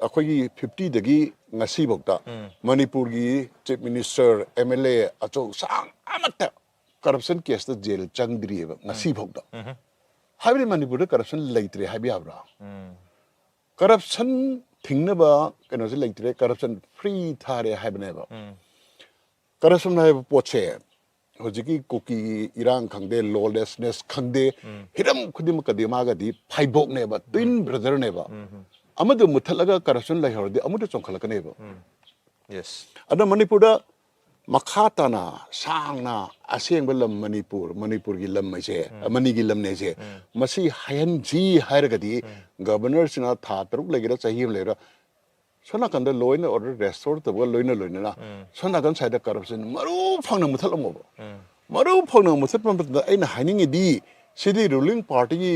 ꯑꯩꯈꯣꯏꯒꯤ ꯐꯤꯐꯇꯤꯗꯒꯤ ꯉꯁꯤꯐꯥꯎꯗ ꯎꯝ꯫ ꯃꯅꯤꯄꯨꯔꯒꯤ ꯆꯤꯐ ꯃꯤꯅꯤꯁꯇꯔ, ꯑꯦꯝ ꯑꯦꯜ ꯑꯦ, ꯑꯆꯧ ꯑꯁꯥꯡ ꯑꯃꯠꯇ ꯀꯔꯞꯁꯟ ꯀꯦꯁꯇ ꯖꯦꯜ ꯆꯪꯗ꯭ꯔꯤꯑꯕ ꯉꯁꯤꯐꯥꯎꯗ꯫ ꯎꯝ꯫ ꯍꯥꯏꯕꯗꯤ ꯃꯅꯤꯄꯨꯔꯗ ꯀꯔꯞꯁꯟ ꯂꯩꯇ꯭ꯔꯦ ꯍꯥꯏꯕ ꯌꯥꯕ꯭ꯔꯥ? ꯎꯝ꯫ ꯀꯔꯞꯁꯟ ꯊꯤꯡꯅꯕ ꯀꯩꯅꯣꯁꯦ ꯂꯩꯇ꯭ꯔꯦ, ꯀꯔꯞꯁꯟ ꯐ꯭ꯔꯤ ꯊꯥꯔꯦ ꯍꯥꯏꯕꯅꯦꯕ꯫ ꯀꯔꯞꯁꯟ ꯍꯥꯏꯕ ꯄꯣꯠꯁꯦ ꯍꯧꯖꯤꯛꯀꯤ ꯀꯨꯀꯤꯒꯤ ꯏꯔꯥꯡ ꯈꯪꯗꯦ, ꯂꯣꯂꯦꯁꯅꯦꯁ ꯈꯪꯗꯦ, ꯍꯤꯔꯝ ꯈꯨꯗꯤꯡꯃꯛꯀꯗꯤ ꯃꯥꯒꯗꯤ ꯐꯥꯏꯕꯣꯛꯅꯦꯕ, ꯇ꯭ꯋꯤꯟ ꯕ꯭ꯔꯗꯔꯅꯦꯕ꯫ ꯑꯃꯗꯨ ꯃꯨꯠꯊꯠꯂꯒ ꯀꯔꯞꯁꯟ ꯂꯩꯍꯧꯔꯗꯤ ꯑꯃꯗꯨ ꯆꯣꯡꯈꯠꯂꯛꯀꯅꯦꯕ꯫ ꯌꯦꯁ ꯑꯗ ꯃꯅꯤꯄꯨꯔꯗ ꯃꯈꯥ ꯇꯥꯅ ꯁꯥꯡꯅ ꯑꯁꯦꯡꯕ ꯂꯝ ꯃꯅꯤꯄꯨꯔ, ꯃꯅꯤꯄꯨꯔꯒꯤ ꯂꯝ ꯍꯥꯏꯁꯦ, ꯃꯅꯤꯒꯤ ꯂꯝꯅꯦ ꯍꯥꯏꯁꯦ, ꯃꯁꯤ ꯍꯥꯏꯍꯟꯁꯤ ꯍꯥꯏꯔꯒꯗꯤ ꯒꯕꯔꯅꯔꯁꯤꯅ ꯊꯥ ꯇꯔꯨꯛ ꯂꯩꯒꯦꯔꯥ ꯆꯍꯤ ꯑꯃ ꯂꯩꯒꯦꯔꯥ, ꯁꯣꯝ ꯅꯥꯀꯟꯗ ꯂꯣ ꯑꯦꯟ ꯑꯣꯔꯗꯔ ꯔꯦꯁꯇꯣꯔ ꯇꯧꯕꯒ ꯂꯣꯏꯅ ꯂꯣꯏꯅꯅ ꯁꯣꯝ ꯅꯥꯀꯟ ꯁꯥꯏꯗ ꯀꯔꯞꯁꯟ ꯃꯔꯨ ꯐꯪꯅ ꯃꯨꯊꯠꯂꯝꯃꯣꯕ꯫ ꯃꯔꯨ ꯐꯪꯅ ꯃꯨꯊꯠꯄ ꯃꯇꯝꯗ ꯑꯩꯅ ꯍꯥꯏꯅꯤꯡꯉꯤꯗꯤ, ꯁꯤꯗꯤ ꯔꯨꯂꯤꯡ ꯄꯥꯔꯇꯤꯒꯤ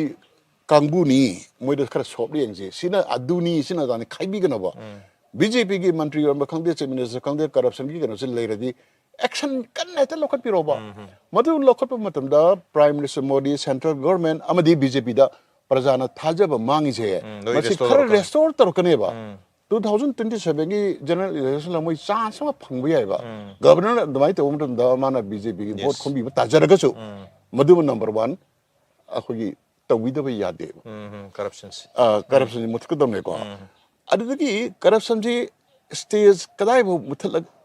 ꯀꯥꯡꯕꯨꯅꯤ, ꯃꯣꯏꯗ ꯈꯔ ꯁꯣꯞ ꯌꯦꯡꯁꯤ, ꯁꯤꯅ ꯑꯗꯨꯅꯤ, ꯁꯤꯅ ꯑꯗꯥꯅꯤ ꯈꯥꯏꯕꯤꯒꯅꯕ꯫ ꯕꯤ ꯖꯦ ꯄꯤꯒꯤ ꯃꯟꯇ꯭ꯔꯤ ꯑꯣꯏꯔꯝꯕ ꯈꯪꯗꯦ, ꯆꯤꯐ ꯃꯤꯅꯤꯁꯇꯔ ꯈꯪꯗꯦ, ꯀꯔꯞꯁꯟꯒꯤ ꯀꯩꯅꯣꯁꯦ ꯂꯩꯔꯗꯤ ꯑꯦꯛꯁꯟ ꯀꯟꯅ ꯍꯦꯛꯇ ꯂꯧꯈꯠꯄꯤꯔꯣꯕ꯫ ꯃꯗꯨ ꯂꯧꯈꯠꯄ ꯃꯇꯝꯗ prime minister Modi, central government ꯑꯃꯗꯤ ꯕꯤ ꯖꯦ ꯄꯤꯗ ꯄ꯭ꯔꯖꯥꯅ ꯊꯥꯖꯕ ꯃꯥꯡꯉꯤꯁꯦ, ꯎꯝ, ꯂꯣꯏ ꯃꯁꯤ restore ꯈꯔ ꯇꯧꯔꯛꯀꯅꯤ꯫ ꯔꯦꯁꯇꯣꯔ ꯇꯧꯔꯛꯀꯅꯦꯕ꯫ ꯇꯨ ꯊꯥꯎꯖꯟ ꯇ꯭ꯋꯦꯟꯇꯤ ꯁꯚꯦꯟꯒꯤ ꯖꯦꯅꯔꯦꯜ ꯏꯂꯦꯛꯁꯟꯗ ꯃꯣꯏ ꯆꯥꯟꯁ ꯑꯃ ꯐꯪꯕ ꯌꯥꯏꯕ꯫ ꯒꯕꯔꯅꯔ ꯑꯗꯨꯃꯥꯏꯅ ꯇꯧꯕ ꯃꯇꯝꯗ ꯃꯥꯅ ꯕꯤ ꯖꯦ ꯄꯤꯒꯤ ꯚꯣꯠ Yes. ꯈꯣꯝꯕꯤꯕ ꯇꯥꯖꯔꯒꯁꯨ, ꯃꯗꯨꯃ ꯅꯝꯕꯔ ꯋꯥꯟ ꯑꯩꯈꯣꯏꯒꯤ ꯇꯧꯕꯤꯗꯕ ꯌꯥꯗꯦꯕ꯫ ꯎꯝ ꯀꯔꯞꯁꯟꯁꯦ ꯀꯔꯞꯁꯟꯁꯤ ꯃꯨꯊꯠꯀꯗꯕꯅꯦꯀꯣ꯫ ꯑꯗꯨꯗꯒꯤ ꯀꯔꯞꯁꯟꯁꯤ ꯁ꯭ꯇꯦꯖ ꯀꯗꯥꯏꯐꯥꯎ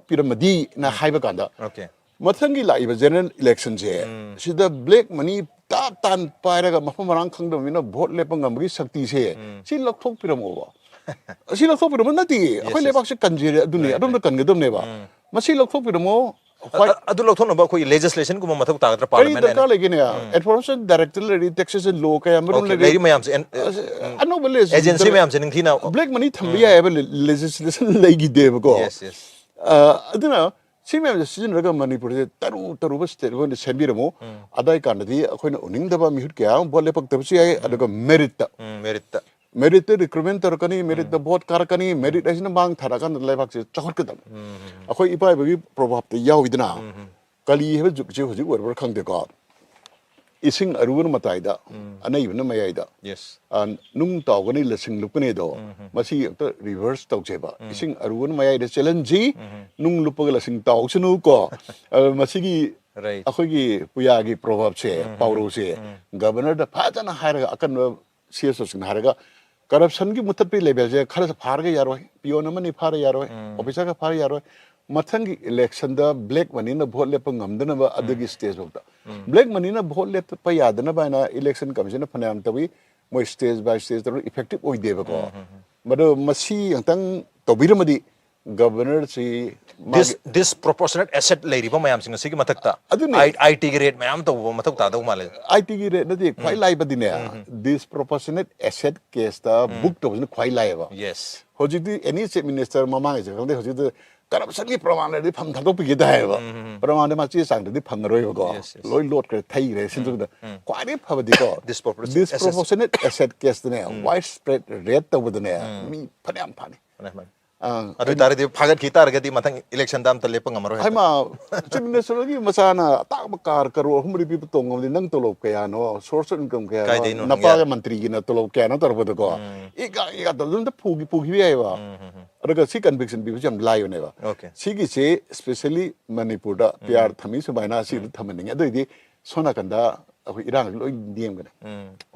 ꯃꯨꯊꯠꯂꯛꯄꯤꯔꯝꯃꯗꯤꯅ ꯍꯥꯏꯕ ꯀꯥꯟꯗ, ꯑꯣꯀꯦ ꯃꯊꯪꯒꯤ ꯂꯥꯛꯏꯕ ꯖꯦꯅꯔꯦꯜ ꯏꯂꯦꯛꯁꯟꯁꯦ, ꯁꯤꯗ ꯕ꯭ꯂꯦꯛ ꯃꯅꯤ ꯇꯥꯞ ꯇꯥꯟ ꯄꯥꯏꯔꯒ ꯃꯐꯝ ꯃꯔꯥꯡ ꯈꯪꯗꯕ ꯃꯤꯅ ꯚꯣꯠ ꯂꯦꯞꯄ ꯉꯝꯕꯒꯤ ꯁꯛꯇꯤꯁꯦ, ꯁꯤ ꯂꯧꯊꯣꯛꯄꯤꯔꯝꯃꯣꯕ꯫ ꯑꯁꯤ ꯂꯧꯊꯣꯛꯄꯤꯔꯝꯃꯣ ꯅꯠꯇꯦ, ꯑꯩꯈꯣꯏ yes. ꯂꯩꯕꯥꯛꯁꯦ ꯀꯟꯖꯔꯦ, ꯑꯗꯨꯅꯤ, Right, ꯑꯗꯣꯝꯗ ꯀꯟꯒꯗꯕꯅꯦꯕ꯫ ꯃꯁꯤ ꯂꯧꯊꯣꯛꯄꯤꯔꯝꯃꯣ꯫ ꯑ- ꯑ- ꯑꯗꯨ ꯂꯧꯊꯣꯛꯅꯕ ꯑꯩꯈꯣꯏꯒꯤ ꯂꯦꯖꯤꯁꯂꯦꯁꯟꯒꯨꯝꯕ ꯃꯊꯧ ꯇꯥꯒꯗ꯭ꯔꯥ ꯀꯔꯤ ꯄꯥꯔꯂꯤꯌꯥꯃꯦꯟ ꯗꯔꯀꯥꯔ ꯂꯩꯒꯦꯅꯦ? ꯑꯦꯟꯐꯣꯔꯁꯃꯦꯟ ꯗꯥꯏꯔꯦꯛꯇꯔ ꯂꯩꯔꯤ, ꯇꯦꯛꯁꯦꯁꯟ ꯂꯣ ꯀꯌꯥ ꯃꯔꯨꯝ Okay, ꯂꯩꯔꯤ꯫ ꯂꯩꯔꯤ ꯃꯌꯥꯝꯁꯦ ꯑꯦꯟ- ꯑꯁ, ꯎꯝ. ꯑꯅꯧꯕ ꯂꯦꯖꯤꯁꯂꯦꯁꯟ ꯑꯦꯖꯦꯟꯁꯤ ꯃꯌꯥꯝꯁꯦ ꯅꯤꯡꯊꯤꯅ ꯕ꯭ꯂꯦꯛ ꯃꯅꯤ ꯊꯝꯕ ꯌꯥꯏ ꯍꯥꯏꯕ ꯂꯦꯖꯤꯁꯂꯦꯁꯟ ꯂꯩꯈꯤꯗꯦꯕꯀꯣ꯫ Yes, yes. ꯑ, ꯑꯗꯨꯅ ꯁꯤ ꯃꯌꯥꯝꯁꯦ ꯁꯤꯖꯤꯟꯅꯔꯒ ꯃꯅꯤꯄꯨꯔꯁꯦ ꯇꯔꯨ ꯇꯔꯨꯕ ꯁ꯭ꯇꯦꯠ ꯑꯣꯏꯅ ꯁꯦꯝꯕꯤꯔꯝꯃꯣ꯫ ꯑꯗꯥꯏ ꯀꯥꯟꯗꯗꯤ ꯑꯩꯈꯣꯏꯅ ꯎꯅꯤꯡꯗꯕ ꯃꯤꯍꯨꯠ ꯀꯌꯥ ꯑꯃ ꯚꯣꯠ ꯂꯦꯞꯄꯛꯇꯕꯁꯨ ꯌꯥꯏ꯫ ꯑꯗꯨꯒ ꯃꯦꯔꯤꯠꯇ, ꯎꯝ, ꯃꯦꯔꯤꯠꯇ ꯃꯦꯔꯤꯠꯇ ꯔꯤꯀ꯭ꯔꯨꯠꯃꯦꯟ ꯇꯧꯔꯛꯀꯅꯤ, ꯃꯦꯔꯤꯠꯇ ꯚꯣꯠ ꯀꯥꯔꯛꯀꯅꯤ, ꯃꯦꯔꯤꯠ ꯍꯥꯏꯁꯤꯅ ꯃꯥꯡ ꯊꯥꯔꯛꯑꯀꯥꯟꯗ ꯂꯩꯕꯥꯛꯁꯦ ꯆꯥꯎꯈꯠꯀꯗꯕꯅꯤ꯫ ꯑꯩꯈꯣꯏ ꯏꯄꯥ ꯏꯕꯒꯤ ꯄ꯭ꯔꯣꯚꯥꯞꯇ ꯌꯥꯎꯏꯗꯅ, ꯀꯂꯤ ꯍꯥꯏꯕ ꯖꯨꯒꯁꯦ ꯍꯧꯖꯤꯛ ꯑꯣꯏꯔꯕ꯭ꯔꯥ ꯈꯪꯗꯦꯀꯣ, ꯏꯁꯤꯡ ꯑꯔꯨꯕꯅ ꯃꯇꯥꯏꯗ, ꯑꯅꯩꯕꯅ ꯃꯌꯥꯏꯗ꯫ ꯌꯦꯁ ꯑ, ꯅꯨꯡ ꯇꯥꯎꯒꯅꯤ, ꯂꯁꯤꯡ ꯂꯨꯞꯀꯅꯤ ꯑꯗꯣ, ꯃꯁꯤ ꯑꯝꯇ ꯔꯤꯚꯔꯁ ꯇꯧꯁꯦꯕ꯫ ꯏꯁꯤꯡ ꯑꯔꯨꯕꯅ ꯃꯌꯥꯏꯗ ꯆꯦꯜꯍꯟꯁꯤ, ꯅꯨꯡ ꯂꯨꯞꯄꯒ ꯂꯁꯤꯡ ꯇꯥꯎꯁꯅꯨ ꯀꯣ꯫ ꯑ, ꯃꯁꯤꯒꯤ ꯔꯥꯏꯠ ꯑꯩꯈꯣꯏꯒꯤ ꯄꯨꯌꯥꯒꯤ ꯄ꯭ꯔꯣꯚꯥꯞꯁꯦ, ꯄꯥꯎꯔꯧꯁꯦ, ꯒꯕꯔꯅꯔꯗ ꯐꯖꯅ ꯍꯥꯏꯔꯒ, ꯑꯀꯟꯕ ꯁꯤ ꯑꯦꯁ ꯑꯣꯁꯤꯡꯅ ꯍꯥꯏꯔꯒ, ꯀꯔꯞꯁꯟꯒꯤ ꯃꯨꯊꯠꯄꯒꯤ ꯂꯦꯚꯦꯜꯁꯦ ꯈꯔ ꯐꯥꯔꯒ ꯌꯥꯔꯣꯏ, ꯄꯤꯌꯣꯟ ꯑꯃꯅꯤ ꯐꯥꯔ ꯌꯥꯔꯣꯏ, ꯑꯣꯐꯤꯁꯔ ꯈꯔ ꯐꯥꯔ ꯌꯥꯔꯣꯏ꯫ ꯃꯊꯪꯒꯤ ꯏꯂꯦꯛꯁꯟꯗ ꯕ꯭ꯂꯦꯛ ꯃꯅꯤꯅ ꯚꯣꯠ ꯂꯦꯞꯄ ꯉꯝꯗꯅꯕ ꯑꯗꯨꯒꯤ ꯁ꯭ꯇꯦꯖ ꯐꯥꯎꯗ, ꯕ꯭ꯂꯦꯛ ꯃꯅꯤꯅ ꯚꯣꯠ ꯂꯦꯞꯄ ꯌꯥꯗꯅꯕ ꯍꯥꯏꯅ ꯏꯂꯦꯛꯁꯟ ꯀꯃꯤꯁꯟꯅ ꯐꯅꯌꯥꯝ ꯇꯧꯏ, ꯃꯣꯏ ꯁ꯭ꯇꯦꯖ ꯕꯥꯏ ꯁ꯭ꯇꯦꯖ ꯇꯧꯔꯒ ꯏꯐꯦꯛꯇꯤꯚ ꯑꯣꯏꯗꯦꯕꯀꯣ꯫ ꯃꯗꯨ ꯃꯁꯤ ꯑꯃꯨꯛꯇꯪ ꯇꯧꯕꯤꯔꯝꯃꯗꯤ ꯒꯕꯔꯅꯔꯁꯤ ꯗꯤꯁ ꯗꯤꯁꯄ꯭ꯔꯣꯄꯣꯔꯁꯅꯦꯠ ꯑꯦꯁꯦꯠ ꯂꯩꯔꯤꯕ ꯃꯌꯥꯝꯁꯤꯡ ꯑꯁꯤꯒꯤ ꯃꯊꯛꯇ ꯑꯗꯨꯅꯦ꯫ ꯑꯥꯏ ꯇꯤꯒꯤ ꯔꯦꯠ ꯃꯌꯥꯝ ꯇꯧꯕ ꯃꯊꯧ ꯇꯥꯗꯧ ꯃꯥꯜꯂꯦ꯫ ꯑꯥꯏ ꯇꯤꯒꯤ ꯔꯦꯠ ꯅꯠꯇꯦ, ꯈ꯭ꯋꯥꯏ ꯂꯥꯏꯕꯗꯤꯅꯦ, ꯗꯤꯁꯄ꯭ꯔꯣꯄꯣꯔꯁꯅꯦꯠ ꯑꯦꯁꯦꯠ ꯀꯦꯁꯇ ꯕꯨꯛ ꯇꯧꯕꯁꯤꯅ ꯈ꯭ꯋꯥꯏ ꯂꯥꯏꯌꯦꯕ꯫ ꯌꯦꯁ꯫ ꯍꯧꯖꯤꯛꯇꯤ ꯑꯦꯅꯤ ꯆꯤꯐ ꯃꯤꯅꯤꯁꯇꯔ, ꯃꯃꯥꯡꯒꯤꯁꯦ ꯈꯪꯗꯦ, ꯍꯧꯖꯤꯛꯇꯤ ꯀꯔꯞꯁꯟꯒꯤ ꯄ꯭ꯔꯃꯥꯟ ꯂꯩꯔꯗꯤ ꯐꯝ ꯊꯥꯗꯣꯛꯄꯤꯒꯦ ꯍꯥꯏꯌꯦꯕ꯫ ꯄ꯭ꯔꯃꯥꯟꯗ ꯃꯥ ꯆꯦ ꯆꯥꯡꯗꯗꯤ ꯐꯪꯉꯔꯣꯏꯕꯀꯣ꯫ Yes, yes. ꯂꯣꯏ ꯂꯣꯠꯈ꯭ꯔꯦ, ꯊꯩꯈ꯭ꯔꯦ꯫ ꯁꯤꯟꯗꯨꯗ ꯈ꯭ꯋꯥꯏꯗꯒꯤ ꯐꯕꯗꯤꯀꯣ, Disproportionate ꯗꯤꯁꯄ꯭ꯔꯣꯄꯣꯔꯁꯅꯦꯠ ꯑꯦꯁꯦꯠ ꯀꯦꯁꯇꯅꯦ ꯋꯥꯏꯗ ꯁ꯭ꯄ꯭ꯔꯦꯗ ꯔꯦꯠ ꯇꯧꯕꯗꯅꯦ ꯃꯤ ꯐꯅꯌꯥꯝ ꯐꯥꯅꯤ꯫ ꯑꯗꯨ ꯑꯣꯏꯇꯥꯔꯗꯤ ꯐꯥꯒꯠꯈꯤ ꯇꯥꯔꯒꯗꯤ ꯃꯊꯪ ꯏꯂꯦꯛꯁꯟꯗ ꯑꯝꯇ ꯂꯦꯞꯄ ꯉꯝꯃꯔꯣꯏ ꯍꯥꯏꯕ꯫ ꯍꯥꯏꯃ, ꯆꯤꯐ ꯃꯤꯅꯤꯁꯇꯔꯒꯤ ꯃꯆꯥꯅ ꯑꯇꯥꯡꯕ ꯀꯥꯔ ꯀꯔꯣꯔ ꯑꯍꯨꯝ ꯃꯔꯤ ꯄꯤꯕ ꯇꯣꯡꯉꯕꯗꯤ ꯅꯪ ꯇꯣꯂꯣꯞ ꯀꯌꯥꯅꯣ, ꯁꯣꯔꯁ ꯑꯣꯐ ꯏꯟꯀꯝ ꯀꯌꯥꯅꯣ, ꯀꯥꯏꯗꯩꯅꯣ ꯍꯪ ꯅꯄꯥꯒ ꯌꯥꯔꯦ꯫ ꯃꯟꯇ꯭ꯔꯤꯒꯤꯅ ꯇꯣꯂꯣꯞ ꯀꯌꯥꯅꯣ ꯇꯧꯔꯛꯄꯗꯀꯣ, ꯏꯒ ꯏꯒ ꯇꯧꯗꯅ ꯑꯝꯇ ꯄꯨꯈꯤ-, ꯄꯨꯈꯤꯕ ꯌꯥꯏꯑꯕ꯫ ꯑꯗꯨꯒ ꯁꯤ ꯀꯟꯚꯤꯛꯁꯟ ꯄꯤꯕꯁꯦ ꯌꯥꯝ ꯂꯥꯏꯕꯅꯦꯕ꯫ Okay. ꯁꯤꯒꯤꯁꯦ ꯁ꯭ꯄꯦꯁꯦꯂꯤ ꯃꯅꯤꯄꯨꯔꯗ ꯄꯤ ꯑꯥꯔ ꯊꯝꯃꯤ ꯁꯨꯃꯥꯏꯅ ꯁꯤꯗ ꯊꯝꯍꯟꯅꯤꯡꯉꯦ꯫ ꯑꯗꯨꯑꯣꯏꯗꯤ ꯁꯣꯝ ꯅꯥꯀꯟꯗ ꯑꯩꯈꯣꯏ ꯏꯔꯥꯡꯁꯦ ꯂꯣꯏ ꯅꯦꯝꯒꯅꯤ꯫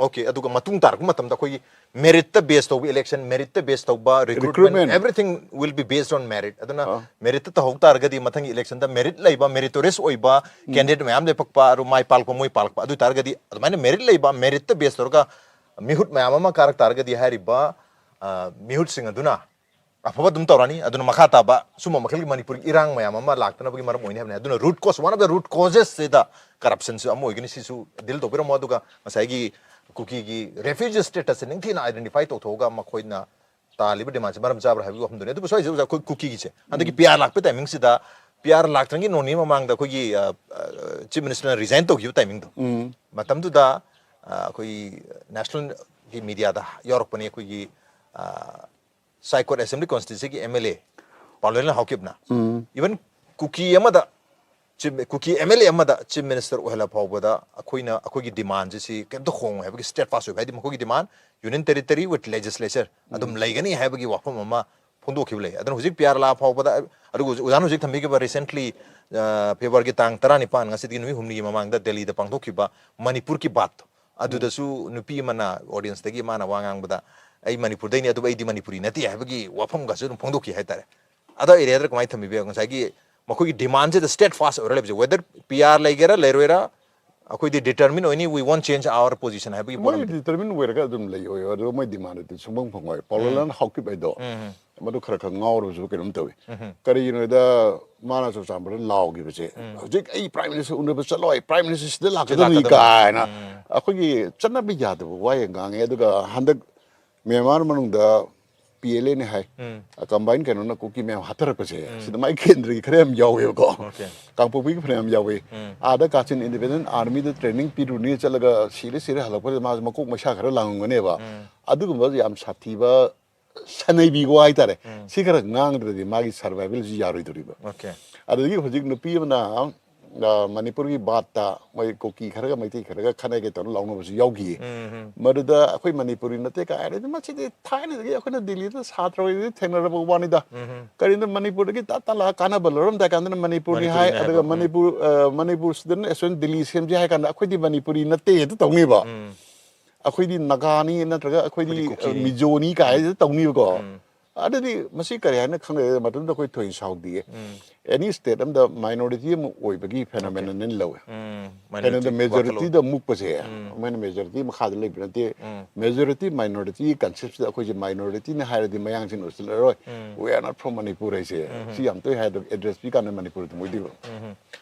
ꯑꯣꯀꯦ꯫ ꯑꯗꯨꯒ ꯃꯇꯨꯡ ꯇꯥꯔꯛꯄ ꯃꯇꯝꯗ ꯑꯩꯈꯣꯏꯒꯤ ꯃꯦꯔꯤꯠꯇ ꯕꯦꯁ ꯇꯧꯕ ꯏꯂꯦꯛꯁꯟ, ꯃꯦꯔꯤꯠꯇ ꯕꯦꯁ ꯇꯧꯕ recruitment, Recruitment. Everything will be based on merit. ꯑꯗꯨꯅ ꯑꯥ. ꯃꯦꯔꯤꯠꯇ ꯇꯧꯍꯧ ꯇꯥꯔꯒꯗꯤ ꯃꯊꯪꯒꯤ ꯏꯂꯦꯛꯁꯟꯗ ꯃꯦꯔꯤꯠ ꯂꯩꯕ, ꯃꯦꯔꯤꯇꯣꯔꯤꯌꯁ ꯑꯣꯏꯕ ꯀꯦꯟꯗꯤꯗꯦꯠ ꯃꯌꯥꯝ ꯂꯦꯞꯄꯛꯄ, ꯑꯗꯨ ꯃꯥꯏ ꯄꯥꯛꯄ ꯃꯣꯏ ꯄꯥꯜꯂꯛꯄ, ꯑꯗꯨ ꯑꯣꯏꯇꯥꯔꯒꯗꯤ ꯑꯗꯨꯃꯥꯏꯅ ꯃꯦꯔꯤꯠ ꯂꯩꯕ, ꯃꯦꯔꯤꯠꯇ ꯕꯦꯁ ꯇꯧꯔꯒ ꯃꯤꯍꯨꯠ ꯃꯌꯥꯝ ꯑꯃ ꯀꯥꯔꯛ ꯇꯥꯔꯒꯗꯤ ꯍꯥꯏꯔꯤꯕ, ꯑ, ꯃꯤꯍꯨꯠꯁꯤꯡ ꯑꯗꯨꯅ ꯑꯐꯕ ꯑꯗꯨꯝ ꯇꯧꯔꯅꯤ꯫ ꯑꯗꯨꯅ ꯃꯈꯥ ꯇꯥꯕ ꯁꯨꯝꯕ ꯃꯈꯜꯒꯤ ꯃꯅꯤꯄꯨꯔꯒꯤ ꯏꯔꯥꯡ ꯃꯌꯥꯝ ꯑꯃ ꯂꯥꯛꯇꯅꯕꯒꯤ ꯃꯔꯝ ꯑꯣꯏꯅꯤ ꯍꯥꯏꯕꯅꯤ꯫ ꯑꯗꯨꯅ root cause, one of the root causes ꯁꯤꯗ ꯀꯔꯞꯁꯟꯁꯨ ꯑꯃ ꯑꯣꯏꯒꯅꯤ꯫ ꯁꯤꯁꯨ ꯗꯤꯜ ꯇꯧꯕꯤꯔꯝꯃꯣ꯫ ꯑꯗꯨꯒ ꯉꯁꯥꯏꯒꯤ ꯀꯨꯀꯤꯒꯤ ꯔꯦꯐ꯭ꯌꯨꯖꯤ ꯁ꯭ꯇꯦꯇꯁꯁꯦ ꯅꯤꯡꯊꯤꯅ ꯑꯥꯏꯗꯦꯟꯇꯤꯐꯥꯏ ꯇꯧꯊꯣꯛꯑꯒ ꯃꯈꯣꯏꯅ ꯇꯥꯜꯂꯤꯕ ꯗꯤꯃꯥꯟꯁꯦ ꯃꯔꯝ ꯆꯥꯕ꯭ꯔꯥ ꯍꯥꯏꯕꯒꯤ ꯋꯥꯐꯝꯗꯨꯅꯤ꯫ ꯑꯗꯨꯕꯨ ꯁ꯭ꯋꯥꯏꯁꯤꯗ ꯑꯣꯖꯥ, ꯑꯩꯈꯣꯏ ꯀꯨꯀꯤꯒꯤꯁꯦ ꯍꯟꯗꯛꯀꯤ ꯄꯤ ꯑꯥꯔ ꯂꯥꯛꯄ ꯇꯥꯏꯃꯤꯡꯁꯤꯗ, ꯄꯤ ꯑꯥꯔ ꯂꯥꯛꯇ꯭ꯔꯤꯉꯩꯒꯤ ꯅꯣꯡ ꯅꯤꯅꯤ ꯃꯃꯥꯡꯗ ꯑꯩꯈꯣꯏꯒꯤ, ꯑ, ꯑ, ꯆꯤꯐ ꯃꯤꯅꯤꯁꯇꯔꯅ ꯔꯤꯖꯥꯏꯟ ꯇꯧꯈꯤꯕ ꯇꯥꯏꯃꯤꯡꯗꯣ, ꯃꯇꯝꯗꯨꯗ, ꯑ, ꯑꯩꯈꯣꯏ ꯅꯦꯁꯅꯦꯜꯒꯤ ꯃꯤꯗꯤꯌꯥꯗ ꯌꯥꯎꯔꯛꯄꯅꯤ꯫ ꯑꯩꯈꯣꯏꯒꯤ, ꯑ, ꯁꯥꯏꯀꯣꯠ ꯑꯦꯁꯦꯝꯕ꯭ꯂꯤ ꯀꯣꯟꯁꯇꯤꯇ꯭ꯋꯦꯟꯁꯤꯒꯤ ꯑꯦꯝ ꯑꯦꯜ ꯑꯦ ꯄꯥꯎꯂꯦꯟ ꯍꯥꯎꯀꯤꯞꯅ, ꯏꯚꯟ ꯀꯨꯀꯤ ꯑꯃꯗ chief, Kuki M L A ꯑꯃꯗ ꯆꯤꯐ ꯃꯤꯅꯤꯁꯇꯔ ꯑꯣꯏꯍꯜꯂ ꯐꯥꯎꯕꯗ ꯑꯩꯈꯣꯏꯅ, ꯑꯩꯈꯣꯏꯒꯤ ꯗꯤꯃꯥꯟꯁꯦ ꯁꯤ ꯀꯩꯝꯇ ꯍꯣꯡꯉꯣꯏ ꯍꯥꯏꯕꯒꯤ ꯁ꯭ꯇꯦꯠ ꯐꯥꯁ ꯑꯣꯏꯕ, ꯍꯥꯏꯗꯤ ꯃꯈꯣꯏꯒꯤ ꯗꯤꯃꯥꯟ ꯌꯨꯅꯤꯌꯟ ꯇꯦꯔꯤꯇꯣꯔꯤ ꯋꯤꯠ ꯂꯦꯖꯤꯁꯂꯦꯆꯔ ꯑꯗꯨꯝ ꯂꯩꯒꯅꯤ ꯍꯥꯏꯕꯒꯤ ꯋꯥꯐꯝ ꯑꯃ ꯐꯣꯡꯗꯣꯛꯈꯤꯕ ꯂꯩ꯫ ꯑꯗꯨꯅ ꯍꯧꯖꯤꯛ ꯄꯤ ꯑꯥꯔ ꯂꯥꯛꯑ ꯐꯥꯎꯕꯗ, ꯑꯗꯨꯒ ꯑꯣꯖꯥꯅ ꯍꯧꯖꯤꯛ ꯊꯝꯕꯤꯈꯤꯕ ꯔꯤꯁꯦꯟꯠꯂꯤ ꯐꯦꯕ꯭ꯔꯨꯋꯥꯔꯤꯒꯤ ꯇꯥꯡ ꯇꯔꯥꯅꯤꯄꯥꯟ, ꯉꯁꯤꯗꯒꯤ ꯅꯨꯃꯤꯠ ꯍꯨꯝꯅꯤꯒꯤ ꯃꯃꯥꯡꯗ ꯗꯦꯜꯂꯤꯗ ꯄꯥꯡꯊꯣꯛꯈꯤꯕ ꯃꯅꯤꯄꯨꯔ ꯀꯤ ꯕꯥꯠ, ꯑꯗꯨꯗꯁꯨ ꯅꯨꯄꯤ ꯑꯃꯅ ꯑꯣꯗꯤꯌꯟꯁꯇꯒꯤ ꯃꯥꯅ ꯋꯥ ꯉꯥꯡꯕꯗ, ꯑꯩ ꯃꯅꯤꯄꯨꯔꯗꯩꯅꯤ, ꯑꯗꯨꯕꯨ ꯑꯩꯗꯤ ꯃꯅꯤꯄꯨꯔꯤ ꯅꯠꯇꯦ ꯍꯥꯏꯕꯒꯤ ꯋꯥꯐꯝꯒꯁꯨ ꯑꯗꯨꯝ ꯐꯣꯡꯗꯣꯛꯈꯤ ꯍꯥꯏꯇꯥꯔꯦ꯫ ꯑꯗꯣ ꯑꯦꯔꯤꯌꯥꯗ ꯀꯃꯥꯏꯅ ꯊꯝꯕꯤꯕ ꯌꯥꯏ? ꯉꯁꯥꯏꯒꯤ ꯃꯈꯣꯏꯒꯤ ꯗꯤꯃꯥꯟꯁꯤꯗ ꯁ꯭ꯇꯦꯠ ꯐꯥꯁ ꯑꯣꯏꯔ ꯂꯩꯕꯁꯦ, ꯋꯦꯗꯔ ꯄꯤ ꯑꯥꯔ ꯂꯩꯒꯦꯔꯥ ꯂꯩꯔꯣꯏꯔꯥ, ꯑꯩꯈꯣꯏꯗꯤ ꯗꯤꯇꯔꯃꯤꯟ ꯑꯣꯏꯅꯤ, we won't change our position ꯍꯥꯏꯕꯒꯤ ꯄꯣꯠ ꯃꯣꯏ ꯑꯃꯗꯤ꯫ ꯗꯤꯇꯔꯃꯤꯟ ꯑꯣꯏꯔꯒ ꯑꯗꯨꯝ ꯂꯩ ꯑꯣꯏ, ꯑꯗꯣ ꯃꯣꯏ ꯗꯤꯃꯥꯟꯗꯗꯤ ꯁꯨꯡꯐꯪ ꯐꯪꯉꯣꯏ꯫ ꯄꯥꯎꯂꯣꯂꯥꯟ ꯍꯥꯎꯀꯤꯞ ꯍꯥꯏꯗꯣ ꯎꯝ, ꯃꯗꯨ ꯈꯔ ꯈꯔ ꯉꯥꯎꯔꯕꯁꯨ ꯀꯩꯅꯣꯝ ꯇꯧꯏ꯫ ꯎꯝ, ꯀꯔꯤꯒꯤꯅꯣꯗ ꯃꯥꯅ ꯆꯨꯔꯆꯥꯟꯄꯨꯔꯗ ꯂꯥꯎꯈꯤꯕꯁꯦ, ꯍꯧꯖꯤꯛ ꯑꯩ ꯄ꯭ꯔꯥꯏꯝ ꯃꯤꯅꯤꯁꯇꯔ ꯎꯅꯕ ꯆꯠꯂꯣꯏ, ꯄ꯭ꯔꯥꯏꯝ ꯃꯤꯅꯤꯁꯇꯔ ꯁꯤꯗ ꯂꯥꯛꯀꯗꯕꯅꯤ ꯂꯥꯛꯀꯗꯕꯅꯤ꯫ ꯀꯥꯏꯅ ꯎꯝ꯫ ꯑꯩꯈꯣꯏꯒꯤ ꯆꯠꯅꯕ ꯌꯥꯗꯕ ꯋꯥ ꯌꯥꯝ ꯉꯥꯡꯉꯦ꯫ ꯑꯗꯨꯒ ꯍꯟꯗꯛ ꯃ꯭ꯌꯥꯟꯃꯥꯔ ꯃꯅꯨꯡꯗ ꯄꯤ ꯑꯦꯜ ꯑꯦꯅꯤ ꯍꯥꯏ, ꯎꯝ꯫ ꯀꯝꯕꯥꯏꯟ ꯀꯩꯅꯣꯅ ꯀꯨꯀꯤ ꯃꯌꯥꯝ ꯍꯥꯠꯊꯔꯛꯄꯁꯦ, ꯁꯤꯗ ꯃꯥꯏ ꯀꯦꯟꯗ꯭ꯔꯒꯤ ꯈꯔ ꯌꯥꯝ ꯌꯥꯎꯋꯦꯕꯀꯣ꯫ ꯑꯣꯀꯦ꯫ ꯀꯥꯡꯄꯣꯛꯄꯤꯒꯤ ꯐꯅꯌꯥꯝ ꯌꯥꯎꯋꯤ꯫ ꯎꯝ꯫ ꯑꯥꯗ ꯀꯥꯆꯤꯟ ꯏꯟꯗꯤꯄꯦꯟꯗꯦꯟ ꯑꯥꯔꯃꯤꯗ ꯇ꯭ꯔꯦꯅꯤꯡ ꯄꯤꯔꯨꯅꯤ ꯆꯠꯂꯒ ꯁꯤꯔꯦ ꯁꯤꯔꯦ ꯍꯜꯂꯛꯄꯗ ꯃꯥꯁꯦ ꯃꯀꯣꯛ ꯃꯩꯁꯥ ꯈꯔ ꯂꯥꯡꯉꯝꯒꯅꯦꯕ꯫ ꯎꯝ꯫ ꯑꯗꯨꯒꯨꯝꯕ ꯌꯥꯝ ꯁꯥꯊꯤꯕ ꯁꯥꯟꯅꯩꯕꯤꯒꯣ ꯍꯥꯏꯇꯥꯔꯦ꯫ ꯎꯝ꯫ ꯁꯤ ꯈꯔ ꯉꯥꯡꯗ꯭ꯔꯗꯤ ꯃꯥꯒꯤ ꯁꯔꯚꯥꯏꯕꯦꯜꯁꯤ ꯌꯥꯔꯣꯏꯗꯣꯔꯤꯕ꯫ ꯑꯣꯀꯦ꯫ ꯑꯗꯒꯤ ꯍꯧꯖꯤꯛ ꯅꯨꯄꯤ ꯑꯃꯅ, ꯑ, ꯃꯅꯤꯄꯨꯔꯒꯤ ꯕꯥꯠꯇ ꯃꯣꯏ ꯀꯨꯀꯤ ꯈꯔꯒ ꯃꯩꯇꯩ ꯈꯔꯒ ꯈꯠꯅꯒꯦ ꯇꯧꯔ ꯂꯥꯎꯅꯕꯁꯨ ꯌꯥꯎꯈꯤꯌꯦ꯫ ꯎꯝ, ꯎꯝ꯫ ꯃꯗꯨꯗ ꯑꯩꯈꯣꯏ ꯃꯅꯤꯄꯨꯔꯤ ꯅꯠꯇꯦ ꯀꯥꯏ ꯍꯥꯏꯔꯗꯤ, ꯃꯁꯤꯗꯤ ꯊꯥꯏꯅꯗꯒꯤ ꯑꯩꯈꯣꯏꯅ ꯗꯤꯜꯂꯤꯗ ꯁꯥꯇ꯭ꯔ ꯑꯣꯏꯔꯤꯉꯩꯗ ꯊꯦꯡꯅꯔꯕ ꯋꯥꯅꯤꯗ꯫ ꯎꯝ, ꯎꯝ꯫ ꯀꯔꯤꯅꯣ ꯃꯅꯤꯄꯨꯔꯗꯒꯤ ꯇꯥ ꯇꯥ ꯂꯥꯛꯑ ꯀꯥꯟꯅꯕ ꯂꯧꯔꯝꯗꯥꯏ ꯀꯥꯟꯗꯅ ꯃꯅꯤꯄꯨꯔꯅꯤ ꯍꯥꯏ, ꯃꯅꯤꯄꯨꯔꯤꯅꯤ ꯑꯗꯨꯒ ꯍꯥꯏꯕ, ꯎꯝ꯫ ꯃꯅꯤꯄꯨꯔ, ꯑ, ꯃꯅꯤꯄꯨꯔ student student ꯗꯤꯜꯂꯤ ꯁꯦꯝꯁꯦ ꯍꯥꯏ ꯀꯥꯟꯗ ꯑꯩꯈꯣꯏꯗꯤ ꯃꯅꯤꯄꯨꯔꯤ ꯅꯠꯇꯦ ꯍꯦꯛꯇ ꯇꯧꯅꯤꯕ꯫ ꯎꯝ꯫ ꯑꯩꯈꯣꯏꯗꯤ ꯅꯥꯒꯥꯅꯤ ꯅꯠꯇ꯭ꯔꯒ ꯑꯩꯈꯣꯏꯗꯤ, ꯑꯩꯈꯣꯏꯗꯤ ꯀꯨꯀꯤꯅꯤ꯫ ꯑ, ꯃꯤꯖꯣꯅꯤ ꯀꯥꯏꯁꯤꯗ ꯇꯧꯅꯤꯕꯀꯣ꯫ ꯎꯝ꯫ ꯑꯗꯨꯗꯤ ꯃꯁꯤ ꯀꯔꯤ ꯍꯥꯏꯅ ꯈꯪꯅꯩ? ꯃꯇꯝꯗꯨꯗ ꯑꯩꯈꯣꯏ ꯊꯣꯏꯅ ꯁꯥꯎꯗꯤꯌꯦ꯫ ꯎꯝ꯫ ꯑꯦꯅꯤ ꯁ꯭ꯇꯦꯠ ꯑꯃꯗ ꯃꯥꯏꯅꯣꯔꯤꯇꯤ ꯑꯃ ꯑꯣꯏꯕꯒꯤ ꯐꯦꯅꯣꯃꯦꯅꯟ ꯂꯧꯋꯦ꯫ ꯎꯝ, ꯀꯩꯅꯣꯗ minority ꯃꯦꯖꯣꯔꯤꯇꯤꯗ ꯋꯥꯈꯜꯂꯣꯟ꯫ ꯃꯨꯛꯄꯁꯦ, ꯎꯝ꯫ ꯃꯣꯏꯅ ꯃꯦꯖꯣꯔꯤꯇꯤ ꯃꯈꯥꯗ ꯂꯩꯕ ꯅꯠꯇꯦ꯫ ꯎꯝ꯫ ꯃꯦꯖꯣꯔꯤꯇꯤ ꯃꯥꯏꯅꯣꯔꯤꯇꯤ ꯀꯟꯁꯦꯞꯁꯤꯗ ꯑꯩꯈꯣꯏꯁꯦ ꯃꯥꯏꯅꯣꯔꯤꯇꯤꯅꯤ ꯍꯥꯏꯔꯗꯤ ꯃꯌꯥꯡꯁꯤꯡꯅ ꯎꯁꯤꯜꯂꯔꯣꯏ꯫ ꯎꯝ꯫ We are not from Manipur ꯍꯥꯏꯁꯦ꯫ ꯎꯝ꯫ ꯁꯤ ꯌꯥꯝ ꯇꯣꯏ ꯍꯥꯏꯗꯣ ꯑꯦꯗ꯭ꯔꯦꯁ ꯄꯤ ꯀꯥꯟꯗ ꯃꯅꯤꯄꯨꯔꯗ ꯃꯣꯏꯗꯤꯕ꯫ ꯎꯝ꯫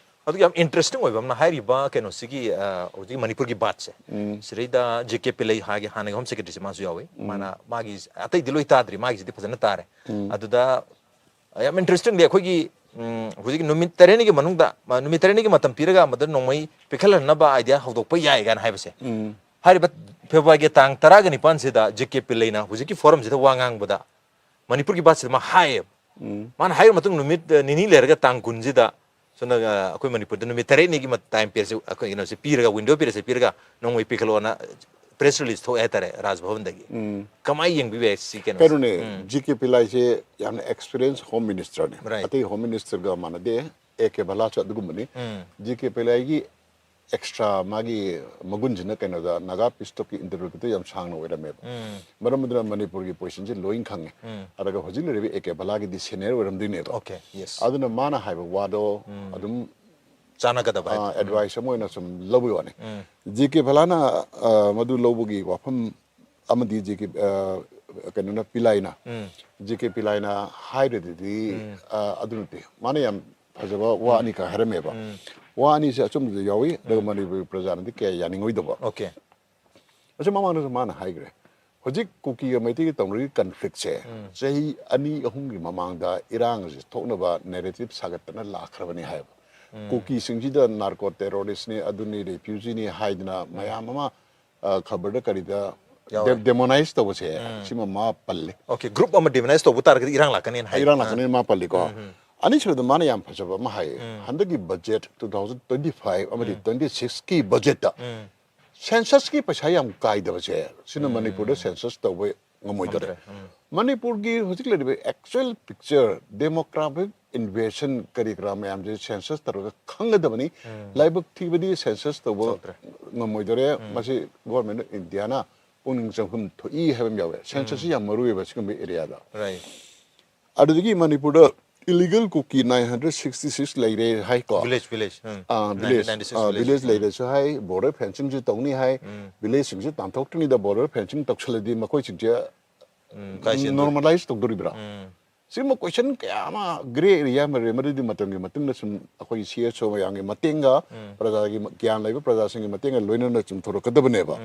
ꯑꯗꯨꯒ ꯌꯥꯝ ꯏꯟꯇꯔꯦꯁꯇꯤꯡ ꯑꯣꯏꯕ ꯑꯃꯅ ꯍꯥꯏꯔꯤꯕ ꯀꯩꯅꯣꯁꯤꯒꯤ, ꯑ, ꯍꯧꯖꯤꯛ ꯃꯅꯤꯄꯨꯔꯒꯤ ꯕꯥꯠꯁꯦ꯫ ꯎꯝ꯫ ꯁꯤꯗꯩꯗ ꯖꯦ ꯀꯦ ꯄꯤꯂꯩ ꯍꯥꯏꯒꯤ ꯍꯥꯟꯅꯒꯤ ꯍꯣꯝ ꯁꯦꯀ꯭ꯔꯦꯇꯔꯤꯁꯦ ꯃꯥꯁꯨ ꯌꯥꯎꯋꯤ꯫ ꯎꯝ꯫ ꯃꯥꯅ ꯃꯥꯒꯤ ꯑꯇꯩꯗꯤ ꯂꯣꯏ ꯇꯥꯗ꯭ꯔꯤ, ꯃꯥꯒꯤꯁꯤꯗꯤ ꯐꯖꯅ ꯇꯥꯔꯦ꯫ ꯎꯝ꯫ ꯑꯗꯨꯗ ꯌꯥꯝ ꯏꯟꯇꯔꯦꯁꯇꯤꯡꯂꯤ ꯑꯩꯈꯣꯏꯒꯤ, ꯎꯝ, ꯍꯧꯖꯤꯛ ꯅꯨꯃꯤꯠ ꯇꯔꯦꯠꯅꯤꯒꯤ ꯃꯅꯨꯡꯗ, ꯃ-, ꯅꯨꯃꯤꯠ ꯇꯔꯦꯠꯅꯤꯒꯤ ꯃꯇꯝ ꯄꯤꯔꯒ ꯃꯗꯨ ꯅꯣꯡꯃꯩ ꯄꯤꯈꯠꯍꯟꯅꯕ ꯑꯥꯏꯗꯤꯌꯥ ꯍꯧꯗꯣꯛꯄ ꯌꯥꯏ ꯀꯥꯏꯅ ꯍꯥꯏꯕꯁꯦ꯫ ꯎꯝ꯫ ꯍꯥꯏꯔꯤꯕ ꯐꯦꯕ꯭ꯔꯨꯋꯥꯔꯤꯒꯤ ꯇꯥꯡ ꯇꯔꯥꯒ ꯅꯤꯄꯥꯟꯁꯤꯗ ꯖꯦ ꯀꯦ ꯄꯤꯂꯩꯅ ꯍꯧꯖꯤꯛꯀꯤ ꯐꯣꯔꯝꯁꯤꯗ ꯋꯥ ꯉꯥꯡꯕꯗ ꯃꯅꯤꯄꯨꯔꯒꯤ ꯕꯥꯠꯁꯤꯗ ꯃꯥ ꯍꯥꯏꯌꯦꯕ꯫ ꯎꯝ꯫ ꯃꯥꯅ ꯍꯥꯏꯔꯤꯕ ꯃꯇꯨꯡ ꯅꯨꯃꯤꯠ, ꯑ, ꯅꯤꯅꯤ ꯂꯩꯔꯒ ꯇꯥꯡ ꯀꯨꯟꯁꯤꯗ ꯁꯣꯝꯗ, ꯑ, ꯑꯩꯈꯣꯏ ꯃꯅꯤꯄꯨꯔꯗ ꯅꯨꯃꯤꯠ ꯇꯔꯦꯠꯅꯤꯒꯤ ꯃ-, ꯇꯥꯏꯝ ꯄꯤꯔꯁꯦ, ꯑꯩꯈꯣꯏ ꯀꯩꯅꯣꯁꯦ ꯄꯤꯔꯒ, ꯋꯤꯟꯗꯣ ꯄꯤꯔꯤꯌꯠꯁꯦ ꯄꯤꯔꯒ ꯅꯣꯡꯃꯩ ꯄꯤꯈꯠꯂꯣꯅ ꯄ꯭ꯔꯦꯁ ꯔꯤꯂꯤꯁ ꯊꯣꯛꯑꯦ ꯍꯥꯏꯇꯥꯔꯦ ꯔꯥꯖ ꯚꯕꯟꯗꯒꯤ꯫ ꯎꯝ꯫ ꯀꯃꯥꯏꯅ ꯌꯦꯡꯕꯤꯕ ꯌꯥꯏ ꯁꯤ ꯀꯩꯅꯣꯁꯦ? ꯀꯩꯅꯣꯅꯦ, ꯎꯝ꯫ ꯖꯤ ꯀꯦ ꯄꯤꯂꯩꯁꯦ ꯌꯥꯝꯅ ꯑꯦꯛꯁꯄꯤꯔꯤꯌꯦꯟꯁ ꯍꯣꯝ ꯃꯤꯅꯤꯁꯇꯔꯅꯦ꯫ Right. ꯑꯇꯩ ꯍꯣꯝ ꯃꯤꯅꯤꯁꯇꯔꯒ ꯃꯥꯟꯅꯗꯦ꯫ A K ꯚꯂꯥꯁꯨ ꯑꯗꯨꯒꯨꯝꯕꯅꯤ꯫ Um. G K ꯄꯤꯂꯩꯒꯤ extra ꯃꯥꯒꯤ ꯃꯒꯨꯟꯁꯤꯅ ꯀꯩꯅꯣꯗ ꯅꯥꯒꯥ ꯄꯤꯁ ꯇꯣꯛꯀꯤ ꯏꯟꯇꯔꯚ꯭ꯌꯨꯗ ꯌꯥꯝ ꯁꯥꯡꯅ ꯑꯣꯏꯔꯝꯃꯦꯕ꯫ ꯃꯔꯝ ꯑꯗꯨꯅ ꯃꯅꯤꯄꯨꯔꯒꯤ ꯄꯣꯖꯤꯁꯟꯁꯦ ꯂꯣꯏꯅ ꯈꯪꯉꯦ꯫ ꯑꯗꯨꯒ ꯍꯧꯖꯤꯛ ꯂꯩꯔꯤꯕ ꯑꯦ ꯀꯦ ꯕꯂꯥꯒꯤꯗꯤ ꯁꯦꯅꯤꯌꯔ ꯑꯣꯏꯔꯝꯗꯣꯏꯅꯦꯕ꯫ Okay, yes. ꯑꯗꯨꯅ ꯃꯥꯅ ꯍꯥꯏꯕ ꯋꯥꯗꯣ ꯑꯗꯨꯝ ꯆꯥꯟꯅꯒꯗꯕ ꯍꯥꯏ꯫ ꯑꯦꯗꯚꯥꯏꯁ ꯑꯃ ꯑꯣꯏꯅ ꯁꯨꯝ ꯂꯧꯕꯒꯤ ꯋꯥꯅꯤ꯫ ꯖꯤ ꯀꯦ ꯕꯂꯥꯅ ꯑ, ꯃꯗꯨ ꯂꯧꯕꯒꯤ ꯋꯥꯐꯝ ꯑꯃꯗꯤ ꯖꯤ ꯀꯦ ꯑ, ꯀꯩꯅꯣꯅ ꯄꯤꯂꯥꯏꯅ ꯖꯤ ꯀꯦ ꯄꯤꯂꯥꯏꯅ ꯍꯥꯏꯔꯗꯨꯗꯤ ꯑ, ꯑꯗꯨ ꯅꯠꯇꯦ꯫ ꯃꯥꯅ ꯌꯥꯝ ꯐꯖꯕ ꯋꯥ ꯑꯅꯤꯈꯛ ꯍꯥꯏꯔꯝꯃꯦꯕ꯫ ꯋꯥ ꯑꯅꯤꯁꯦ ꯑꯆꯨꯝꯕꯁꯨ ꯌꯥꯎꯏ, ꯑꯗꯨꯒ ꯃꯅꯤꯄꯨꯔꯒꯤ ꯄ꯭ꯔꯖꯥꯅꯗꯤ ꯀꯌꯥ ꯌꯥꯅꯤꯡꯉꯣꯏꯗꯕ꯫ ꯑꯣꯀꯦ꯫ ꯑꯁꯤ ꯃꯃꯥꯡꯗꯁꯨ ꯃꯥꯅ ꯍꯥꯏꯈ꯭ꯔꯦ꯫ ꯍꯧꯖꯤꯛ ꯀꯨꯀꯤꯒ ꯃꯩꯇꯩꯒ ꯇꯧꯅꯔꯤꯕ ꯀꯟꯐ꯭ꯂꯤꯛꯁꯦ ꯆꯍꯤ ꯑꯅꯤ ꯑꯍꯨꯝꯒꯤ ꯃꯃꯥꯡꯗ ꯏꯔꯥꯡꯁꯦ ꯊꯣꯛꯅꯕ ꯅꯦꯔꯦꯇꯤꯞ ꯁꯥꯒꯠꯇꯅ ꯂꯥꯛꯈ꯭ꯔꯕꯅꯤ ꯍꯥꯏꯕ꯫ ꯀꯨꯀꯤꯁꯤꯡꯁꯤꯗ ꯅꯥꯔꯀꯣ ꯇꯦꯔꯣꯔꯤꯁꯅꯤ, ꯑꯗꯨꯅꯤ, ꯔꯦꯐ꯭ꯌꯨꯖꯤꯅꯤ ꯍꯥꯏꯗꯅ ꯃꯌꯥꯝ ꯑꯃ ꯑ, ꯈꯕꯔꯗ ꯀꯔꯤꯗ ꯌꯥꯎꯋꯦ꯫ ꯗꯦꯃꯣꯅꯥꯏꯁ ꯇꯧꯕꯁꯦ ꯁꯤꯃ ꯃꯥ ꯄꯜꯂꯦ꯫ ꯑꯣꯀꯦ, ꯒ꯭ꯔꯨꯞ ꯑꯃ ꯗꯤꯃꯣꯅꯥꯏꯁ ꯇꯧꯕ ꯇꯥꯔꯒꯗꯤ ꯏꯔꯥꯡ ꯂꯥꯛꯀꯅꯤꯅ ꯍꯥꯏ꯫ ꯏꯔꯥꯡ ꯂꯥꯛꯀꯅꯤ ꯃꯥ ꯄꯜꯂꯤꯀꯣ꯫ ꯑꯅꯤꯁꯨꯕꯗ ꯃꯥꯅ ꯌꯥꯝ ꯐꯖꯕ ꯑꯃ ꯍꯥꯏꯌꯦ꯫ ꯍꯟꯗꯛꯀꯤ budget two thousand twenty five ꯑꯃꯗꯤ ꯇ꯭ꯋꯦꯟꯇꯤ ꯁꯤꯛꯁꯀꯤ ꯕꯖꯦꯠꯇ ꯁꯦꯟꯁꯁꯀꯤ ꯄꯩꯁꯥ ꯌꯥꯝ ꯀꯥꯏꯗꯕꯁꯦ ꯁꯤꯅ ꯃꯅꯤꯄꯨꯔꯗ ꯁꯦꯟꯁꯁ ꯇꯧꯕ ꯉꯝꯃꯣꯏꯗꯧꯔꯦ꯫ ꯉꯝꯗ꯭ꯔꯦ꯫ ꯎꯝ꯫ ꯃꯅꯤꯄꯨꯔꯒꯤ ꯍꯧꯖꯤꯛ ꯂꯩꯔꯤꯕ ꯑꯦꯛꯆꯨꯑꯦꯜ ꯄꯤꯛꯆꯔ, ꯗꯦꯃꯣꯒ꯭ꯔꯥꯐꯤꯛ ꯏꯟꯚꯦꯁꯟ ꯀꯔꯤ ꯀꯔꯥ ꯃꯌꯥꯝꯁꯦ ꯁꯦꯟꯁꯁ ꯇꯧꯔꯒ ꯈꯪꯒꯗꯕꯅꯤ꯫ ꯂꯥꯏꯕꯛ ꯊꯤꯕꯗꯤ ꯁꯦꯟꯁꯁ ꯇꯧꯕ ꯇꯧꯗ꯭ꯔꯦ꯫ ꯉꯝꯃꯣꯏꯗꯧꯔꯦ꯫ ꯃꯁꯤ ꯒꯣꯔꯃꯦꯟ ꯑꯣꯐ ꯏꯟꯗꯤꯌꯥꯅ ꯄꯨꯛꯅꯤꯡ ꯆꯪꯐꯝ ꯊꯣꯛꯏ ꯍꯥꯏꯕ ꯑꯃ ꯌꯥꯎꯋꯦ꯫ ꯁꯦꯟꯁꯁꯁꯤ ꯌꯥꯝ ꯃꯔꯨ ꯑꯣꯏꯌꯦꯕ ꯁꯤꯒꯨꯝꯕ ꯑꯦꯔꯤꯌꯥꯗ꯫ ꯔꯥꯏꯠ꯫ ꯑꯗꯨꯗꯒꯤ ꯃꯅꯤꯄꯨꯔꯗ illegal Kuki nine hundred sixty six ꯂꯩꯔꯦ ꯍꯥꯏꯀꯣ꯫ Village, village. ꯎꯝ꯫ ꯑꯥ, ꯚꯤꯂꯦꯖ, ꯅꯥꯏꯟꯇꯤꯟ ꯅꯥꯏꯟꯇꯤ ꯁꯤꯛꯁ ꯑꯥ, ꯚꯤꯂꯦꯖ꯫ ꯚꯤꯂꯦꯖ ꯂꯩꯔꯁꯨ ꯍꯥꯏ, ꯕꯣꯔꯗꯔ ꯐꯦꯟꯁꯤꯡꯁꯨ ꯇꯧꯅꯤ ꯍꯥꯏ꯫ ꯚꯤꯂꯦꯖꯁꯤꯡꯁꯨ ꯇꯥꯟꯊꯣꯛꯇ꯭ꯔꯤꯉꯩꯗ ꯕꯣꯔꯗꯔ ꯐꯦꯟꯁꯤꯡ ꯇꯧꯁꯜꯂꯗꯤ ꯃꯈꯣꯏꯁꯤꯡꯁꯦ ꯎꯝ, ꯀꯥꯏ ꯆꯦꯟꯗꯣꯏꯅꯣ? ꯅꯣꯔꯃꯦꯂꯥꯏꯁ ꯇꯧꯗꯣꯔꯤꯕ꯭ꯔꯥ? ꯎꯝ꯫ ꯁꯤꯒꯨꯝꯕ ꯀꯣꯏꯁꯟ ꯀꯌꯥ ꯑꯃ ꯒ꯭ꯔꯦ ꯑꯦꯔꯤꯌꯥ ꯑꯃ ꯂꯩꯔꯦ꯫ ꯃꯗꯨꯗꯤ ꯃꯇꯝꯒꯤ ꯃꯇꯨꯡꯗ ꯁꯨꯝ ꯑꯩꯈꯣꯏꯒꯤ ꯁꯤ ꯑꯦꯁ ꯑꯣ ꯃꯌꯥꯝꯒꯤ ꯃꯇꯦꯡꯒ ꯄ꯭ꯔꯖꯥꯒꯤ ꯒ꯭ꯌꯥꯟ ꯂꯩꯕ ꯄ꯭ꯔꯖꯥꯁꯤꯡꯒꯤ ꯃꯇꯦꯡꯒ ꯂꯣꯏꯅꯅ ꯆꯨꯝꯊꯣꯔꯛꯀꯗꯕꯅꯦꯕ꯫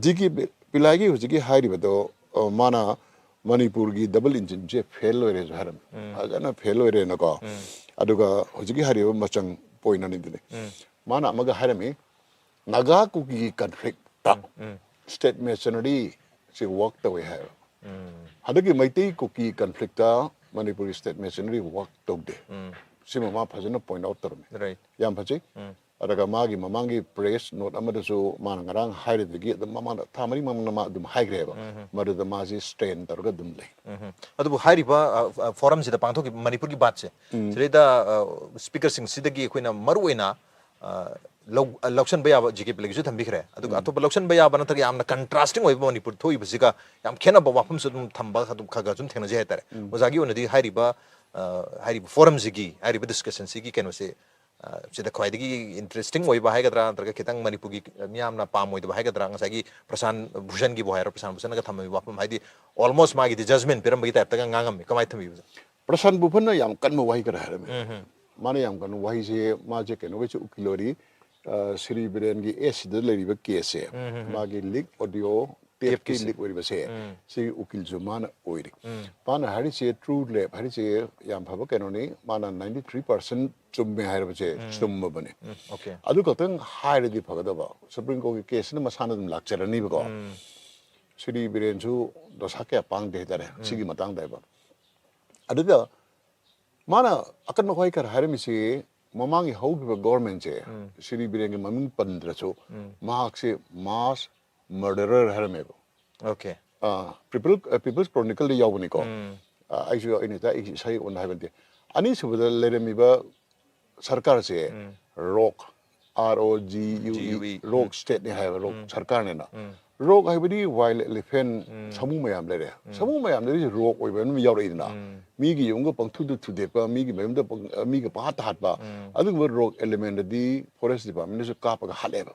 ꯖꯤ ꯀꯦ ꯄꯤ-, ꯄꯤꯂꯥꯏꯒꯤ ꯍꯧꯖꯤꯛꯀꯤ ꯍꯥꯏꯔꯤꯕꯗꯣ, ꯑ, ꯃꯥꯅ ꯃꯅꯤꯄꯨꯔꯒꯤ ꯗꯕꯜ ꯏꯟꯖꯤꯟꯁꯦ ꯐꯦꯜ ꯑꯣꯏꯔꯦꯁꯨ ꯍꯥꯏꯔꯝꯃꯤ꯫ ꯐꯖꯅ ꯐꯦꯜ ꯑꯣꯏꯔꯦꯅꯀꯣ꯫ ꯑꯗꯨꯒ ꯍꯧꯖꯤꯛꯀꯤ ꯍꯥꯏꯔꯤꯕ ꯃꯆꯪ ꯄꯣꯏꯟ ꯑꯅꯤꯗꯨꯅꯤ꯫ ꯃꯥꯅ ꯑꯃꯒ ꯍꯥꯏꯔꯝꯃꯤ, ꯅꯥꯒꯥ ꯀꯨꯀꯤꯒꯤ ꯀꯟꯐ꯭ꯂꯤꯛꯇ ꯁ꯭ꯇꯦꯠ ꯃꯦꯁꯅꯔꯤ ꯁꯤ ꯋꯥꯛ ꯇꯧꯋꯦ ꯍꯥꯏꯕ꯫ ꯍꯟꯗꯛꯀꯤ ꯃꯩꯇꯩ ꯀꯨꯀꯤ ꯀꯟꯐ꯭ꯂꯤꯛꯇ ꯃꯅꯤꯄꯨꯔꯒꯤ ꯁ꯭ꯇꯦꯠ ꯃꯦꯁꯅꯔꯤ ꯋꯥꯛ ꯇꯧꯗꯦ꯫ ꯁꯤꯃ ꯃꯥ ꯐꯖꯅ ꯄꯣꯏꯟ ꯑꯥꯎꯠ ꯇꯧꯔꯝꯃꯤ꯫ ꯔꯥꯏꯠ꯫ ꯌꯥꯝ ꯐꯖꯩ꯫ ꯑꯗꯨꯒ ꯃꯥꯒꯤ ꯃꯃꯥꯡꯒꯤ ꯄ꯭ꯔꯦꯁ ꯅꯣꯠ ꯑꯃꯗꯁꯨ ꯃꯥꯅ ꯉꯔꯥꯡ ꯍꯥꯏꯔꯤꯗꯒꯤ ꯑꯗꯨꯝ ꯃꯃꯥꯡꯗ ꯊꯥ ꯃꯔꯤ ꯃꯃꯥꯡꯗ ꯃꯥ ꯑꯗꯨꯝ ꯍꯥꯏꯈ꯭ꯔꯦꯕ꯫ ꯃꯗꯨꯗ ꯃꯥꯁꯤ ꯁ꯭ꯇꯦꯟ ꯇꯧꯔꯒ ꯑꯗꯨꯝ ꯂꯩ꯫ ꯎꯝ꯫ ꯑꯗꯨꯕꯨ ꯍꯥꯏꯔꯤꯕ, ꯑ, ꯑ, ꯐꯣꯔꯝꯁꯤꯗ ꯄꯥꯡꯊꯣꯛꯈꯤꯕ ꯃꯅꯤꯄꯨꯔꯒꯤ ꯕꯥꯠꯁꯦ, ꯁꯤꯗꯩꯗ, ꯑ, ꯁ꯭ꯄꯤꯀꯔꯁꯤꯡꯁꯤꯗꯒꯤ ꯑꯩꯈꯣꯏꯅ ꯃꯔꯨꯑꯣꯏꯅ ꯑ, ꯂꯧ-, ꯑ, ꯂꯧꯁꯟꯕ ꯌꯥꯕ ꯖꯤ ꯀꯦ ꯄꯦꯂꯦꯒꯤꯁꯨ ꯊꯝꯕꯤꯈ꯭ꯔꯦ꯫ ꯑꯗꯨꯒ ꯑꯇꯣꯞꯄ ꯂꯧꯁꯟꯕ ꯌꯥꯕ ꯅꯠꯇ꯭ꯔꯒ ꯌꯥꯝꯅ ꯀꯟꯇ꯭ꯔꯥꯁꯇꯤꯡ ꯑꯣꯏꯕ ꯃꯅꯤꯄꯨꯔ ꯊꯣꯛꯏꯕꯁꯤꯒ ꯌꯥꯝ ꯈꯦꯠꯅꯕ ꯋꯥꯐꯝꯁꯨ ꯑꯗꯨꯝ ꯊꯝꯕ ꯑꯗꯨꯝ ꯈꯔ ꯈꯔ ꯁꯨꯝ ꯊꯦꯡꯅꯖꯩ ꯍꯥꯏꯇꯥꯔꯦ꯫ ꯑꯣꯖꯥꯒꯤ ꯑꯣꯏꯅꯗꯤ ꯍꯥꯏꯔꯤꯕ, ꯑ, ꯍꯥꯏꯔꯤꯕ ꯐꯣꯔꯝꯁꯤꯒꯤ, ꯍꯥꯏꯔꯤꯕ ꯗꯤꯁꯀꯁꯟꯁꯤꯒꯤ ꯀꯩꯅꯣꯁꯦ, ꯑ, ꯁꯤꯗ ꯈ꯭ꯋꯥꯏꯗꯒꯤ ꯏꯟꯇꯔꯦꯁꯇꯤꯡ ꯑꯣꯏꯕ ꯍꯥꯏꯒꯗ꯭ꯔꯥ, ꯅꯠꯇ꯭ꯔꯒ ꯈꯤꯇꯪ ꯃꯅꯤꯄꯨꯔꯒꯤ ꯃꯤꯌꯥꯝꯅ ꯄꯥꯝꯃꯣꯏꯗꯕ ꯍꯥꯏꯒꯗ꯭ꯔꯥ, ꯉꯁꯥꯏꯒꯤ ꯄ꯭ꯔꯁꯥꯟ ꯚꯨꯁꯟꯒꯤꯕꯨ ꯍꯥꯏꯔꯣ, ꯄ꯭ꯔꯁꯥꯟ ꯚꯨꯁꯟꯒ ꯊꯝꯃꯤꯕ ꯋꯥꯐꯝ ꯍꯥꯏꯗꯤ almost ꯃꯥꯒꯤꯗꯤ ꯖꯖꯃꯦꯟ ꯄꯤꯔꯝꯕꯒꯤ ꯇꯥꯏꯞꯇꯒ ꯉꯥꯡꯉꯝꯃꯤ꯫ ꯀꯃꯥꯏꯅ ꯊꯝꯕꯤꯕ? ꯄ꯭ꯔꯁꯥꯟ ꯚꯨꯁꯟꯅ ꯌꯥꯝ ꯀꯟꯕ ꯋꯥꯍꯩ ꯈꯔ ꯍꯥꯏꯔꯝꯃꯤ꯫ ꯃꯥꯅ ꯌꯥꯝ ꯀꯟꯕ ꯋꯥꯍꯩꯁꯦ, ꯃꯥꯁꯦ ꯀꯩꯅꯣꯒꯤꯁꯨ ꯎꯀꯤꯜ ꯑꯣꯏꯔꯤ, ꯑ, ꯁ꯭ꯔꯤ ꯕꯤꯔꯦꯟꯒꯤ ꯑꯦꯁ ꯁꯤꯗ ꯂꯩꯔꯤꯕ ꯀꯦꯁꯁꯦ, ꯃꯥꯒꯤ ꯂꯤꯛ ꯑꯣꯗꯤꯑꯣ ꯇꯦꯞꯀꯤ ꯇꯦꯞꯀꯤꯁꯦ꯫ ꯂꯤꯛ ꯑꯣꯏꯔꯤꯕꯁꯦ, ꯁꯤꯒꯤ ꯎꯀꯤꯜꯁꯨ ꯃꯥꯅ ꯑꯣꯏꯔꯤ꯫ ꯃꯥꯅ ꯍꯥꯏꯔꯤꯁꯦ ꯇ꯭ꯔꯨ ꯂꯦꯞ ꯍꯥꯏꯔꯤꯁꯦ ꯌꯥꯝ ꯐꯕ ꯀꯩꯅꯣꯅꯤ, ꯃꯥꯅ ninety three percent ꯆꯨꯝꯃꯦ ꯍꯥꯏꯔꯕꯁꯦ ꯆꯨꯝꯃꯕꯅꯤ꯫ ꯑꯗꯨ ꯈꯛꯇꯪ ꯍꯥꯏꯔꯗꯤ ꯐꯒꯗꯕ, ꯁꯨꯄ꯭ꯔꯤꯝ ꯀꯣꯔꯠꯀꯤ ꯀꯦꯁꯁꯤꯅ ꯃꯁꯥꯅ ꯑꯗꯨꯝ ꯂꯥꯛꯆꯔꯅꯤꯕꯀꯣ꯫ ꯁ꯭ꯔꯤ ꯕꯤꯔꯦꯟꯁꯨ ꯗꯣꯁꯥ ꯀꯌꯥ ꯄꯥꯡꯗꯦ ꯍꯥꯏꯇꯥꯔꯦ ꯁꯤꯒꯤ ꯃꯇꯥꯡꯗ ꯍꯥꯏꯕ꯫ ꯑꯗꯨꯗ ꯃꯥꯅ ꯑꯀꯟꯕ ꯋꯥꯍꯩ ꯈꯔ ꯍꯥꯏꯔꯝꯃꯤꯁꯤ, ꯃꯃꯥꯡꯒꯤ ꯍꯧꯈꯤꯕ ꯒꯣꯔꯃꯦꯟꯁꯦ, ꯁ꯭ꯔꯤ ꯕꯤꯔꯦꯟꯒꯤ ꯃꯃꯤꯡ ꯄꯟꯗ꯭ꯔꯁꯨ, ꯃꯍꯥꯛꯁꯦ ꯃꯥꯁ ꯃꯔꯗꯔꯔ ꯍꯥꯏꯔꯝꯃꯦꯕ꯫ ꯑꯣꯀꯦ꯫ ꯑꯥ, ꯄꯤꯄꯜ, ꯑ, ꯄꯤꯄꯜꯁ ꯀ꯭ꯔꯣꯅꯤꯀꯜꯗ ꯌꯥꯎꯕꯅꯤꯀꯣ꯫ ꯑꯥ, ꯑꯩꯁꯨ, ꯑꯩꯅ ꯇꯥꯛꯏ ꯏꯁꯩ ꯑꯣꯟ ꯍꯥꯏꯕ ꯅꯠꯇꯦ꯫ ꯑꯅꯤꯁꯨꯕꯗ ꯂꯩꯔꯝꯃꯤꯕ ꯁꯔꯀꯥꯔꯁꯦ rogue, R O G U E, G U E, rogue ꯁ꯭ꯇꯦꯠꯅꯤ ꯍꯥꯏꯕ, ꯔꯣꯛ ꯁꯔꯀꯥꯔꯅꯦꯅ꯫ ꯔꯣꯛ ꯍꯥꯏꯕꯗꯤ ꯋꯥꯏꯜ ꯏꯂꯤꯐꯦꯟ, ꯁꯥꯃꯨ ꯃꯌꯥꯝ ꯂꯩꯔꯦ꯫ ꯁꯥꯃꯨ ꯃꯌꯥꯝ ꯂꯩꯔꯤꯁꯦ ꯔꯣꯛ ꯑꯣꯏꯕ ꯑꯗꯨꯝ ꯌꯥꯎꯔꯛꯏꯗꯅ꯫ ꯃꯤꯒꯤ ꯌꯨꯝꯒ ꯄꯪꯊꯨꯗ ꯊꯨꯗꯦꯛꯄ, ꯃꯤꯒꯤ ꯃꯌꯨꯝꯗ ꯄꯪ-, ꯑ, ꯃꯤꯒ ꯄꯪꯍꯥꯠꯇ ꯍꯥꯠꯄ, ꯑꯗꯨꯒꯨꯝꯕ ꯔꯣꯛ ꯑꯦꯂꯤꯃꯦꯟꯗꯗꯤ ꯐꯣꯔꯦꯁ ꯗꯤꯄꯥꯔꯠꯃꯦꯟꯅꯁꯨ ꯀꯥꯞꯄꯒ ꯍꯥꯠꯂꯦꯕ꯫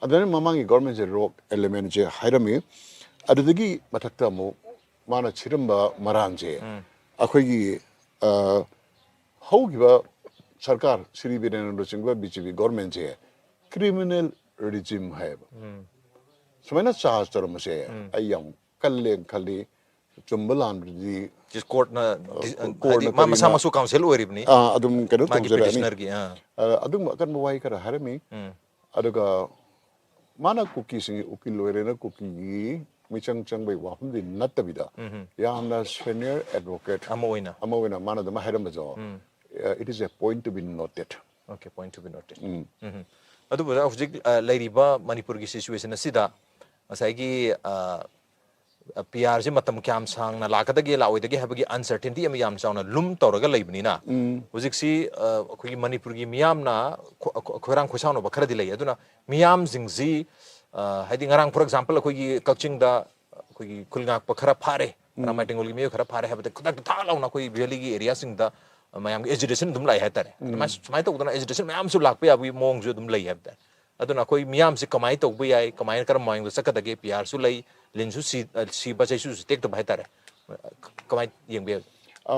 ꯑꯗꯨꯃꯥꯏꯅ ꯃꯃꯥꯡꯒꯤ ꯒꯣꯔꯃꯦꯟꯁꯦ ꯔꯣꯛ ꯑꯦꯂꯤꯃꯦꯟꯁꯦ ꯍꯥꯏꯔꯝꯃꯤ꯫ ꯑꯗꯨꯗꯒꯤ ꯃꯊꯛꯇ ꯑꯃꯨꯛ ꯃꯥꯅ ꯁꯤꯔꯝꯕ ꯃꯔꯥꯟꯁꯦ ꯑꯩꯈꯣꯏꯒꯤ, ꯑ, ꯍꯧꯈꯤꯕ ꯁꯔꯀꯥꯔ, ꯁ꯭ꯔꯤ ꯕꯤꯔꯦꯟꯅ ꯂꯨꯆꯤꯡꯕ B J P ꯒꯣꯔꯃꯦꯟꯁꯦ ꯀ꯭ꯔꯤꯃꯤꯅꯦꯜ ꯔꯤꯖꯤꯝ ꯍꯥꯏꯌꯦꯕ꯫ ꯁꯨꯃꯥꯏꯅ ꯆꯥꯔꯖ ꯇꯧꯔꯝꯕꯁꯦ ꯑꯩ ꯌꯥꯝ ꯀꯜꯂꯦꯅ ꯈꯜꯂꯤ꯫ ꯆꯨꯝꯕ ꯂꯥꯟꯕꯗꯨꯗꯤ ꯀꯣꯔꯠꯅ ꯀꯣꯔꯠꯅ ꯍꯥꯏꯗꯤ ꯃꯥ ꯃꯁꯥ ꯀꯔꯤꯅ ꯃꯁꯨ ꯀꯥꯎꯟꯁꯤꯜ ꯑꯣꯏꯔꯤꯕꯅꯤ꯫ ꯑꯥ, ꯑꯗꯨꯝ ꯀꯩꯅꯣ ꯃꯥꯒꯤ ꯇꯧꯖꯔꯛꯑꯅꯤ꯫ ꯄꯤꯇꯤꯁꯅꯔꯒꯤ, ꯑꯥ꯫ ꯑ, ꯑꯗꯨꯒꯨꯝꯕ ꯑꯀꯟꯕ ꯋꯥꯍꯩ ꯈꯔ ꯍꯥꯏꯔꯝꯃꯤ꯫ ꯑꯗꯨꯒ ꯃꯥꯅ ꯀꯨꯀꯤꯁꯤꯡꯒꯤ ꯎꯀꯤꯜ ꯑꯣꯏꯔꯦꯅ ꯀꯨꯀꯤꯒꯤ ꯃꯤꯆꯪ ꯆꯪꯕꯒꯤ ꯋꯥꯐꯝꯗꯤ ꯅꯠꯇꯕꯤꯗ, ꯌꯥꯝꯅ ꯁꯦꯅꯤꯌꯔ ꯑꯦꯗꯚꯣꯀꯦꯠ ꯑꯃ ꯑꯣꯏꯅ꯫ ꯑꯃ ꯑꯣꯏꯅ ꯃꯥꯅ ꯑꯗꯨꯝ ꯍꯥꯏꯔꯝꯕꯁꯨ, uh, it is a point to be noted꯫ Okay, point to be noted꯫ ꯎꯝ꯫ ꯑꯗꯨꯕꯨ ꯑꯣꯖꯥ, ꯍꯧꯖꯤꯛ, ꯑ, ꯂꯩꯔꯤꯕ ꯃꯅꯤꯄꯨꯔꯒꯤ ꯁꯤꯆꯨꯋꯦꯁꯟ ꯑꯁꯤꯗ ꯉꯁꯥꯏꯒꯤ, ꯑ, ꯄꯤ ꯑꯥꯔꯁꯤ ꯃꯇꯝ ꯀꯌꯥꯝ ꯁꯥꯡꯅ ꯂꯥꯛꯀꯗꯒꯦ ꯂꯥꯛꯑꯣꯏꯗꯒꯦ ꯍꯥꯏꯕꯒꯤ ꯑꯟꯁꯔꯇꯦꯟꯇꯤ ꯑꯃ ꯌꯥꯝ ꯆꯥꯎꯅ ꯂꯨꯝ ꯇꯧꯔꯒ ꯂꯩꯕꯅꯤꯅ, ꯍꯧꯖꯤꯛꯁꯤ ꯑ, ꯑꯩꯈꯣꯏꯒꯤ ꯃꯅꯤꯄꯨꯔꯒꯤ ꯃꯤꯌꯥꯝꯅ ꯈꯣ- ꯈꯣ- ꯈꯣꯏꯔꯥꯡ ꯈꯣꯏꯁꯥꯎꯅꯕ ꯈꯔꯗꯤ ꯂꯩ꯫ ꯑꯗꯨꯅ ꯃꯤꯌꯥꯝꯁꯤꯡꯁꯤ, ꯑ, ꯍꯥꯏꯗꯤ ꯉꯔꯥꯡ, ꯐꯣꯔ ꯑꯦꯛꯖꯥꯝꯄꯜ, ꯑꯩꯈꯣꯏꯒꯤ ꯀꯛꯆꯤꯡꯗ ꯑꯩꯈꯣꯏꯒꯤ ꯈꯨꯜ ꯉꯥꯛꯄ ꯈꯔ ꯐꯥꯔꯦ, ꯑꯔꯥꯝꯕꯥꯏ ꯇꯦꯡꯒꯣꯜꯒꯤ ꯃꯤꯑꯣꯏ ꯈꯔ ꯐꯥꯔꯦ ꯍꯥꯏꯕꯗ ꯈꯨꯗꯛꯇ ꯊꯥ ꯂꯥꯎꯅ ꯑꯩꯈꯣꯏ ꯚꯦꯂꯤꯒꯤ ꯑꯦꯔꯤꯌꯥꯁꯤꯡꯗ ꯃꯌꯥꯝꯒꯤ ꯑꯦꯖꯤꯇꯦꯁꯟ ꯑꯗꯨꯝ ꯂꯥꯛꯑꯦ ꯍꯥꯏꯇꯥꯔꯦ꯫ ꯑꯗꯨꯃꯥꯏꯅ, ꯁꯨꯃꯥꯏꯅ ꯇꯧꯗꯅ ꯑꯦꯖꯤꯇꯦꯁꯟ ꯃꯌꯥꯝꯁꯨ ꯂꯥꯛꯄ ꯌꯥꯕꯒꯤ ꯃꯑꯣꯡꯁꯨ ꯑꯗꯨꯝ ꯂꯩ ꯍꯥꯏꯕ ꯇꯥꯔꯦ꯫ ꯑꯗꯨꯅ ꯑꯩꯈꯣꯏ ꯃꯤꯌꯥꯝꯁꯤ ꯀꯃꯥꯏꯅ ꯇꯧꯕ ꯌꯥꯏ, ꯀꯃꯥꯏꯅ ꯀꯔꯝꯕ ꯃꯑꯣꯡꯗ ꯆꯠꯀꯗꯒꯦ, ꯄꯤ ꯑꯥꯔꯁꯨ ꯂꯩ, ꯂꯤꯟꯁꯨ ꯁꯤ-, ꯑ, ꯁꯤꯕ ꯆꯩꯁꯨꯁꯨ ꯇꯦꯛꯇꯕ ꯍꯥꯏꯇꯥꯔꯦ꯫ ꯀꯃꯥꯏꯅ ꯌꯦꯡꯕ ꯌꯥꯏ? ꯑ,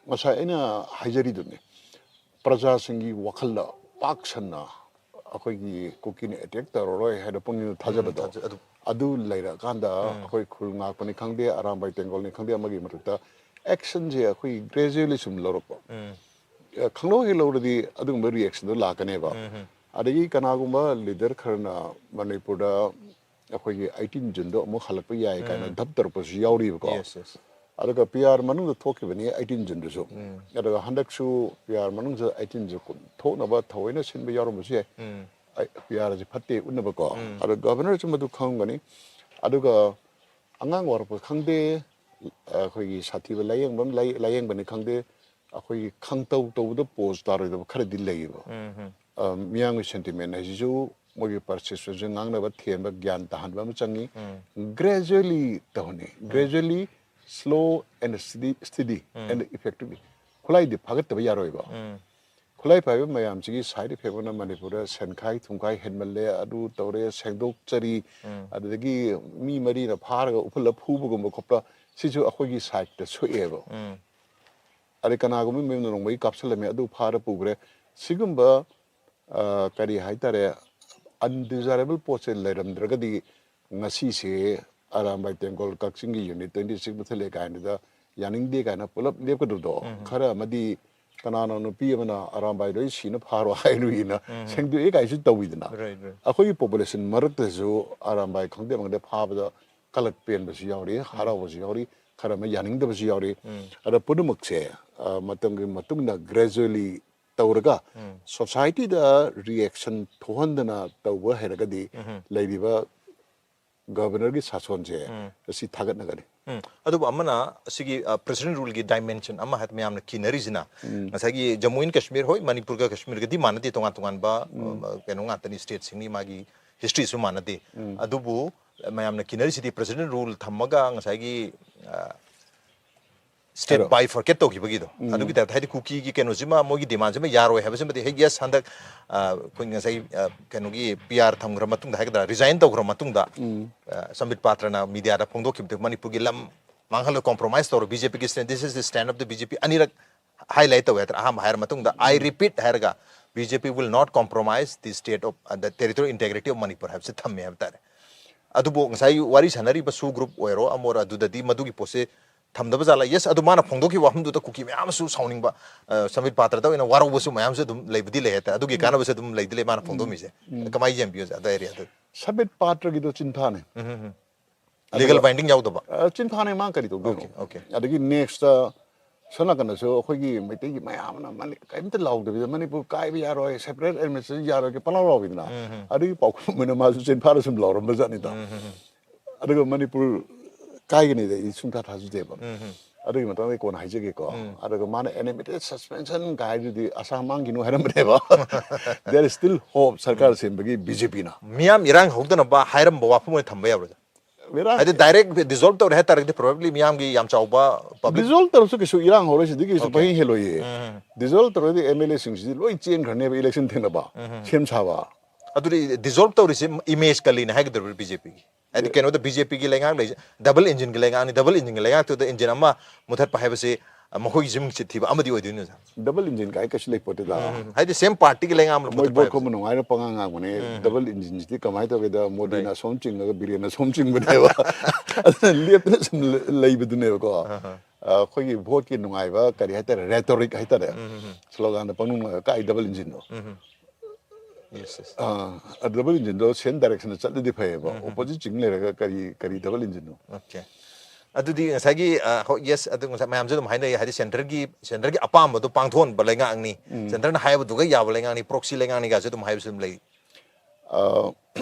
ꯉꯁꯥꯏ ꯑꯩꯅ ꯍꯥꯏꯖꯔꯤꯗꯨꯅꯤ, ꯄ꯭ꯔꯖꯥꯁꯤꯡꯒꯤ ꯋꯥꯈꯜꯗ ꯄꯥꯛ ꯁꯟꯅ ꯑꯩꯈꯣꯏꯒꯤ ꯀꯨꯀꯤꯅ ꯑꯦꯇꯦꯛ ꯇꯧꯔꯔꯣꯏ ꯍꯥꯏꯅ ꯄꯨꯛꯅꯤꯡ ꯊꯥꯖꯕꯗꯣ, ꯊꯥꯖ-, ꯑꯗꯨ ꯑꯗꯨ ꯂꯩꯔꯀꯥꯟꯗ ꯑꯩꯈꯣꯏ ꯈꯨꯜ ꯉꯥꯛꯄꯅꯤ ꯈꯪꯗꯦ, ꯑꯔꯥꯝꯕꯥꯏ ꯇꯦꯡꯒꯣꯜꯅꯤ ꯈꯪꯗꯦ, ꯑꯃꯒꯤ ꯃꯊꯛꯇ ꯑꯦꯛꯁꯟꯁꯦ ꯑꯩꯈꯣꯏ ꯒ꯭ꯔꯦꯖꯨꯋꯦꯂꯤ ꯁꯨꯝ ꯂꯧꯔꯛꯄ꯫ ꯑ, ꯈꯪꯂꯧ ꯍꯦꯛ ꯂꯧꯔꯗꯤ ꯑꯗꯨꯒꯨꯝꯕ ꯔꯤꯌꯦꯛꯁꯟꯗꯣ ꯂꯥꯛꯀꯅꯦꯕ꯫ ꯑꯗꯒꯤ ꯀꯅꯥꯒꯨꯝꯕ ꯂꯤꯗꯔ ꯈꯔꯅ ꯃꯅꯤꯄꯨꯔꯗ ꯑꯩꯈꯣꯏꯒꯤ ꯑꯩꯇꯤꯟ ꯖꯨꯟꯗꯣ ꯑꯃꯨꯛ ꯍꯜꯂꯛꯄ ꯌꯥꯏ ꯀꯥꯏꯅ ꯙꯞ ꯇꯧꯔꯛꯄꯁꯨ ꯌꯥꯎꯔꯤꯕꯀꯣ꯫ Yes, yes. ꯑꯗꯨꯒ ꯄꯤ ꯑꯥꯔ ꯃꯅꯨꯡꯗ ꯊꯣꯛꯈꯤꯕꯅꯤ ꯑꯩꯇꯤꯟ ꯖꯨꯟꯗꯨꯁꯨ꯫ ꯑꯗꯨꯒ ꯍꯟꯗꯛꯁꯨ ꯄꯤ ꯑꯥꯔ ꯃꯅꯨꯡꯗ ꯑꯩꯇꯤꯟ ꯖꯨꯟ ꯊꯣꯛꯅꯕ ꯊꯑꯣꯏꯅ ꯁꯤꯟꯕ ꯌꯥꯎꯔꯝꯕꯁꯨ ꯌꯥꯏ꯫ ꯄꯤ ꯑꯥꯔꯁꯦ ꯐꯠꯇꯦ ꯎꯠꯅꯕꯀꯣ꯫ ꯑꯗꯣ ꯒꯚꯔꯅꯔꯁꯨ ꯃꯗꯨ ꯈꯪꯉꯝꯒꯅꯤ꯫ ꯑꯗꯨꯒ ꯑꯉꯥꯡ ꯋꯥꯔꯛꯄ ꯈꯪꯗꯦ, ꯑꯩꯈꯣꯏꯒꯤ ꯁꯥꯊꯤꯕ ꯂꯥꯌꯦꯡꯕ ꯑꯃ ꯂꯥꯏ-, ꯂꯥꯌꯦꯡꯕꯅꯤ ꯈꯪꯗꯦ, ꯑꯩꯈꯣꯏꯒꯤ ꯈꯪꯇꯧ ꯇꯧꯕꯗ ꯄꯣꯁ ꯇꯥꯔꯣꯏꯗꯕ ꯈꯔꯗꯤ ꯂꯩꯌꯦꯕ꯫ ꯑ, ꯃꯤꯌꯥꯝꯒꯤ ꯁꯦꯟꯇꯤꯃꯦꯟ ꯍꯥꯏꯁꯤꯁꯨ ꯃꯣꯏꯒꯤ ꯄꯔꯁꯤꯁꯇꯦꯟꯁ ꯉꯥꯡꯅꯕ ꯊꯦꯝꯕ ꯒ꯭ꯌꯥꯟ ꯇꯥꯍꯟꯕ ꯑꯃ ꯆꯪꯉꯤ꯫ ꯒ꯭ꯔꯦꯖꯨꯋꯦꯂꯤ ꯇꯧꯍꯟꯅꯤ꯫ Gradually, slow and steady, steady and effectively꯫ ꯈꯨꯠꯂꯥꯏꯗꯤ ꯐꯥꯒꯠꯇꯕ ꯌꯥꯔꯣꯏꯕ꯫ ꯈꯨꯠꯂꯥꯏ ꯄꯥꯏꯕ ꯃꯌꯥꯝꯁꯤꯒꯤ ꯁꯥꯏꯠ ꯏꯐꯦꯛ ꯑꯣꯏꯅ ꯃꯅꯤꯄꯨꯔꯗ ꯁꯦꯟꯈꯥꯏ ꯊꯨꯝꯈꯥꯏ ꯍꯦꯟꯃꯜꯂꯦ, ꯑꯗꯨ ꯇꯧꯔꯦ, ꯁꯦꯡꯗꯣꯛꯆꯔꯤ, ꯑꯗꯨꯗꯒꯤ ꯃꯤ ꯃꯔꯤꯅ ꯐꯥꯔꯒ ꯎꯐꯨꯜꯂ ꯐꯨꯕꯒꯨꯝꯕ ꯈꯣꯠꯄ, ꯁꯤꯁꯨ ꯑꯩꯈꯣꯏꯒꯤ ꯁꯥꯏꯠꯇ ꯁꯣꯛꯑꯦꯕ꯫ ꯑꯗꯩ ꯀꯅꯥꯒꯨꯝꯕ ꯃꯌꯨꯝꯗ ꯅꯣꯡꯃꯩ ꯀꯥꯞꯁꯤꯜꯂꯝꯃꯦ, ꯑꯗꯨ ꯐꯥꯔ ꯄꯨꯈ꯭ꯔꯦ꯫ ꯁꯤꯒꯨꯝꯕ, ꯑ, ꯀꯔꯤ ꯍꯥꯏꯇꯥꯔꯦ, ꯑꯟꯗꯤꯖꯥꯏꯔꯦꯕꯜ ꯄꯣꯠꯁꯦ ꯂꯩꯔꯝꯗ꯭ꯔꯒꯗꯤ ꯉꯁꯤꯁꯦ ꯑꯔꯥꯝꯕꯥꯏ ꯇꯦꯡꯒꯣꯜ ꯀꯛꯆꯤꯡꯒꯤ ꯌꯨꯅꯤꯠ ꯇ꯭ꯋꯦꯟꯇꯤ ꯁꯤꯛꯁ ꯃꯨꯊꯠꯂꯦ ꯀꯥꯏꯅꯗ ꯌꯥꯅꯤꯡꯗꯦ ꯀꯥꯏꯅ ꯄꯨꯂꯞ ꯂꯦꯞꯀꯗꯕꯗꯣ, ꯈꯔ ꯑꯃꯗꯤ ꯀꯅꯥꯅꯣ ꯅꯨꯄꯤ ꯑꯃꯅ ꯑꯔꯥꯝꯕꯥꯏ ꯂꯣꯏ ꯁꯤꯅ ꯐꯥꯔꯣ ꯍꯥꯏꯔꯨꯏꯅ ꯁꯦꯡꯗꯣꯛꯑꯦ ꯀꯥꯏꯁꯨ ꯇꯧꯋꯤꯗꯅ꯫ Right, right. ꯑꯩꯈꯣꯏꯒꯤ ꯄꯣꯄꯨꯂꯦꯁꯟ ꯃꯔꯛꯇꯁꯨ ꯑꯔꯥꯝꯕꯥꯏ ꯈꯪꯗꯦ ꯑꯃ ꯈꯪꯗꯦ ꯐꯥꯕꯗ ꯀꯂꯛ ꯄꯦꯟꯕꯁꯨ ꯌꯥꯎꯔꯤ, ꯍꯔꯥꯎꯕꯁꯨ ꯌꯥꯎꯔꯤ, ꯈꯔ ꯑꯃ ꯌꯥꯅꯤꯡꯗꯕꯁꯨ ꯌꯥꯎꯔꯤ꯫ ꯑꯗ ꯄꯨꯝꯅꯃꯛꯁꯦ, ꯑ, ꯃꯇꯝꯒꯤ ꯃꯇꯨꯡ ꯏꯟꯅ ꯒ꯭ꯔꯦꯖꯨꯋꯦꯂꯤ ꯇꯧꯔꯒ ꯁꯣꯁꯥꯏꯇꯤꯗ ꯔꯤꯌꯦꯛꯁꯟ ꯊꯣꯛꯍꯟꯗꯅ ꯇꯧꯕ ꯍꯩꯔꯒꯗꯤ ꯂꯩꯔꯤꯕ ꯒꯕꯔꯅꯔꯒꯤ ꯁꯥꯁꯣꯟꯁꯦ ꯑꯁꯤ ꯊꯥꯒꯠꯅꯒꯅꯤ꯫ ꯎꯝ꯫ ꯑꯗꯨꯕꯨ ꯑꯃꯅ ꯑꯁꯤꯒꯤ ꯄ꯭ꯔꯦꯁꯤꯗꯦꯟ ꯔꯨꯜꯒꯤ ꯗꯥꯏꯃꯦꯟꯁꯟ ꯑꯃ ꯍꯥꯏ ꯃꯌꯥꯝꯅ ꯀꯤꯅꯔꯤꯁꯤꯅ ꯉꯁꯥꯏꯒꯤ ꯖꯃꯨ ꯑꯦꯟ ꯀꯥꯁꯃꯤꯔ, ꯍꯣꯏ, ꯃꯅꯤꯄꯨꯔꯒ ꯀꯥꯁꯃꯤꯔꯒꯗꯤ ꯃꯥꯟꯅꯗꯦ, ꯇꯣꯉꯥꯟ ꯇꯣꯉꯥꯟꯕ ꯑ, ꯀꯩꯅꯣ ꯉꯥꯛꯇꯅꯤ, ꯁ꯭ꯇꯦꯠꯁꯤꯡꯅꯤ, ꯃꯥꯒꯤ ꯍꯤꯁꯇ꯭ꯔꯤꯁꯨ ꯃꯥꯟꯅꯗꯦ꯫ ꯑꯗꯨꯕꯨ ꯃꯌꯥꯝꯅ ꯀꯤꯅꯔꯤꯁꯤꯗꯤ ꯄ꯭ꯔꯦꯁꯤꯗꯦꯟ ꯔꯨꯜ ꯊꯝꯃꯒ ꯉꯁꯥꯏꯒꯤ ꯁ꯭ꯇꯦꯠ ꯕꯥꯏꯐꯔꯀꯦꯠ ꯇꯧꯈꯤꯕꯒꯤꯗꯣ, ꯑꯗꯨꯒꯤ ꯇꯥꯏꯞꯇ, ꯍꯥꯏꯗꯤ ꯀꯨꯀꯤꯒꯤ ꯀꯩꯅꯣꯁꯤꯃ, ꯃꯣꯏꯒꯤ ꯗꯤꯃꯥꯟꯁꯤꯃ ꯌꯥꯔꯣꯏ ꯍꯥꯏꯕꯁꯤꯃꯗꯤ, ꯍꯦꯛ ꯌꯦꯁ, ꯍꯟꯗꯛ ꯑ, ꯑꯩꯈꯣꯏ ꯉꯁꯥꯏ ꯑ, ꯀꯩꯅꯣꯒꯤ ꯄꯤ ꯑꯥꯔ ꯊꯝꯈ꯭ꯔ ꯃꯇꯨꯡꯗ ꯍꯥꯏꯒꯗ꯭ꯔꯥ, ꯔꯤꯖꯥꯏꯟ ꯇꯧꯈ꯭ꯔ ꯃꯇꯨꯡꯗ ꯑ, ꯁꯝꯕꯤꯠ ꯄꯥꯇ꯭ꯔꯅ ꯃꯤꯗꯤꯌꯥꯗ ꯐꯣꯡꯗꯣꯛꯈꯤꯕꯗꯨ, ꯃꯅꯤꯄꯨꯔꯒꯤ ꯂꯝ ꯃꯥꯡꯍꯜꯂ compromise ꯇꯧꯔ, B J P ꯒꯤ stand, this is the stand of the BJ P ꯑꯅꯤꯔꯛ highlight ꯇꯧꯋꯦ ꯍꯥꯏꯇꯥꯔꯦ꯫ ꯑꯍꯥꯟꯕ ꯍꯥꯏꯔ ꯃꯇꯨꯡꯗ, "I repeat" ꯍꯥꯏꯔꯒ, "B J P will not compromise the state of, uh, the territorial integrity of Manipur" ꯍꯥꯏꯕꯁꯦ ꯊꯝꯃꯦ ꯍꯥꯏꯕ ꯇꯥꯔꯦ꯫ ꯑꯗꯨꯕꯨ ꯉꯁꯥꯏ ꯋꯥꯔꯤ ꯁꯥꯟꯅꯔꯤꯕ ꯁꯨ ꯒ꯭ꯔꯨꯞ ꯑꯣꯏꯔꯣ, ꯑꯃ ꯑꯣꯏꯔꯣ, ꯑꯗꯨꯗꯗꯤ ꯃꯗꯨꯒꯤ ꯄꯣꯠꯁꯦ ꯊꯝꯗꯕ ꯖꯥꯠꯂ? ꯌꯦꯁ, ꯑꯗꯨ ꯃꯥꯅ ꯐꯣꯡꯗꯣꯛꯈꯤꯕ ꯋꯥꯐꯝꯗꯨꯗ ꯀꯨꯀꯤ ꯃꯌꯥꯝ ꯑꯃꯁꯨ ꯁꯥꯎꯅꯤꯡꯕ, ꯑ, ꯁꯝꯕꯤꯠ ꯄꯥꯇ꯭ꯔꯗ ꯑꯣꯏꯅ ꯋꯥꯔꯧꯕꯁꯨ ꯃꯌꯥꯝꯁꯨ ꯑꯗꯨꯝ ꯂꯩꯕꯗꯤ ꯂꯩ ꯍꯥꯏꯇꯥꯔꯦ꯫ ꯑꯗꯨꯒꯤ ꯀꯥꯟꯅꯕꯁꯨ ꯑꯗꯨꯝ ꯂꯩꯗꯤ ꯂꯩ, ꯃꯥꯅ ꯐꯣꯡꯗꯣꯛꯑꯝꯃꯤꯁꯦ꯫ ꯀꯃꯥꯏꯅ ꯌꯦꯡꯕꯤꯌꯨ ꯑꯗꯨ ꯑꯦꯔꯤꯌꯥꯗ? ꯁꯝꯕꯤꯠ ꯄꯥꯇ꯭ꯔꯒꯤꯗꯣ ꯆꯤꯟꯐꯥꯅꯦ꯫ ꯂꯤꯒꯦꯜ ꯕꯥꯏꯟꯗꯤꯡ ꯌꯥꯎꯗꯕ? ꯑ, ꯆꯤꯟꯐꯥꯅꯦ, ꯃꯥ ꯀꯔꯤ ꯇꯧꯗꯣꯏꯅꯣ? Okay, okay. ꯑꯗꯒꯤ ꯅꯦꯛꯁꯇ ꯁꯣꯝ ꯅꯥꯀꯟꯗꯁꯨ ꯑꯩꯈꯣꯏꯒꯤ ꯃꯩꯇꯩꯒꯤ ꯃꯌꯥꯝꯅ ꯃꯅꯤ-, ꯀꯔꯤꯝꯇ ꯂꯥꯎꯗꯕꯤꯗ "ꯃꯅꯤꯄꯨꯔ ꯀꯥꯏꯕ ꯌꯥꯔꯣꯏ, separate administration ꯌꯥꯔꯣꯏ" ꯄꯪꯂꯥꯎ ꯂꯥꯎꯕꯤꯗꯅ꯫ ꯑꯗꯨꯒꯤ ꯄꯥꯎꯈꯨꯝ ꯑꯣꯏꯅ ꯃꯥꯁꯨ ꯆꯦꯟꯐꯥꯔ ꯁꯨꯝ ꯂꯥꯎꯔꯝꯕ ꯖꯥꯠꯅꯤꯗ꯫ ꯑꯗꯨꯒ "ꯃꯅꯤꯄꯨꯔ ꯀꯥꯏꯒꯅꯤꯗ ꯑꯩ ꯁꯨꯡꯊꯥ ꯊꯥꯖꯗꯦꯕ"꯫ ꯑꯗꯨꯒꯤ ꯃꯇꯥꯡꯗ ꯑꯩ ꯀꯣꯟꯅ ꯍꯥꯏꯖꯒꯦꯀꯣ꯫ ꯑꯗꯨꯒ ꯃꯥꯅ "unlimited suspension" ꯀꯥꯏꯗꯨꯗꯤ ꯑꯁꯥ ꯃꯥꯡꯈꯤꯅꯨ ꯍꯥꯏꯔꯝꯕꯅꯦꯕ꯫ "There is still hope" ꯁꯔꯀꯥꯔ ꯁꯦꯝꯕꯒꯤ B J P ꯅ꯫ ꯃꯤꯌꯥꯝ ꯏꯔꯥꯡ ꯍꯧꯗꯅꯕ ꯍꯥꯏꯔꯝꯕ ꯋꯥꯐꯝ ꯑꯣꯏꯅ ꯊꯝꯕ ꯌꯥꯕ꯭ꯔꯥ? ꯕꯦꯔꯥ ꯍꯥꯏꯗꯤ ꯗꯥꯏꯔꯦꯛ ꯗꯤꯖꯣꯜꯕ ꯇꯧꯔꯦ ꯍꯥꯏꯇꯥꯔꯒꯗꯤ, probably ꯃꯤꯌꯥꯝꯒꯤ ꯌꯥꯝ ꯆꯥꯎꯕ ꯄꯕ꯭ꯂꯤꯛ ꯗꯤꯖꯣꯜꯕ ꯇꯧꯔꯁꯨ ꯀꯩꯁꯨ ꯏꯔꯥꯡ ꯍꯧꯔꯣꯏ, ꯁꯤꯗꯒꯤ ꯀꯩꯁꯨ ꯄꯪꯍꯦꯟ ꯍꯦꯜꯂꯣꯏꯌꯦ꯫ ꯗꯤꯖꯣꯜꯕ ꯇꯧꯔꯗꯤ M L A ꯁꯤꯡꯁꯤꯗꯤ ꯂꯣꯏ ꯆꯦꯟꯈ꯭ꯔꯅꯦꯕ ꯏꯂꯦꯛꯁꯟ ꯊꯦꯡꯅꯕ, ꯁꯦꯝ ꯁꯥꯕ꯫ ꯑꯗꯨꯗꯤ ꯗꯤꯖꯣꯜꯕ ꯇꯧꯔꯤꯁꯦ ꯏꯃꯦꯖ ꯀꯜꯂꯤꯅ ꯍꯥꯏꯒꯗꯧꯔꯤꯕ꯭ꯔꯥ B J P ꯒꯤ? ꯍꯥꯏꯗꯤ ꯀꯩꯅꯣꯗ B J P ꯒꯤ ꯂꯩꯉꯥꯛ ꯂꯩꯁꯦ ꯗꯕꯜ ꯏꯟꯖꯤꯟꯒꯤ ꯂꯩꯉꯥꯛꯅꯤ, ꯗꯕꯜ ꯏꯟꯖꯤꯟꯒꯤ ꯂꯩꯉꯥꯛꯇꯨꯗ ꯏꯟꯖꯤꯟ ꯑꯃ ꯃꯨꯊꯠꯄ ꯍꯥꯏꯕꯁꯤ, ꯑ, ꯃꯈꯣꯏꯒꯤꯁꯨ ꯃꯤꯡꯆꯠ ꯊꯤꯕ ꯑꯃꯗꯤ ꯑꯣꯏꯗꯣꯏꯅꯤ, ꯑꯣꯖꯥ꯫ ꯗꯕꯜ ꯏꯟꯖꯤꯟ ꯀꯥꯏ ꯀꯩꯁꯨ ꯂꯩꯄꯣꯠꯇꯦꯗ꯫ ꯍꯥꯏꯗꯤ ꯁꯦꯝ ꯄꯥꯔꯇꯤꯒꯤ ꯂꯩꯉꯥꯛ ꯑꯃ ꯃꯣꯏ ꯃꯨꯊꯠꯄ ꯚꯣꯠ ꯍꯥꯏꯕꯁꯦ꯫ ꯈꯣꯝꯕ ꯅꯨꯡꯉꯥꯏꯅ ꯄꯉꯥꯡ ꯉꯥꯡꯕꯅꯦ꯫ ꯗꯕꯜ ꯏꯟꯖꯤꯟꯁꯤꯗꯤ ꯀꯃꯥꯏꯅ ꯇꯧꯒꯦꯗ, ꯃꯣꯗꯤꯅ ꯑꯁꯣꯝ ꯆꯤꯡꯉꯒ ꯕꯤꯔꯦꯟꯅ ꯑꯁꯣꯝ ꯆꯤꯡꯕꯅꯦꯕ꯫ ꯑꯗꯨꯅ ꯂꯦꯞꯇꯅ ꯁꯨꯝ ꯂꯩꯕꯗꯨꯅꯦꯕꯀꯣ꯫ ꯑ, ꯑꯩꯈꯣꯏꯒꯤ ꯚꯣꯠꯀꯤ ꯅꯨꯡꯉꯥꯏꯕ ꯀꯔꯤ ꯍꯥꯏꯇꯥꯔꯦ, ꯔꯦꯇꯣꯔꯤꯛ ꯍꯥꯏꯇꯥꯔꯦ, ꯁ꯭ꯂꯣꯒꯥꯟꯗ ꯄꯪꯅꯨꯡ ꯅꯨꯡꯉꯥꯏꯕ ꯀꯥꯏ ꯗꯕꯜ ꯏꯟꯖꯤꯟꯗꯣ꯫ Yes, yes. ꯑ, ꯗꯕꯜ ꯏꯟꯖꯤꯟꯗꯣ ꯁꯦꯝ ꯗꯥꯏꯔꯦꯛꯁꯟꯗ ꯆꯠꯂꯗꯤ ꯐꯩꯌꯦꯕ꯫ ꯑꯣꯄꯣꯖꯤꯠ ꯆꯤꯡ ꯂꯩꯔꯒ ꯀꯔꯤ ꯀꯔꯤ ꯗꯕꯜ ꯏꯟꯖꯤꯟꯅꯣ? Okay. ꯑꯗꯨꯗꯤ ꯉꯁꯥꯏꯒꯤ, ꯑ, ꯍꯣꯏ, ꯌꯦꯁ, ꯑꯗꯨ ꯉꯁꯥꯏ ꯃꯌꯥꯝꯁꯨ ꯑꯗꯨꯝ ꯍꯥꯏꯅꯩ, ꯍꯥꯏꯗꯤ ꯁꯦꯟꯇꯔꯒꯤ, ꯁꯦꯟꯇꯔꯒꯤ ꯑꯄꯥꯝꯕꯗꯣ ꯄꯥꯡꯊꯣꯛꯍꯟꯕ ꯂꯩꯉꯥꯛꯅꯤ, ꯁꯦꯟꯇꯔꯅ ꯍꯥꯏꯕꯗꯨꯒ ꯌꯥꯕ ꯂꯩꯉꯥꯛꯅꯤ, ꯄ꯭ꯔꯣꯛꯁꯤ ꯂꯩꯉꯥꯛꯅꯤꯒꯁꯨ ꯑꯗꯨꯝ ꯍꯥꯏꯕꯁꯨ ꯑꯗꯨꯝ ꯂꯩ꯫ ꯑ,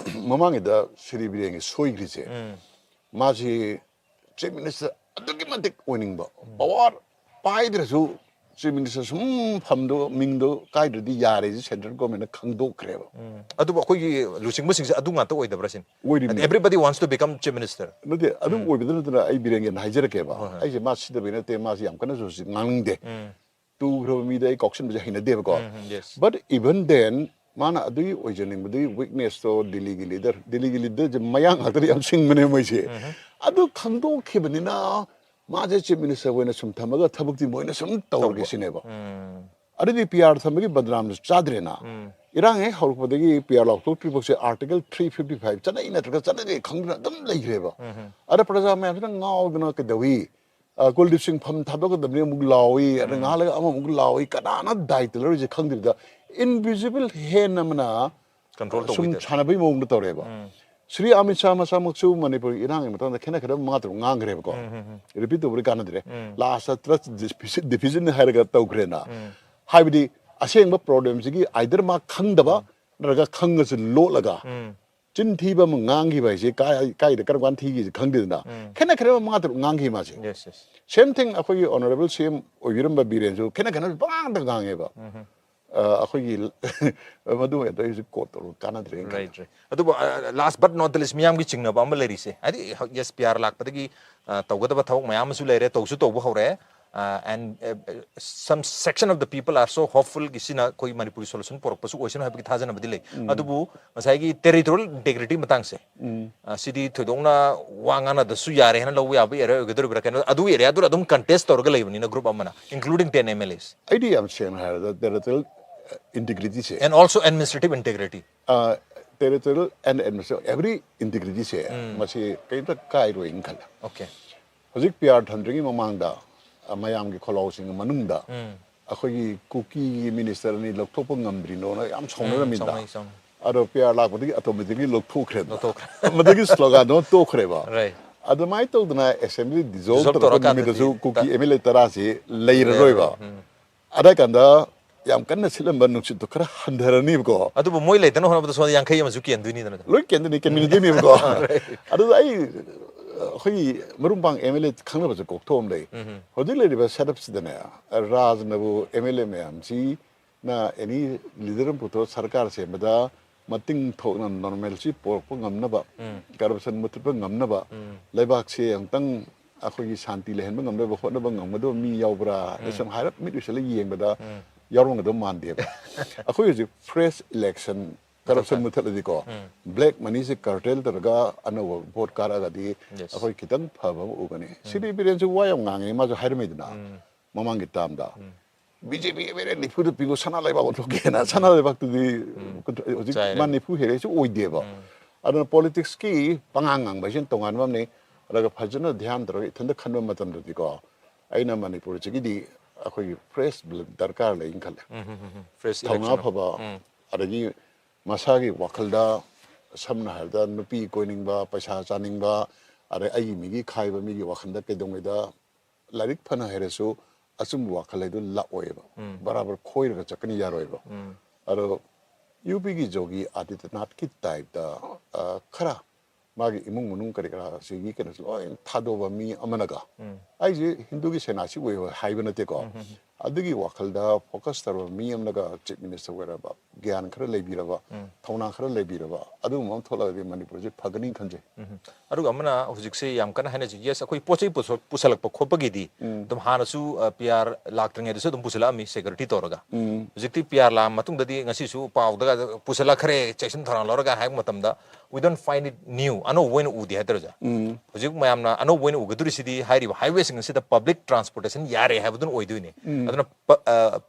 ꯃꯃꯥꯡꯒꯤꯗ ꯁ꯭ꯔꯤ ꯕꯤꯔꯦꯟꯒꯤ ꯁꯣꯏꯈ꯭ꯔꯤꯁꯦ, ꯃꯥꯁꯤ ꯆꯤꯐ ꯃꯤꯅꯤꯁꯇꯔ ꯑꯗꯨꯛꯀꯤ ꯃꯇꯤꯛ ꯑꯣꯏꯅꯤꯡꯕ, ꯄꯋꯥꯔ ꯄꯥꯏꯗ꯭ꯔꯁꯨ ꯆꯤꯐ ꯃꯤꯅꯤꯁꯇꯔ ꯁꯨꯝ ꯐꯝꯗꯣ, ꯃꯤꯡꯗꯣ ꯀꯥꯏꯗ꯭ꯔꯗꯤ ꯌꯥꯔꯦꯁꯦ ꯁꯦꯟꯇ꯭ꯔꯦꯜ ꯒꯣꯔꯃꯦꯟꯅ ꯈꯪꯗꯣꯛꯈ꯭ꯔꯦꯕ꯫ ꯑꯗꯨꯕꯨ ꯑꯩꯈꯣꯏꯒꯤ ꯂꯨꯆꯤꯡꯕꯁꯤꯡꯁꯦ ꯑꯗꯨ ꯉꯥꯛꯇ ꯑꯣꯏꯗꯕ꯭ꯔꯥ ꯁꯤꯅꯤ? ꯑꯣꯏꯔꯤꯕꯅꯦ꯫ Everybody wants to become chief minister. ꯅꯠꯇꯦ, ꯑꯗꯨꯝ ꯑꯣꯏꯕꯗ ꯅꯠꯇꯅ ꯑꯩ ꯕꯤꯔꯦꯟꯒꯤꯅ ꯍꯥꯏꯖꯔꯛꯀꯦꯕ꯫ ꯑꯩꯁꯦ ꯃꯥ ꯁꯤꯗꯕꯩ ꯅꯠꯇꯦ, ꯃꯥꯁꯦ ꯌꯥꯝ ꯀꯟꯅꯁꯨ ꯍꯧꯖꯤꯛ ꯉꯥꯡꯅꯤꯡꯗꯦ꯫ ꯇꯨꯈ꯭ꯔꯕ ꯃꯤꯗ ꯑꯩ ꯀꯥꯎꯁꯤꯟꯕꯁꯦ ꯍꯩꯅꯗꯦꯕꯀꯣ꯫ Yes. But even then, ꯃꯥꯅ ꯑꯗꯨꯒꯤ ꯑꯣꯏꯖꯅꯤꯡꯕꯗꯨꯒꯤ ꯋꯤꯛꯅꯦꯁꯇꯣ ꯗꯤꯜꯂꯤꯒꯤ ꯂꯤꯗꯔ, ꯗꯤꯜꯂꯤꯒꯤ ꯂꯤꯗꯔꯁꯦ ꯃꯌꯥꯡ ꯉꯥꯛꯇꯗꯤ ꯌꯥꯝ ꯁꯤꯡꯕꯅꯦ ꯃꯣꯏꯁꯦ꯫ ꯑꯗꯨ ꯈꯪꯗꯣꯛꯈꯤꯕꯅꯤꯅ ꯃꯥꯁꯦ ꯆꯤꯐ ꯃꯤꯅꯤꯁꯇꯔ ꯑꯣꯏꯅ ꯁꯨꯝ ꯊꯝꯃꯒ ꯊꯕꯛꯇꯤ ꯃꯣꯏꯅ ꯁꯨꯝ ꯇꯧꯔꯒꯦ ꯁꯤꯅꯦꯕ꯫ ꯑꯗꯨꯗꯤ ꯄꯤ ꯑꯥꯔ ꯊꯝꯕꯒꯤ ꯕꯗꯅꯥꯝꯁꯨ ꯆꯥꯗ꯭ꯔꯦꯅ꯫ ꯏꯔꯥꯡ ꯍꯦꯛ ꯍꯧꯔꯛꯄꯗꯒꯤ ꯄꯤ ꯑꯥꯔ ꯂꯥꯎꯊꯣꯛꯇ꯭ꯔꯤꯐꯥꯎꯁꯦ ꯑꯥꯔꯇꯤꯀꯜ ꯊ꯭ꯔꯤ ꯐꯤꯐꯇꯤ ꯐꯥꯏꯚ ꯆꯠꯅꯩ ꯅꯠꯇ꯭ꯔꯒ ꯆꯠꯅꯗꯦ ꯈꯪꯗꯅ ꯑꯗꯨꯝ ꯂꯩꯈ꯭ꯔꯦꯕ꯫ ꯑꯗ ꯄ꯭ꯔꯖꯥ ꯃꯌꯥꯝꯁꯤꯅ ꯉꯥꯎꯗꯅ ꯀꯩꯗꯧꯏ? ꯑ, ꯀꯨꯜꯗꯤꯞ ꯁꯤꯡ ꯐꯝ ꯊꯥꯗꯣꯛꯀꯗꯕꯅꯤ ꯑꯃꯨꯛ ꯂꯥꯎꯏ, ꯑꯗ ꯉꯥꯏꯍꯥꯛ ꯂꯩꯔꯒ ꯑꯃꯃꯨꯛ ꯂꯥꯎꯏ, ꯀꯅꯥꯅ ꯗꯥꯏꯇ ꯂꯧꯔꯤꯁꯦ ꯈꯪꯗ꯭ꯔꯤꯗ, ꯏꯟꯚꯤꯖꯤꯕꯜ ꯍꯦꯟ ꯑꯃꯅ Control ꯁꯨꯝ ꯇꯧꯕꯤꯗ꯫ ꯁꯥꯟꯅꯕꯒꯤ ꯃꯑꯣꯡꯗ ꯇꯧꯔꯦꯕ꯫ ꯁ꯭ꯔꯤ ꯑꯃꯤꯠ ꯁꯥꯍ ꯃꯁꯥꯃꯛꯁꯨ ꯃꯅꯤꯄꯨꯔꯒꯤ ꯏꯔꯥꯡꯒꯤ ꯃꯇꯥꯡꯗ ꯈꯦꯠꯅ ꯈꯦꯠꯅꯕ ꯃꯉꯥ ꯇꯔꯨꯛ ꯉꯥꯡꯈ꯭ꯔꯦꯕꯀꯣ꯫ ꯔꯤꯄꯤꯠ ꯇꯧꯕꯗꯤ ꯀꯥꯟꯅꯗ꯭ꯔꯦ꯫ ꯂꯥꯁꯇ ꯇ꯭ꯔꯁ ꯗꯤꯐꯤꯖꯟ ꯍꯥꯏꯔꯒ ꯇꯧꯈ꯭ꯔꯦꯅ꯫ ꯍꯥꯏꯕꯗꯤ ꯑꯁꯦꯡꯕ ꯄ꯭ꯔꯣꯕ꯭ꯂꯦꯝꯁꯤꯒꯤ ꯑꯥꯏꯗꯔ ꯃꯥ ꯈꯪꯗꯕ ꯅꯠꯇ꯭ꯔꯒ ꯈꯪꯉꯁꯨ ꯂꯣꯠꯂꯒ ꯆꯤꯟ ꯊꯤꯕ ꯑꯃ ꯉꯥꯡꯈꯤꯕ ꯍꯥꯏꯁꯦ ꯀꯥꯏ-, ꯀꯥꯏꯗ ꯀꯔꯝ ꯀꯥꯟꯗ ꯊꯤꯈꯤꯁꯦ ꯈꯪꯗꯦꯗꯅ꯫ ꯈꯦꯠꯅ ꯈꯦꯠꯅꯕ ꯃꯉꯥ ꯇꯔꯨꯛ ꯉꯥꯡꯈꯤ ꯃꯥꯁꯦ꯫ Yes, yes. Same thing ꯑꯩꯈꯣꯏꯒꯤ ꯑꯣꯅꯔꯦꯕꯜ ꯁꯤ ꯑꯦꯝ ꯑꯣꯏꯕꯤꯔꯝꯕ ꯕꯤꯔꯦꯟꯁꯨ ꯈꯦꯠꯅ ꯈꯦꯠꯅꯕ ꯄꯉꯥꯡꯗ ꯉꯥꯡꯉꯦꯕ꯫ ꯑ, ꯑꯩꯈꯣꯏꯒꯤ ꯃꯗꯨ ꯑꯗꯨ ꯑꯩꯁꯨ ꯀꯣꯠ ꯇꯧꯔꯒ ꯀꯥꯟꯅꯗ꯭ꯔꯦꯅ ꯈꯜꯂꯦ꯫ Right, right. ꯑꯗꯨꯕꯨ, ꯂꯥꯁ ꯕꯠ ꯅꯣꯠ ꯗ ꯂꯤꯁ, ꯃꯤꯌꯥꯝꯒꯤ ꯆꯤꯡꯅꯕ ꯑꯃ ꯂꯩꯔꯤꯁꯦ, ꯍꯥꯏꯗꯤ, ꯌꯦꯁ, ꯄꯤ ꯑꯥꯔ ꯂꯥꯛꯄꯗꯒꯤ ꯑ, ꯇꯧꯒꯗꯕ ꯊꯕꯛ ꯃꯌꯥꯝ ꯑꯃꯁꯨ ꯂꯩꯔꯦ, ꯇꯧꯁꯨ ꯇꯧꯕ ꯍꯧꯔꯦ꯫ ꯑ, and, uh, some section of the people are so hopeful ꯒꯤ ꯁꯤꯅ ꯑꯩꯈꯣꯏ ꯃꯅꯤꯄꯨꯔꯒꯤ ꯁꯣꯂꯨꯁꯟ ꯄꯨꯔꯛꯄꯁꯨ ꯑꯣꯏꯁꯅꯨ ꯍꯥꯏꯕꯒꯤ ꯊꯥꯖꯅꯕꯗꯤ ꯂꯩ꯫ ꯑꯗꯨꯕꯨ ꯉꯁꯥꯏꯒꯤ ꯇꯦꯔꯤꯇꯣꯔꯤꯌꯦꯜ ꯏꯟꯇꯦꯒ꯭ꯔꯤꯇꯤ ꯃꯇꯥꯡꯁꯦ, ꯑ, ꯁꯤꯗꯤ ꯊꯣꯏꯗꯣꯛꯅ ꯋꯥ ꯉꯥꯡꯅꯗꯁꯨ ꯌꯥꯔꯦ ꯍꯥꯏꯅ ꯂꯧꯕ ꯌꯥꯕ ꯑꯦꯔꯤꯌꯥ ꯑꯣꯏꯒꯗꯧꯔꯤꯕ꯭ꯔꯥ? ꯀꯩꯅꯣ, ꯑꯗꯨ ꯑꯦꯔꯤꯌꯥꯗꯨꯗ ꯑꯗꯨꯝ ꯀꯟꯇꯦꯁ ꯇꯧꯔꯒ ꯂꯩꯕꯅꯤꯅ ꯒ꯭ꯔꯨꯞ ꯑꯃꯅ, including ten M L As. ꯑꯩꯗꯤ ꯌꯥꯝ ꯁꯦꯡꯅ ꯍꯥꯏꯔꯕꯗ ꯇꯦꯔꯤꯇꯣꯔꯤꯌꯦꯜ ꯏꯟꯇꯤꯒ꯭ꯔꯤꯇꯤꯁꯦ, And also administrative integrity. Territorial and administrative every ꯏꯟꯇꯤꯒ꯭ꯔꯤꯇꯤꯁꯦ ꯃꯁꯤ ꯀꯩꯝꯇ ꯀꯥꯏꯔꯣꯏꯅ ꯈꯜꯂꯦ꯫ Okay. ꯍꯧꯖꯤꯛ ꯄꯤ ꯑꯥꯔ ꯊꯝꯗ꯭ꯔꯤꯉꯩ ꯃꯃꯥꯡꯗ, ꯑ, ꯃꯌꯥꯝꯒꯤ ꯈꯣꯜꯂꯥꯎꯁꯤꯡꯒꯤ ꯃꯅꯨꯡꯗ ꯑꯩꯈꯣꯏꯒꯤ ꯀꯨꯀꯤꯒꯤ ꯃꯤꯅꯤꯁꯇꯔ ꯑꯅꯤ ꯂꯧꯊꯣꯛꯄ ꯉꯝꯗ꯭ꯔꯤꯅꯣꯅ ꯌꯥꯝ ꯁꯥꯎꯅꯔꯝꯃꯤꯗ꯫ ꯁꯥꯎꯅꯩ, ꯁꯥꯎꯅꯩ꯫ ꯑꯗꯣ ꯄꯤ ꯑꯥꯔ ꯂꯥꯛꯄꯗꯒꯤ ꯑꯣꯇꯣꯃꯦꯇꯤꯛꯂꯤ ꯂꯧꯊꯣꯛꯈ꯭ꯔꯦꯗꯅ꯫ ꯂꯧꯊꯣꯛꯈ꯭ꯔꯦ꯫ ꯃꯗꯨꯒꯤ ꯁ꯭ꯂꯣꯒꯥꯟꯗꯣ ꯇꯣꯛꯈ꯭ꯔꯦꯕ꯫ Right. ꯑꯗꯨꯃꯥꯏꯅ ꯇꯧꯗꯅ ꯑꯦꯁꯦꯝꯕ꯭ꯂꯤ ꯗꯤꯖꯣꯜꯕ Dissolve ꯇꯧꯔꯛꯄ ꯇꯧꯔꯀꯥꯟꯗꯗꯤ ꯅꯨꯃꯤꯠꯇꯁꯨ ꯀꯨꯀꯤ ꯇ- ꯑꯦꯝ ꯑꯦꯜ ꯑꯦ ꯇꯔꯥꯁꯤ ꯂꯩꯔꯔꯣꯏꯕ꯫ ꯎꯝ꯫ ꯑꯗꯥꯏ ꯀꯥꯟꯗ ꯌꯥꯝ ꯀꯟꯅ ꯁꯤꯠꯂꯝꯕ ꯅꯨꯡꯁꯤꯠꯇꯣ ꯈꯔ ꯍꯟꯊꯔꯅꯤꯕꯀꯣ꯫ ꯑꯗꯨꯕꯨ ꯃꯣꯏ ꯂꯩꯇꯅ ꯍꯣꯠꯅꯕꯗ ꯁꯣꯝꯗ ꯌꯥꯡꯈꯩ ꯑꯃꯁꯨ ꯀꯦꯟꯗꯣꯏꯅꯤꯗꯅ꯫ ꯂꯣꯏ ꯀꯦꯟꯗꯣꯏꯅꯤ, ꯀꯦꯟꯃꯤꯟꯅꯗꯣꯏꯅꯦꯕꯀꯣ꯫ ꯑꯗꯨꯗ ꯑꯩ ꯑꯩꯈꯣꯏꯒꯤ ꯃꯔꯨꯝꯄꯥꯡ ꯑꯦꯝ ꯑꯦꯜ ꯑꯦ ꯈꯪꯅꯕꯁꯦ ꯀꯣꯛꯊꯣꯛ ꯑꯃ ꯂꯩ꯫ ꯍꯧꯖꯤꯛ ꯂꯩꯔꯤꯕ ꯁꯦꯠ ꯑꯞꯁꯤꯗꯅꯦ, ꯔꯥꯖꯅꯕꯨ ꯑꯦꯝ ꯑꯦꯜ ꯑꯦ ꯃꯌꯥꯝꯁꯤꯅ ꯑꯦꯅꯤ ꯂꯤꯗꯔ ꯑꯃ ꯄꯨꯊꯣꯛꯑ ꯁꯔꯀꯥꯔ ꯁꯦꯝꯕꯗ ꯃꯇꯤꯡ ꯊꯣꯛꯅ ꯅꯣꯔꯃꯦꯜꯁꯤ ꯄꯣꯔꯛꯄ ꯉꯝꯅꯕ, ꯀꯔꯞꯁꯟ ꯃꯨꯊꯠꯄ ꯉꯝꯅꯕ, ꯂꯩꯕꯥꯛꯁꯦ ꯑꯃꯨꯛꯇꯪ ꯑꯩꯈꯣꯏꯒꯤ ꯁꯥꯟꯇꯤ ꯂꯩꯍꯟꯕ ꯉꯝꯅꯕ ꯍꯣꯠꯅꯕ ꯉꯝꯒꯗꯕ ꯃꯤ ꯌꯥꯎꯕ꯭ꯔꯥ? ꯁꯨꯝ ꯍꯥꯏꯔꯞ ꯃꯤꯠ ꯎꯏꯁꯜꯂ ꯌꯦꯡꯕꯗ ꯌꯥꯎꯔꯝꯒꯗꯕ ꯃꯥꯟꯗꯦꯕ꯫ ꯑꯩꯈꯣꯏ ꯍꯧꯖꯤꯛ ꯐ꯭ꯔꯦꯁ ꯏꯂꯦꯛꯁꯟ, ꯀꯔꯞꯁꯟ ꯃꯨꯊꯠꯂꯗꯤꯀꯣ, ꯕ꯭ꯂꯦꯛ ꯃꯅꯤꯁꯦ ꯀꯥꯔꯇꯦꯜ ꯇꯧꯔꯒ ꯑꯅꯧꯕ ꯚꯣꯠ ꯀꯥꯔꯛꯑꯒꯗꯤ Yes. ꯑꯩꯈꯣꯏ ꯈꯤꯇꯪ ꯐꯕ ꯑꯃ ꯎꯒꯅꯤ꯫ ꯁꯤꯗꯤ ꯕꯤꯔꯦꯟꯁꯨ ꯋꯥ ꯌꯥꯝ ꯉꯥꯡꯉꯦ, ꯃꯥꯁꯨ ꯍꯥꯏꯔꯝꯃꯤꯗꯅ ꯃꯃꯥꯡꯒꯤ ꯇꯥꯝꯗ꯫ B J P M L A ꯅꯤꯐꯨꯗ ꯄꯤꯕꯨ ꯁꯅꯥ ꯂꯩꯕꯥꯛ ꯑꯣꯟꯊꯣꯛꯀꯦꯅ꯫ ꯁꯅꯥ ꯂꯩꯕꯥꯛꯇꯨꯗꯤ ꯑꯗꯨ ꯍꯧꯖꯤꯛ ꯆꯥꯏꯔꯦ꯫ ꯃꯥ ꯅꯤꯐꯨ ꯍꯦꯜꯂꯛꯏꯁꯨ ꯑꯣꯏꯗꯦꯕ꯫ ꯑꯗꯨꯅ ꯄꯣꯂꯤꯇꯤꯛꯁꯀꯤ ꯄꯉꯥꯡ ꯉꯥꯡꯕ ꯍꯥꯏꯁꯤꯅ ꯇꯣꯉꯥꯟꯕ ꯑꯃꯅꯤ꯫ ꯑꯗꯨꯒ ꯐꯖꯅ ꯙ꯭ꯌꯥꯟ ꯇꯧꯔꯒ ꯏꯊꯟꯇ ꯈꯟꯕ ꯃꯇꯝꯗꯗꯤꯀꯣ, ꯑꯩꯅ ꯃꯅꯤꯄꯨꯔꯁꯤꯒꯤꯗꯤ ꯑꯩꯈꯣꯏꯒꯤ ꯐ꯭ꯔꯦꯁ ꯕ꯭ꯂꯗ ꯗꯔꯀꯥꯔ ꯂꯩꯅ ꯈꯜꯂꯦ꯫ ꯐ꯭ꯔꯦꯁ ꯊꯧꯅꯥ ꯐꯕ, ꯑꯗꯒꯤ ꯃꯁꯥꯒꯤ ꯋꯥꯈꯜꯗ, ꯁꯝꯅ ꯍꯥꯏꯔꯕꯗ ꯅꯨꯄꯤ ꯀꯣꯏꯅꯤꯡꯕ, ꯄꯩꯁꯥ ꯆꯥꯅꯤꯡꯕ, ꯑꯗꯩ ꯑꯩꯒꯤ ꯃꯤꯒꯤ ꯈꯥꯏꯕ ꯃꯤꯒꯤ ꯋꯥꯈꯜꯗ ꯀꯩꯗꯧꯉꯩꯗ ꯂꯥꯏꯔꯤꯛ ꯐꯅ ꯍꯩꯔꯁꯨ ꯑꯆꯨꯝꯕ ꯋꯥꯈꯜ ꯍꯥꯏꯗꯨ ꯂꯥꯛꯑꯣꯏꯕ꯫ ꯕꯔꯥꯕꯔ ꯈꯣꯏꯔꯒ ꯆꯠꯀꯅꯤ, ꯌꯥꯔꯣꯏꯕ꯫ ꯑꯗꯣ ꯌꯨ ꯄꯤꯒꯤ ꯖꯣꯒꯤ ꯑꯥꯗꯤꯇ꯭ꯌꯅꯥꯊꯀꯤ ꯇꯥꯏꯞꯇ, ꯑ, ꯈꯔ ꯃꯥꯒꯤ ꯏꯃꯨꯡ ꯃꯅꯨꯡ ꯀꯔꯤ ꯀꯔꯥ ꯑꯁꯤꯒꯤ ꯀꯩꯅꯣꯁꯤ ꯂꯣꯏ ꯊꯥꯗꯣꯛꯑꯕ ꯃꯤ ꯑꯃꯅꯒ, ꯑꯩꯁꯦ ꯍꯤꯟꯗꯨꯒꯤ ꯁꯦꯅꯥꯁꯤ ꯑꯣꯏ ꯍꯥꯏꯕ ꯅꯠꯇꯦꯀꯣ, ꯑꯗꯨꯒꯤ ꯋꯥꯈꯜꯗ ꯐꯣꯀꯁ ꯇꯧꯔꯕ ꯃꯤ ꯑꯃꯅꯒ ꯆꯤꯐ ꯃꯤꯅꯤꯁꯇꯔ ꯑꯣꯏꯔꯕ, ꯒ꯭ꯌꯥꯟ ꯈꯔ ꯂꯩꯕꯤꯔꯕ, ꯊꯧꯅꯥ ꯈꯔ ꯂꯩꯕꯤꯔꯕ, ꯑꯗꯨꯒꯨꯝꯕ ꯑꯃ ꯊꯣꯛꯂꯛꯑꯗꯤ ꯃꯅꯤꯄꯨꯔꯁꯦ ꯐꯒꯅꯤ ꯈꯟꯖꯩ꯫ ꯑꯗꯨꯒ ꯑꯃꯅ ꯍꯧꯖꯤꯛꯁꯦ ꯌꯥꯝ ꯀꯟꯅ ꯍꯥꯏꯅꯁꯤ, ꯌꯦꯁ, ꯑꯩꯈꯣꯏ ꯄꯣꯠ ꯆꯩ ꯄꯨꯊꯣꯛ- ꯄꯨꯁꯜꯂꯛꯄ ꯈꯣꯠꯄꯒꯤꯗꯤ ꯑꯗꯨꯝ ꯍꯥꯟꯅꯁꯨ ꯄꯤ ꯑꯥꯔ ꯂꯥꯛꯇ꯭ꯔꯤꯉꯩꯗꯁꯨ ꯑꯗꯨꯝ ꯄꯨꯁꯜꯂꯛꯑꯝꯃꯤ ꯁꯦꯀ꯭ꯌꯨꯔꯤꯇꯤ ꯇꯧꯔꯒ꯫ ꯍꯧꯖꯤꯛꯇꯤ ꯄꯤ ꯑꯥꯔ ꯂꯥꯛꯑ ꯃꯇꯨꯡꯗꯗꯤ ꯉꯁꯤꯁꯨ ꯄꯥꯎꯗꯒ ꯄꯨꯁꯜꯂꯛꯈ꯭ꯔꯦ, ꯆꯦꯛꯁꯤꯟ ꯊꯧꯔꯥꯡ ꯂꯧꯔꯒ ꯍꯥꯏꯕ ꯃꯇꯝꯗ, we don't find it new, ꯑꯅꯧꯕ ꯑꯣꯏꯅ ꯎꯗꯦ ꯍꯥꯏꯇꯥꯔꯦ ꯑꯣꯖꯥ꯫ ꯍꯧꯖꯤꯛ ꯃꯌꯥꯝꯅ ꯑꯅꯧꯕ ꯑꯣꯏꯅ ꯎꯒꯗꯧꯔꯤꯁꯤꯗꯤ ꯍꯥꯏꯔꯤꯕ ꯍꯥꯏꯋꯦꯁꯤꯡ ꯑꯁꯤꯗ ꯄꯕ꯭ꯂꯤꯛ ꯇ꯭ꯔꯥꯟꯁꯄꯣꯔꯇꯦꯁꯟ ꯌꯥꯔꯦ ꯍꯥꯏꯕꯗꯨꯅ ꯑꯣꯏꯗꯣꯏꯅꯤ꯫ ꯑꯗꯨꯅ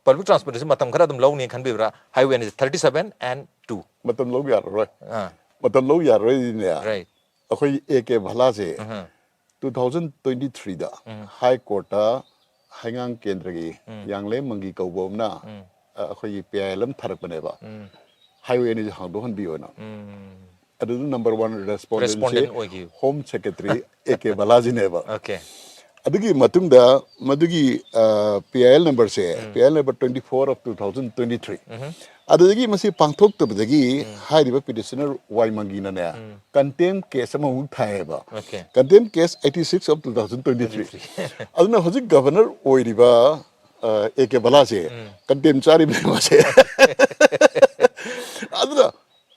ꯄꯕ꯭ꯂꯤꯛ ꯇ꯭ꯔꯥꯟꯁꯄꯣꯔꯇꯦꯁꯟ ꯃꯇꯝ ꯈꯔ ꯑꯗꯨꯝ ꯂꯧꯅꯤ ꯈꯟꯕꯤꯕ꯭ꯔꯥ? ꯍꯥꯏꯋꯦ ꯑꯅꯤꯁꯦ, thirty seven and two꯫ ꯃꯇꯝ ꯂꯧ ꯌꯥꯔꯔꯣꯏ꯫ ꯑꯥ꯫ ꯃꯇꯝ ꯂꯧ ꯌꯥꯔꯔꯣꯏꯗꯤꯅꯦ, Right. ꯑꯩꯈꯣꯏ A K ꯚꯂꯥꯁꯦ two thousand twenty threeꯗ ꯍꯥꯏ ꯀꯣꯔꯠꯇ ꯍꯩꯉꯥꯡ ꯀꯦꯟꯗ꯭ꯔꯒꯤ ꯌꯥꯡꯂꯦꯝ ꯃꯪꯒꯤ ꯀꯧꯕ ꯑꯃꯅ, ꯑ, ꯑꯩꯈꯣꯏꯒꯤ ꯄꯤ ꯑꯥꯏ ꯑꯦꯜ ꯑꯃ ꯊꯥꯔꯛꯄꯅꯦꯕ, ꯍꯥꯏꯋꯦ ꯑꯅꯤꯁꯦ ꯍꯥꯡꯗꯣꯛꯍꯟꯕꯤꯌꯣꯅ꯫ ꯑꯗꯨꯗ ꯅꯝꯕꯔ ꯋꯥꯟ ꯔꯦꯁꯄꯣꯟꯗꯦꯟꯁꯦ Respondent ꯑꯣꯏꯈꯤꯕ꯫ ꯍꯣꯝ ꯁꯦꯀ꯭ꯔꯦꯇꯔꯤ ꯑꯦ ꯀꯦ ꯚꯂꯥꯖꯤꯅꯦꯕ꯫ Okay. ꯑꯗꯨꯒꯤ ꯃꯇꯨꯡꯗ ꯃꯗꯨꯒꯤ ꯄꯤ ꯑꯥꯏ ꯑꯦꯜ ꯅꯝꯕꯔꯁꯦ, P I L number twenty four of two thousand twenty three, ꯑꯗꯨꯗꯒꯤ ꯃꯁꯤ ꯄꯥꯡꯊꯣꯛꯇꯕꯗꯒꯤ ꯍꯥꯏꯔꯤꯕ ꯄꯤꯇꯤꯁꯅꯔ ꯋꯥꯏ ꯃꯪꯒꯤꯅꯅꯦ ꯀꯟꯇꯦꯝ ꯀꯦꯁ ꯑꯃꯃꯨꯛ ꯊꯥꯏꯌꯦꯕ꯫ Okay. Contempt case eighty six of two thousand twenty three. ꯑꯗꯨꯅ ꯍꯧꯖꯤꯛ ꯒꯕꯔꯅꯔ ꯑꯣꯏꯔꯤꯕ ꯑꯦ ꯀꯦ ꯕꯂꯥꯁꯦ ꯀꯟꯇꯦꯝ ꯆꯥꯔꯤꯕꯅꯦ ꯃꯥꯁꯦ꯫ ꯑꯗꯨꯅ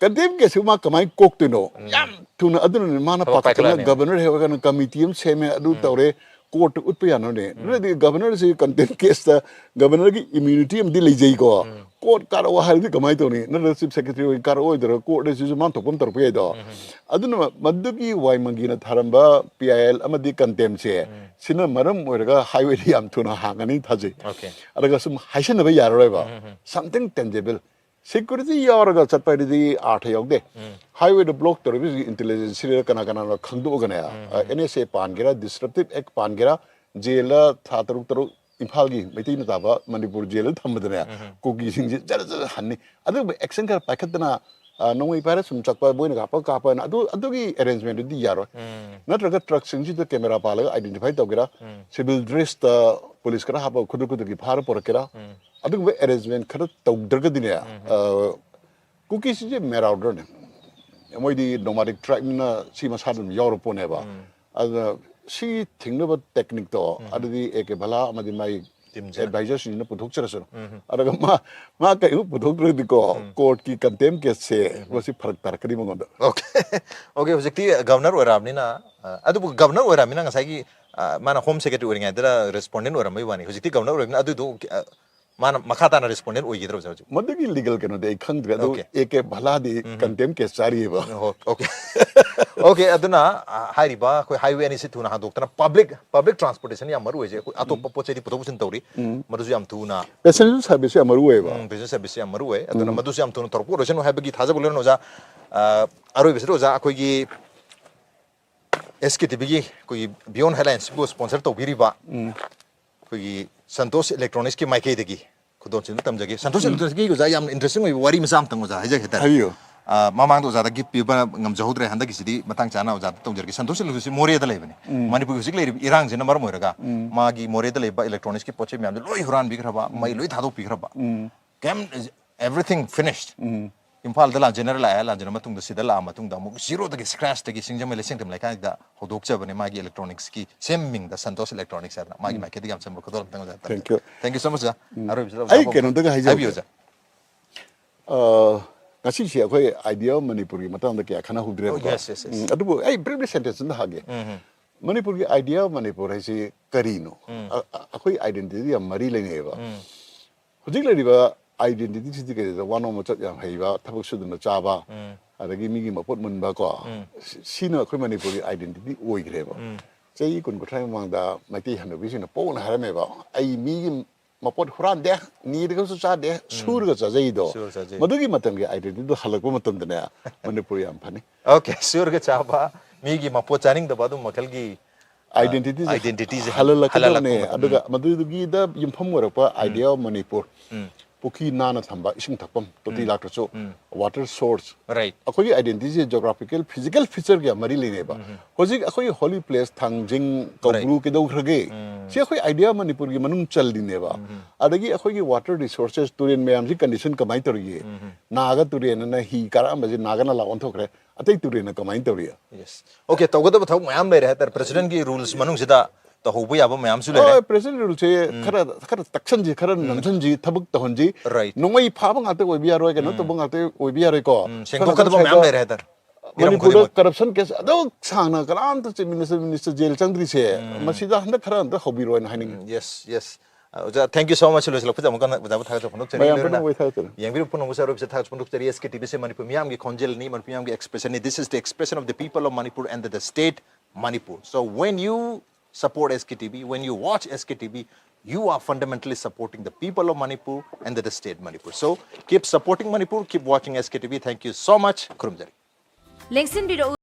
ꯀꯟꯇꯦꯝ ꯀꯦꯁꯁꯤ ꯃꯥ ꯀꯃꯥꯏꯅ ꯀꯣꯛꯇꯣꯏꯅꯣ? ꯌꯥꯝ ꯊꯨꯅ꯫ ꯑꯗꯨꯅꯅꯦ ꯃꯥꯅ ꯊꯕꯛ ꯄꯥꯈꯠꯇꯅ ꯄꯥꯏꯈꯠꯂꯛꯑꯅꯤ꯫ ꯒꯕꯔꯅꯔ ꯍꯦꯛ ꯑꯣꯏꯔꯒꯅ ꯀꯃꯤꯇꯤ ꯑꯃ ꯁꯦꯝꯃꯦ, ꯑꯗꯨ ꯇꯧꯔꯦ, ꯀꯣꯔꯠꯇ ꯎꯠꯄ ꯌꯥꯅꯕꯅꯦ꯫ ꯑꯗꯨꯅꯗꯤ ꯒꯕꯔꯅꯔꯁꯤ ꯀꯟꯇꯦꯝ ꯀꯦꯁꯇ ꯒꯕꯔꯅꯔꯒꯤ ꯏꯝꯌꯨꯅꯤꯇꯤ ꯑꯃꯗꯤ ꯂꯩꯖꯩꯀꯣ꯫ ꯀꯣꯔꯠ ꯀꯥꯔꯛꯑꯣ ꯍꯥꯏꯔꯗꯤ ꯀꯃꯥꯏꯅ ꯇꯧꯅꯤ? ꯅꯠꯇ꯭ꯔꯒ ꯆꯤꯐ ꯁꯦꯀ꯭ꯔꯦꯇꯔꯤ ꯑꯣꯏꯅ ꯀꯥꯔꯛꯑꯣꯏꯗꯣꯏꯔꯣ? ꯀꯣꯔꯠ ꯑꯁꯤꯁꯨ ꯃꯥꯅ ꯊꯣꯛꯄ ꯑꯃ ꯇꯧꯔꯛꯄ ꯌꯥꯏꯗꯣ꯫ ꯑꯗꯨꯅ ꯃꯗꯨꯒꯤ ꯋꯥꯏ ꯃꯪꯒꯤꯅ ꯊꯥꯔꯝꯕ ꯄꯤ ꯑꯥꯏ ꯑꯦꯜ ꯑꯃꯗꯤ ꯀꯟꯇꯦꯝꯁꯦ ꯁꯤꯅ ꯃꯔꯝ ꯑꯣꯏꯔꯒ ꯍꯥꯏꯋꯦꯗꯤ ꯌꯥꯝ ꯊꯨꯅ ꯍꯥꯡꯉꯅꯤ ꯊꯥꯖꯩ꯫ Okay. ꯑꯗꯨꯒ ꯁꯨꯝ ꯍꯥꯏꯁꯤꯟꯅꯕ ꯌꯥꯔꯔꯣꯏꯕ꯫ Something tangible꯫ ꯁꯦꯀ꯭ꯌꯨꯔꯤꯇꯤ ꯌꯥꯎꯔꯒ ꯆꯠꯄ ꯍꯥꯏꯗꯨꯗꯤ ꯑꯥꯔꯊ ꯌꯥꯎꯗꯦ꯫ ꯍꯥꯏꯋꯦꯗ ꯕ꯭ꯂꯣꯛ ꯇꯧꯔꯤꯕꯁꯤ ꯏꯟꯇꯦꯂꯤꯖꯦꯟꯁ ꯁꯤꯔ ꯀꯅꯥ ꯀꯅꯥꯅꯣ ꯈꯪꯗꯣꯛꯑꯒꯅꯦ, ꯑꯦꯟ ꯑꯦꯁ ꯑꯦ ꯄꯥꯟꯒꯦꯔꯥ, ꯗꯤꯁꯔꯞꯇꯤꯞ ꯑꯦꯛ ꯄꯥꯟꯒꯦꯔꯥ, ꯖꯦꯜꯗ ꯊꯥ ꯇꯔꯨꯛ ꯇꯔꯨꯛ ꯏꯝꯐꯥꯜꯒꯤ ꯃꯩꯇꯩꯅ ꯇꯥꯕ ꯃꯅꯤꯄꯨꯔ ꯖꯦꯜꯗ ꯊꯝꯕꯗꯅꯦ ꯀꯨꯀꯤꯁꯤꯡꯁꯦ ꯖꯔ ꯖꯔ ꯍꯟꯅꯤ꯫ ꯑꯗꯨꯒꯨꯝꯕ ꯑꯦꯛꯁꯟ ꯈꯔ ꯄꯥꯏꯈꯠꯇꯅ, ꯑ, ꯅꯣꯡꯃꯩ ꯄꯥꯏꯔ ꯁꯨꯝ ꯆꯠꯄ, ꯃꯣꯏꯅ ꯀꯥꯞꯄ ꯀꯥꯞꯄꯅ ꯑꯗꯨ, ꯑꯗꯨꯒꯤ ꯑꯦꯔꯦꯟꯖꯃꯦꯟꯗꯨꯗꯤ ꯌꯥꯔꯣꯏ꯫ ꯅꯠꯇ꯭ꯔꯒ ꯇ꯭ꯔꯛꯁꯤꯡꯁꯤꯗ ꯀꯦꯃꯦꯔꯥ ꯄꯥꯜꯂꯒ ꯑꯥꯏꯗꯦꯟꯇꯤꯐꯥꯏ ꯇꯧꯒꯦꯔꯥ, ꯁꯤꯚꯤꯜ ꯗ꯭ꯔꯦꯁꯇ ꯄꯨꯂꯤꯁ ꯈꯔ ꯍꯥꯞꯄꯒ ꯈꯨꯗꯛ ꯈꯨꯗꯛꯀꯤ ꯐꯥꯔ ꯄꯨꯔꯛꯀꯦꯔꯥ, ꯑꯗꯨꯒꯨꯝꯕ ꯑꯦꯔꯦꯟꯖꯃꯦꯟ ꯈꯔ ꯇꯧꯗ꯭ꯔꯒꯗꯤꯅꯦ, ꯑ, ꯀꯨꯀꯤꯁꯤꯡꯁꯦ ꯃꯦꯔꯥꯎꯗꯔꯅꯦ꯫ ꯃꯣꯏꯗꯤ ꯅꯣꯃꯥꯗꯤꯛ ꯇ꯭ꯔꯥꯏꯕꯅꯤꯅ ꯁꯤ ꯃꯁꯥꯗ ꯑꯗꯨꯝ ꯌꯥꯎꯔ ꯄꯣꯠꯅꯦꯕ꯫ ꯑꯗꯨꯅ ꯁꯤ ꯊꯤꯡꯅꯕ ꯇꯦꯛꯅꯤꯛꯇꯣ ꯑꯗꯨꯗꯤ ꯑꯦ ꯀꯦ ꯚꯂꯥ ꯑꯃꯗꯤ ꯃꯥꯒꯤ ꯇꯤꯝꯁꯤꯅ꯫ ꯑꯦꯗꯚꯥꯏꯖꯔꯁꯤꯡꯁꯤꯅ ꯄꯨꯊꯣꯛꯆꯔꯁꯅꯨ꯫ ꯑꯗꯨꯒ ꯃꯥ, ꯃꯥ ꯀꯩꯒꯨꯝꯕ ꯄꯨꯊꯣꯛꯇ꯭ꯔꯒꯗꯤꯀꯣ, ꯀꯣꯔꯠꯀꯤ ꯀꯟꯇꯦꯝ ꯀꯦꯁꯁꯦ ꯃꯁꯤ ꯐꯔꯛ ꯇꯥꯔꯛꯀꯅꯤ ꯃꯉꯣꯟꯗ꯫ Okay. Okay, ꯍꯧꯖꯤꯛꯇꯤ ꯒꯕꯔꯅꯔ ꯑꯣꯏꯔꯛꯑꯕꯅꯤꯅ, ꯑ, ꯑꯗꯨꯕꯨ ꯒꯕꯔꯅꯔ ꯑꯣꯏꯔꯛꯑꯕꯅꯤꯅ ꯉꯁꯥꯏꯒꯤ, ꯑ, ꯃꯥꯅ ꯍꯣꯝ ꯁꯦꯀ꯭ꯔꯦꯇꯔꯤ ꯑꯣꯏꯔꯤꯉꯩꯗ ꯔꯦꯁꯄꯣꯟꯗꯦꯟ ꯑꯣꯏꯔꯝꯕꯩ ꯋꯥꯅꯤ꯫ ꯍꯧꯖꯤꯛꯇꯤ ꯒꯕꯔꯅꯔ ꯑꯣꯏꯔꯕꯅꯤꯅ ꯑꯗꯨꯗꯣ, ꯑ, ꯃꯥꯅ ꯃꯈꯥ ꯇꯥꯅ ꯔꯦꯁꯄꯣꯟꯗꯦꯟ ꯑꯣꯏꯈꯤꯗ꯭ꯔꯣ ꯍꯧꯖꯤꯛ? ꯃꯗꯨꯒꯤ ꯂꯤꯒꯜ ꯀꯩꯅꯣꯗꯤ ꯑꯩ ꯈꯪꯗ꯭ꯔꯦ, ꯑꯗꯨ Okay. ꯑꯦ ꯀꯦ ꯚꯂꯥꯗꯤ ꯀꯟꯇꯦꯝ ꯀꯦꯁ ꯆꯥꯔꯤꯑꯕ꯫ Okay. Okay, ꯑꯗꯨꯅ, ꯑ, ꯍꯥꯏꯔꯤꯕ ꯑꯩꯈꯣꯏ ꯍꯥꯏꯋꯦ ꯑꯅꯤꯁꯤ ꯊꯨꯅ ꯍꯥꯡꯗꯣꯛꯇꯅ ꯄꯕ꯭ꯂꯤꯛ, ꯄꯕ꯭ꯂꯤꯛ ꯇ꯭ꯔꯥꯟꯁꯄꯣꯔꯇꯦꯁꯟ ꯌꯥꯝ ꯃꯔꯨ ꯑꯣꯏꯁꯦ꯫ ꯑꯩꯈꯣꯏ ꯑꯇꯣꯞꯄ ꯄꯣꯠ ꯆꯩꯗꯤ ꯄꯨꯊꯣꯛ ꯄꯨꯁꯤꯟ ꯇꯧꯔꯤ, ꯃꯗꯨꯁꯨ ꯌꯥꯝ ꯊꯨꯅ꯫ ꯄꯦꯁꯦꯟꯖꯔ ꯁꯥꯔꯚꯤꯁꯁꯦ ꯌꯥꯝ ꯃꯔꯨ ꯑꯣꯏꯌꯦꯕ꯫ ꯎꯝ, ꯄꯦꯁꯦꯟꯖꯔ ꯁꯥꯔꯚꯤꯁꯁꯦ ꯌꯥꯝ ꯃꯔꯨ ꯑꯣꯏ꯫ ꯑꯗꯨꯅ ꯃꯗꯨꯁꯨ ꯌꯥꯝ ꯊꯨꯅ ꯇꯧꯔꯛꯄ ꯑꯣꯏꯔꯁꯅꯨ ꯍꯥꯏꯕꯒꯤ ꯊꯥꯖꯕ ꯂꯩꯔꯅꯨ ꯑꯣꯖꯥ꯫ ꯑ, ꯑꯔꯣꯏꯕꯁꯤꯗ ꯑꯣꯖꯥ, ꯑꯩꯈꯣꯏꯒꯤ ꯑꯦꯁ ꯀꯦ ꯇꯤ ꯚꯤꯒꯤ ꯑꯩꯈꯣꯏꯒꯤ ꯕꯤꯌꯣꯟ ꯍꯦꯗꯂꯥꯏꯟꯁꯤꯕꯨ ꯁ꯭ꯄꯣꯟꯁꯔ ꯇꯧꯕꯤꯔꯤꯕ ꯑꯩꯈꯣꯏꯒꯤ ꯁꯟꯇꯣꯁ ꯏꯂꯦꯛꯇ꯭ꯔꯣꯅꯤꯛꯁꯀꯤ ꯃꯥꯏꯀꯩꯗꯒꯤ ꯈꯨꯗꯣꯜꯁꯤꯡꯗꯨ ꯇꯝꯖꯒꯦ꯫ ꯁꯟꯇꯣꯁ ꯏꯂꯦꯛꯇ꯭ꯔꯣꯅꯤꯛꯁꯀꯤ ꯑꯣꯖꯥ ꯌꯥꯝꯅ ꯏꯟꯇꯔꯦꯁꯇꯤꯡ ꯑꯣꯏꯕ ꯋꯥꯔꯤ ꯃꯆꯥ ꯑꯃꯇꯪ ꯑꯣꯖꯥ ꯍꯥꯏꯖꯒꯦ ꯍꯥꯏꯇꯥꯔꯦ꯫ ꯍꯥꯏꯕꯤꯌꯨ꯫ ꯑ, ꯃꯃꯥꯡꯗ ꯑꯣꯖꯥꯗ ꯒꯤꯐ ꯄꯤꯕ ꯉꯝꯖꯍꯧꯗ꯭ꯔꯦ, ꯍꯟꯗꯛꯀꯤꯁꯤꯗꯤ ꯃꯇꯥꯡ ꯆꯥꯅ ꯑꯣꯖꯥꯗ ꯇꯧꯖꯔꯒꯦ꯫ ꯁꯟꯇꯣꯁ ꯏꯂꯦꯛꯇ꯭ꯔꯣꯅꯤꯛꯁꯤ ꯃꯣꯔꯦꯗ ꯂꯩꯕꯅꯤ꯫ ꯃꯅꯤꯄꯨꯔꯒꯤ ꯍꯧꯖꯤꯛ ꯂꯩꯔꯤꯕ ꯏꯔꯥꯡꯁꯤꯅ ꯃꯔꯝ ꯑꯣꯏꯔꯒ ꯃꯥꯒꯤ ꯃꯣꯔꯦꯗ ꯂꯩꯕ ꯏꯂꯦꯛꯇ꯭ꯔꯣꯅꯤꯛꯁꯀꯤ ꯄꯣꯠ ꯆꯩ ꯃꯌꯥꯝꯁꯦ ꯂꯣꯏ ꯍꯨꯔꯥꯟꯕꯤꯈ꯭ꯔꯕ, ꯃꯩ ꯂꯣꯏ ꯊꯥꯗꯣꯛꯄꯤꯈ꯭ꯔꯕ꯫ ꯀꯩꯝ, everything finished꯫ ꯏꯝꯐꯥꯜꯗ ꯂꯥꯟꯖꯦꯟꯅꯔ ꯂꯥꯛꯑꯦ, ꯂꯥꯟꯖꯦꯟꯅ ꯃꯇꯨꯡꯗ ꯁꯤꯗ ꯂꯥꯛꯑ ꯃꯇꯨꯡꯗ ꯑꯃꯨꯛ ꯖꯤꯔꯣꯗꯒꯤ, ꯁ꯭ꯀ꯭ꯔꯦꯆꯇꯒꯤ ꯁꯤꯡꯖꯃꯩ ꯂꯩꯁꯦꯡꯊꯦꯝ ꯂꯩꯀꯥꯏꯗ ꯍꯧꯗꯣꯛꯆꯕꯅꯦ ꯃꯥꯒꯤ ꯏꯂꯦꯛꯇ꯭ꯔꯣꯅꯤꯛꯁꯀꯤ ꯁꯦꯝ ꯃꯤꯡꯗ ꯁꯟꯇꯣꯁ ꯏꯂꯦꯛꯇ꯭ꯔꯣꯅꯤꯛꯁ ꯍꯥꯏꯗꯅ꯫ ꯃꯥꯒꯤ ꯃꯥꯏꯀꯩꯗꯒꯤ ꯌꯥꯝ ꯆꯝꯕ ꯈꯨꯗꯣꯜ ꯑꯝꯇꯪ ꯑꯣꯖꯥ ꯇꯝꯖꯒꯦ꯫ Thank you. Thank you so much, ꯑꯣꯖꯥ꯫ ꯎꯝ꯫ ꯑꯔꯣꯏꯕꯁꯤꯗ ꯑꯩ ꯑꯣꯖꯥ ꯀꯩꯅꯣꯝꯇꯒ ꯍꯥꯏꯖꯍꯧꯒꯦ꯫ ꯍꯥꯏꯕꯤꯌꯨ, ꯑꯣꯖꯥ꯫ ꯑ, ꯉꯁꯤꯁꯦ ꯑꯩꯈꯣꯏ Idea of Manipurꯒꯤ ꯃꯇꯥꯡꯗ ꯀꯌꯥ ꯈꯟꯅꯍꯧꯗ꯭ꯔꯦꯕꯀꯣ꯫ Oh, yes, yes, yes. ꯎꯝ, ꯑꯗꯨꯕꯨ ꯑꯩ briefly sentence ꯑꯝꯇ ꯍꯥꯏꯒꯦ꯫ ꯎꯝ, ꯎꯝ꯫ ꯃꯅꯤꯄꯨꯔꯒꯤ Idea of Manipur ꯍꯥꯏꯁꯤ ꯀꯔꯤꯅꯣ? ꯎꯝ꯫ ꯑ-, ꯑ-, ꯑꯩꯈꯣꯏ identity ꯌꯥꯝ ꯃꯔꯤ ꯂꯩꯅꯩꯌꯦꯕ꯫ ꯎꯝ꯫ ꯍꯧꯖꯤꯛ ꯂꯩꯔꯤꯕ identityꯁꯤꯗꯤ ꯀꯩꯗ ꯋꯥꯅꯣꯝ ꯃꯆꯠ ꯌꯥꯝ ꯍꯩꯕ, ꯊꯕꯛ ꯁꯨꯗꯅ ꯆꯥꯕ, ꯎꯝ꯫ ꯑꯗꯒꯤ ꯃꯤꯒꯤ ꯃꯄꯣꯠ ꯃꯨꯟꯕ ꯀꯣ꯫ ꯎꯝ꯫ ꯁꯤ-, ꯁꯤꯅ ꯑꯩꯈꯣꯏ ꯃꯅꯤꯄꯨꯔꯒꯤ identity ꯑꯣꯏꯈ꯭ꯔꯦꯕ꯫ ꯎꯝ꯫ ꯆꯍꯤ ꯀꯨꯟ ꯀꯨꯟꯊ꯭ꯔꯥꯒꯤ ꯃꯃꯥꯡꯗ ꯃꯩꯇꯩ ꯍꯅꯨꯕꯤꯁꯤꯡꯅ ꯄꯣꯛꯅ ꯍꯥꯏꯔꯝꯃꯦꯕ, "ꯑꯩ ꯃꯤꯒꯤ ꯃꯄꯣꯠ ꯍꯨꯔꯥꯟꯗꯦ, ꯅꯤꯔꯒꯁꯨ ꯆꯥꯗꯦ, ꯁꯨꯔꯒ ꯆꯥꯖꯩꯗꯣ"꯫ ꯁꯨꯔꯒ ꯆꯥꯖꯩ꯫ ꯃꯗꯨꯒꯤ ꯃꯇꯝꯒꯤ identityꯗꯣ ꯍꯜꯂꯛꯄ ꯃꯇꯝꯗꯅꯦ, ꯃꯅꯤꯄꯨꯔ ꯌꯥꯝ ꯐꯅꯤ꯫ Okay, ꯁꯨꯔꯒ ꯆꯥꯕ, ꯃꯤꯒꯤ ꯃꯄꯣꯠ ꯆꯥꯅꯤꯡꯗꯕ, ꯑꯗꯨꯝꯕ ꯃꯈꯜꯒꯤ, ꯑ, Identityꯁꯦ identityꯁꯦ ꯍꯜꯍꯜꯂꯛꯀꯗꯕꯅꯦ꯫ ꯍꯜꯍꯜꯂꯛꯄ ꯃꯇꯝ꯫ ꯑꯗꯨꯒ ꯃꯗꯨꯗꯨꯒꯤꯗ ꯌꯨꯝꯐꯝ ꯑꯣꯏꯔꯛꯄ Idea of Manipur, ꯎꯝ꯫ ꯄꯨꯈ꯭ꯔꯤ ꯅꯥꯟꯅ ꯊꯝꯕ, ꯏꯁꯤꯡ ꯊꯛꯐꯝ, ꯇꯣꯇꯤ ꯎꯝ꯫ ꯂꯥꯛꯇ꯭ꯔꯁꯨ, ꯎꯝ꯫ Water source, Right. ꯑꯩꯈꯣꯏꯒꯤ identityꯁꯦ geographical, physical featureꯒ ꯌꯥꯝ ꯃꯔꯤ ꯂꯩꯅꯩꯕ꯫ ꯍꯧꯖꯤꯛ ꯑꯩꯈꯣꯏꯒꯤ holy place ꯊꯥꯡꯖꯤꯡ, ꯀꯧꯕ꯭ꯔꯨ ꯀꯩꯗꯧꯈ꯭ꯔꯒꯦ? ꯁꯤ ꯑꯩꯈꯣꯏ Idea of Manipurꯒꯤ ꯃꯅꯨꯡ ꯆꯜꯂꯤꯅꯦꯕ꯫ ꯑꯗꯒꯤ ꯑꯩꯈꯣꯏꯒꯤ water resources, ꯇꯨꯔꯦꯜ ꯃꯌꯥꯝꯁꯤ condition ꯀꯃꯥꯏꯅ ꯇꯧꯔꯤꯒꯦ? ꯅꯥꯒ ꯇꯨꯔꯦꯜ ꯑꯅ ꯍꯤ ꯀꯥꯔꯛꯑꯝꯕꯁꯦ ꯅꯥꯒ ꯅꯂꯥ ꯑꯣꯟꯊꯣꯛꯈ꯭ꯔꯦ꯫ ꯑꯇꯩ ꯇꯨꯔꯦꯜꯅ ꯀꯃꯥꯏꯅ ꯇꯧꯔꯤ? Yes. Okay, ꯇꯧꯒꯗꯕ ꯊꯕꯛ ꯃꯌꯥꯝ ꯂꯩꯔꯦ ꯍꯥꯏꯇꯥꯔꯦ꯫ Presidentꯀꯤ rules ꯃꯅꯨꯡꯁꯤꯗ ꯇꯧꯍꯧꯕ ꯌꯥꯕ ꯃꯌꯥꯝꯁꯨ ꯂꯩꯔꯦ꯫ ꯍꯣꯏ, President ruleꯁꯦ ꯈꯔ, ꯈꯔ ꯇꯛꯁꯟꯁꯤ, ꯈꯔ ꯅꯝꯁꯟꯁꯤ, ꯊꯕꯛ ꯇꯧꯍꯟꯁꯤ꯫ Right. ꯅꯣꯡꯃꯩ ꯐꯥꯕ ꯉꯥꯛꯇ ꯑꯣꯏꯕ ꯌꯥꯔꯣꯏ, ꯀꯩꯅꯣ ꯇꯧꯕ ꯉꯥꯛꯇ ꯑꯣꯏꯕ ꯌꯥꯔꯣꯏꯀꯣ꯫ ꯎꯝ, ꯁꯣꯝ ꯁꯦꯡꯗꯣꯛꯀꯗꯕ ꯅꯥꯀꯟ ꯃꯌꯥꯝ ꯁꯥꯏꯗ ꯂꯩꯔꯦ ꯍꯥꯏꯇꯥꯔꯦ꯫ ꯍꯤꯔꯝ ꯃꯅꯤꯄꯨꯔꯗ ꯈꯨꯗꯤꯡꯃꯛ꯫ Corruption case ꯑꯗꯨꯛ ꯁꯥꯡꯅ ꯀꯅꯥꯝꯇ Chief Minister, Minister jail ꯆꯪꯗ꯭ꯔꯤꯁꯦ, ꯃꯁꯤꯗ ꯍꯟꯗꯛ ꯈꯔ ꯑꯝꯇ ꯍꯧꯕꯤꯔꯣꯅ ꯍꯥꯏꯅꯤꯡꯉꯤ꯫ Yes, yes. ꯑꯣꯖꯥ, thank you so much꯫ ꯂꯣꯏꯁꯤꯜꯂꯛꯄꯗ ꯑꯃꯨꯛꯀ ꯑꯣꯖꯥꯕꯨ ꯊꯥꯒꯠꯆꯕ ꯐꯣꯡꯗꯣꯛꯆꯔꯤ꯫ ꯃꯌꯥꯝ ꯂꯣꯏꯅꯅ ꯄꯨꯝꯅꯃꯛ ꯊꯥꯒꯠꯆꯔꯤ꯫ ꯌꯦꯡꯕꯤꯔꯤꯕ ꯄꯨꯝꯅꯃꯛꯁꯨ ꯑꯔꯣꯏꯕꯁꯤꯗ ꯊꯥꯒꯠꯆꯕ ꯐꯣꯡꯗꯣꯛꯆꯔꯤ꯫ S K T Vꯁꯦ ꯃꯅꯤꯄꯨꯔ ꯃꯤꯌꯥꯝꯒꯤ ꯈꯣꯟꯖꯦꯜꯅꯤ, ꯃꯅꯤꯄꯨꯔ ꯃꯤꯌꯥꯝꯒꯤ expressionꯅꯤ꯫ This is the expression of the people of Manipur and the state Manipur. So when you support S K T V, when you watch S K T V, you are fundamentally supporting the people of Manipur and the state Manipur. So keep supporting Manipur, keep watching S K T V. Thank you so much. ꯈꯨꯔꯨꯝꯖꯔꯤ꯫ ꯂꯦꯡꯁꯤꯟꯕꯤꯔꯛꯎ꯫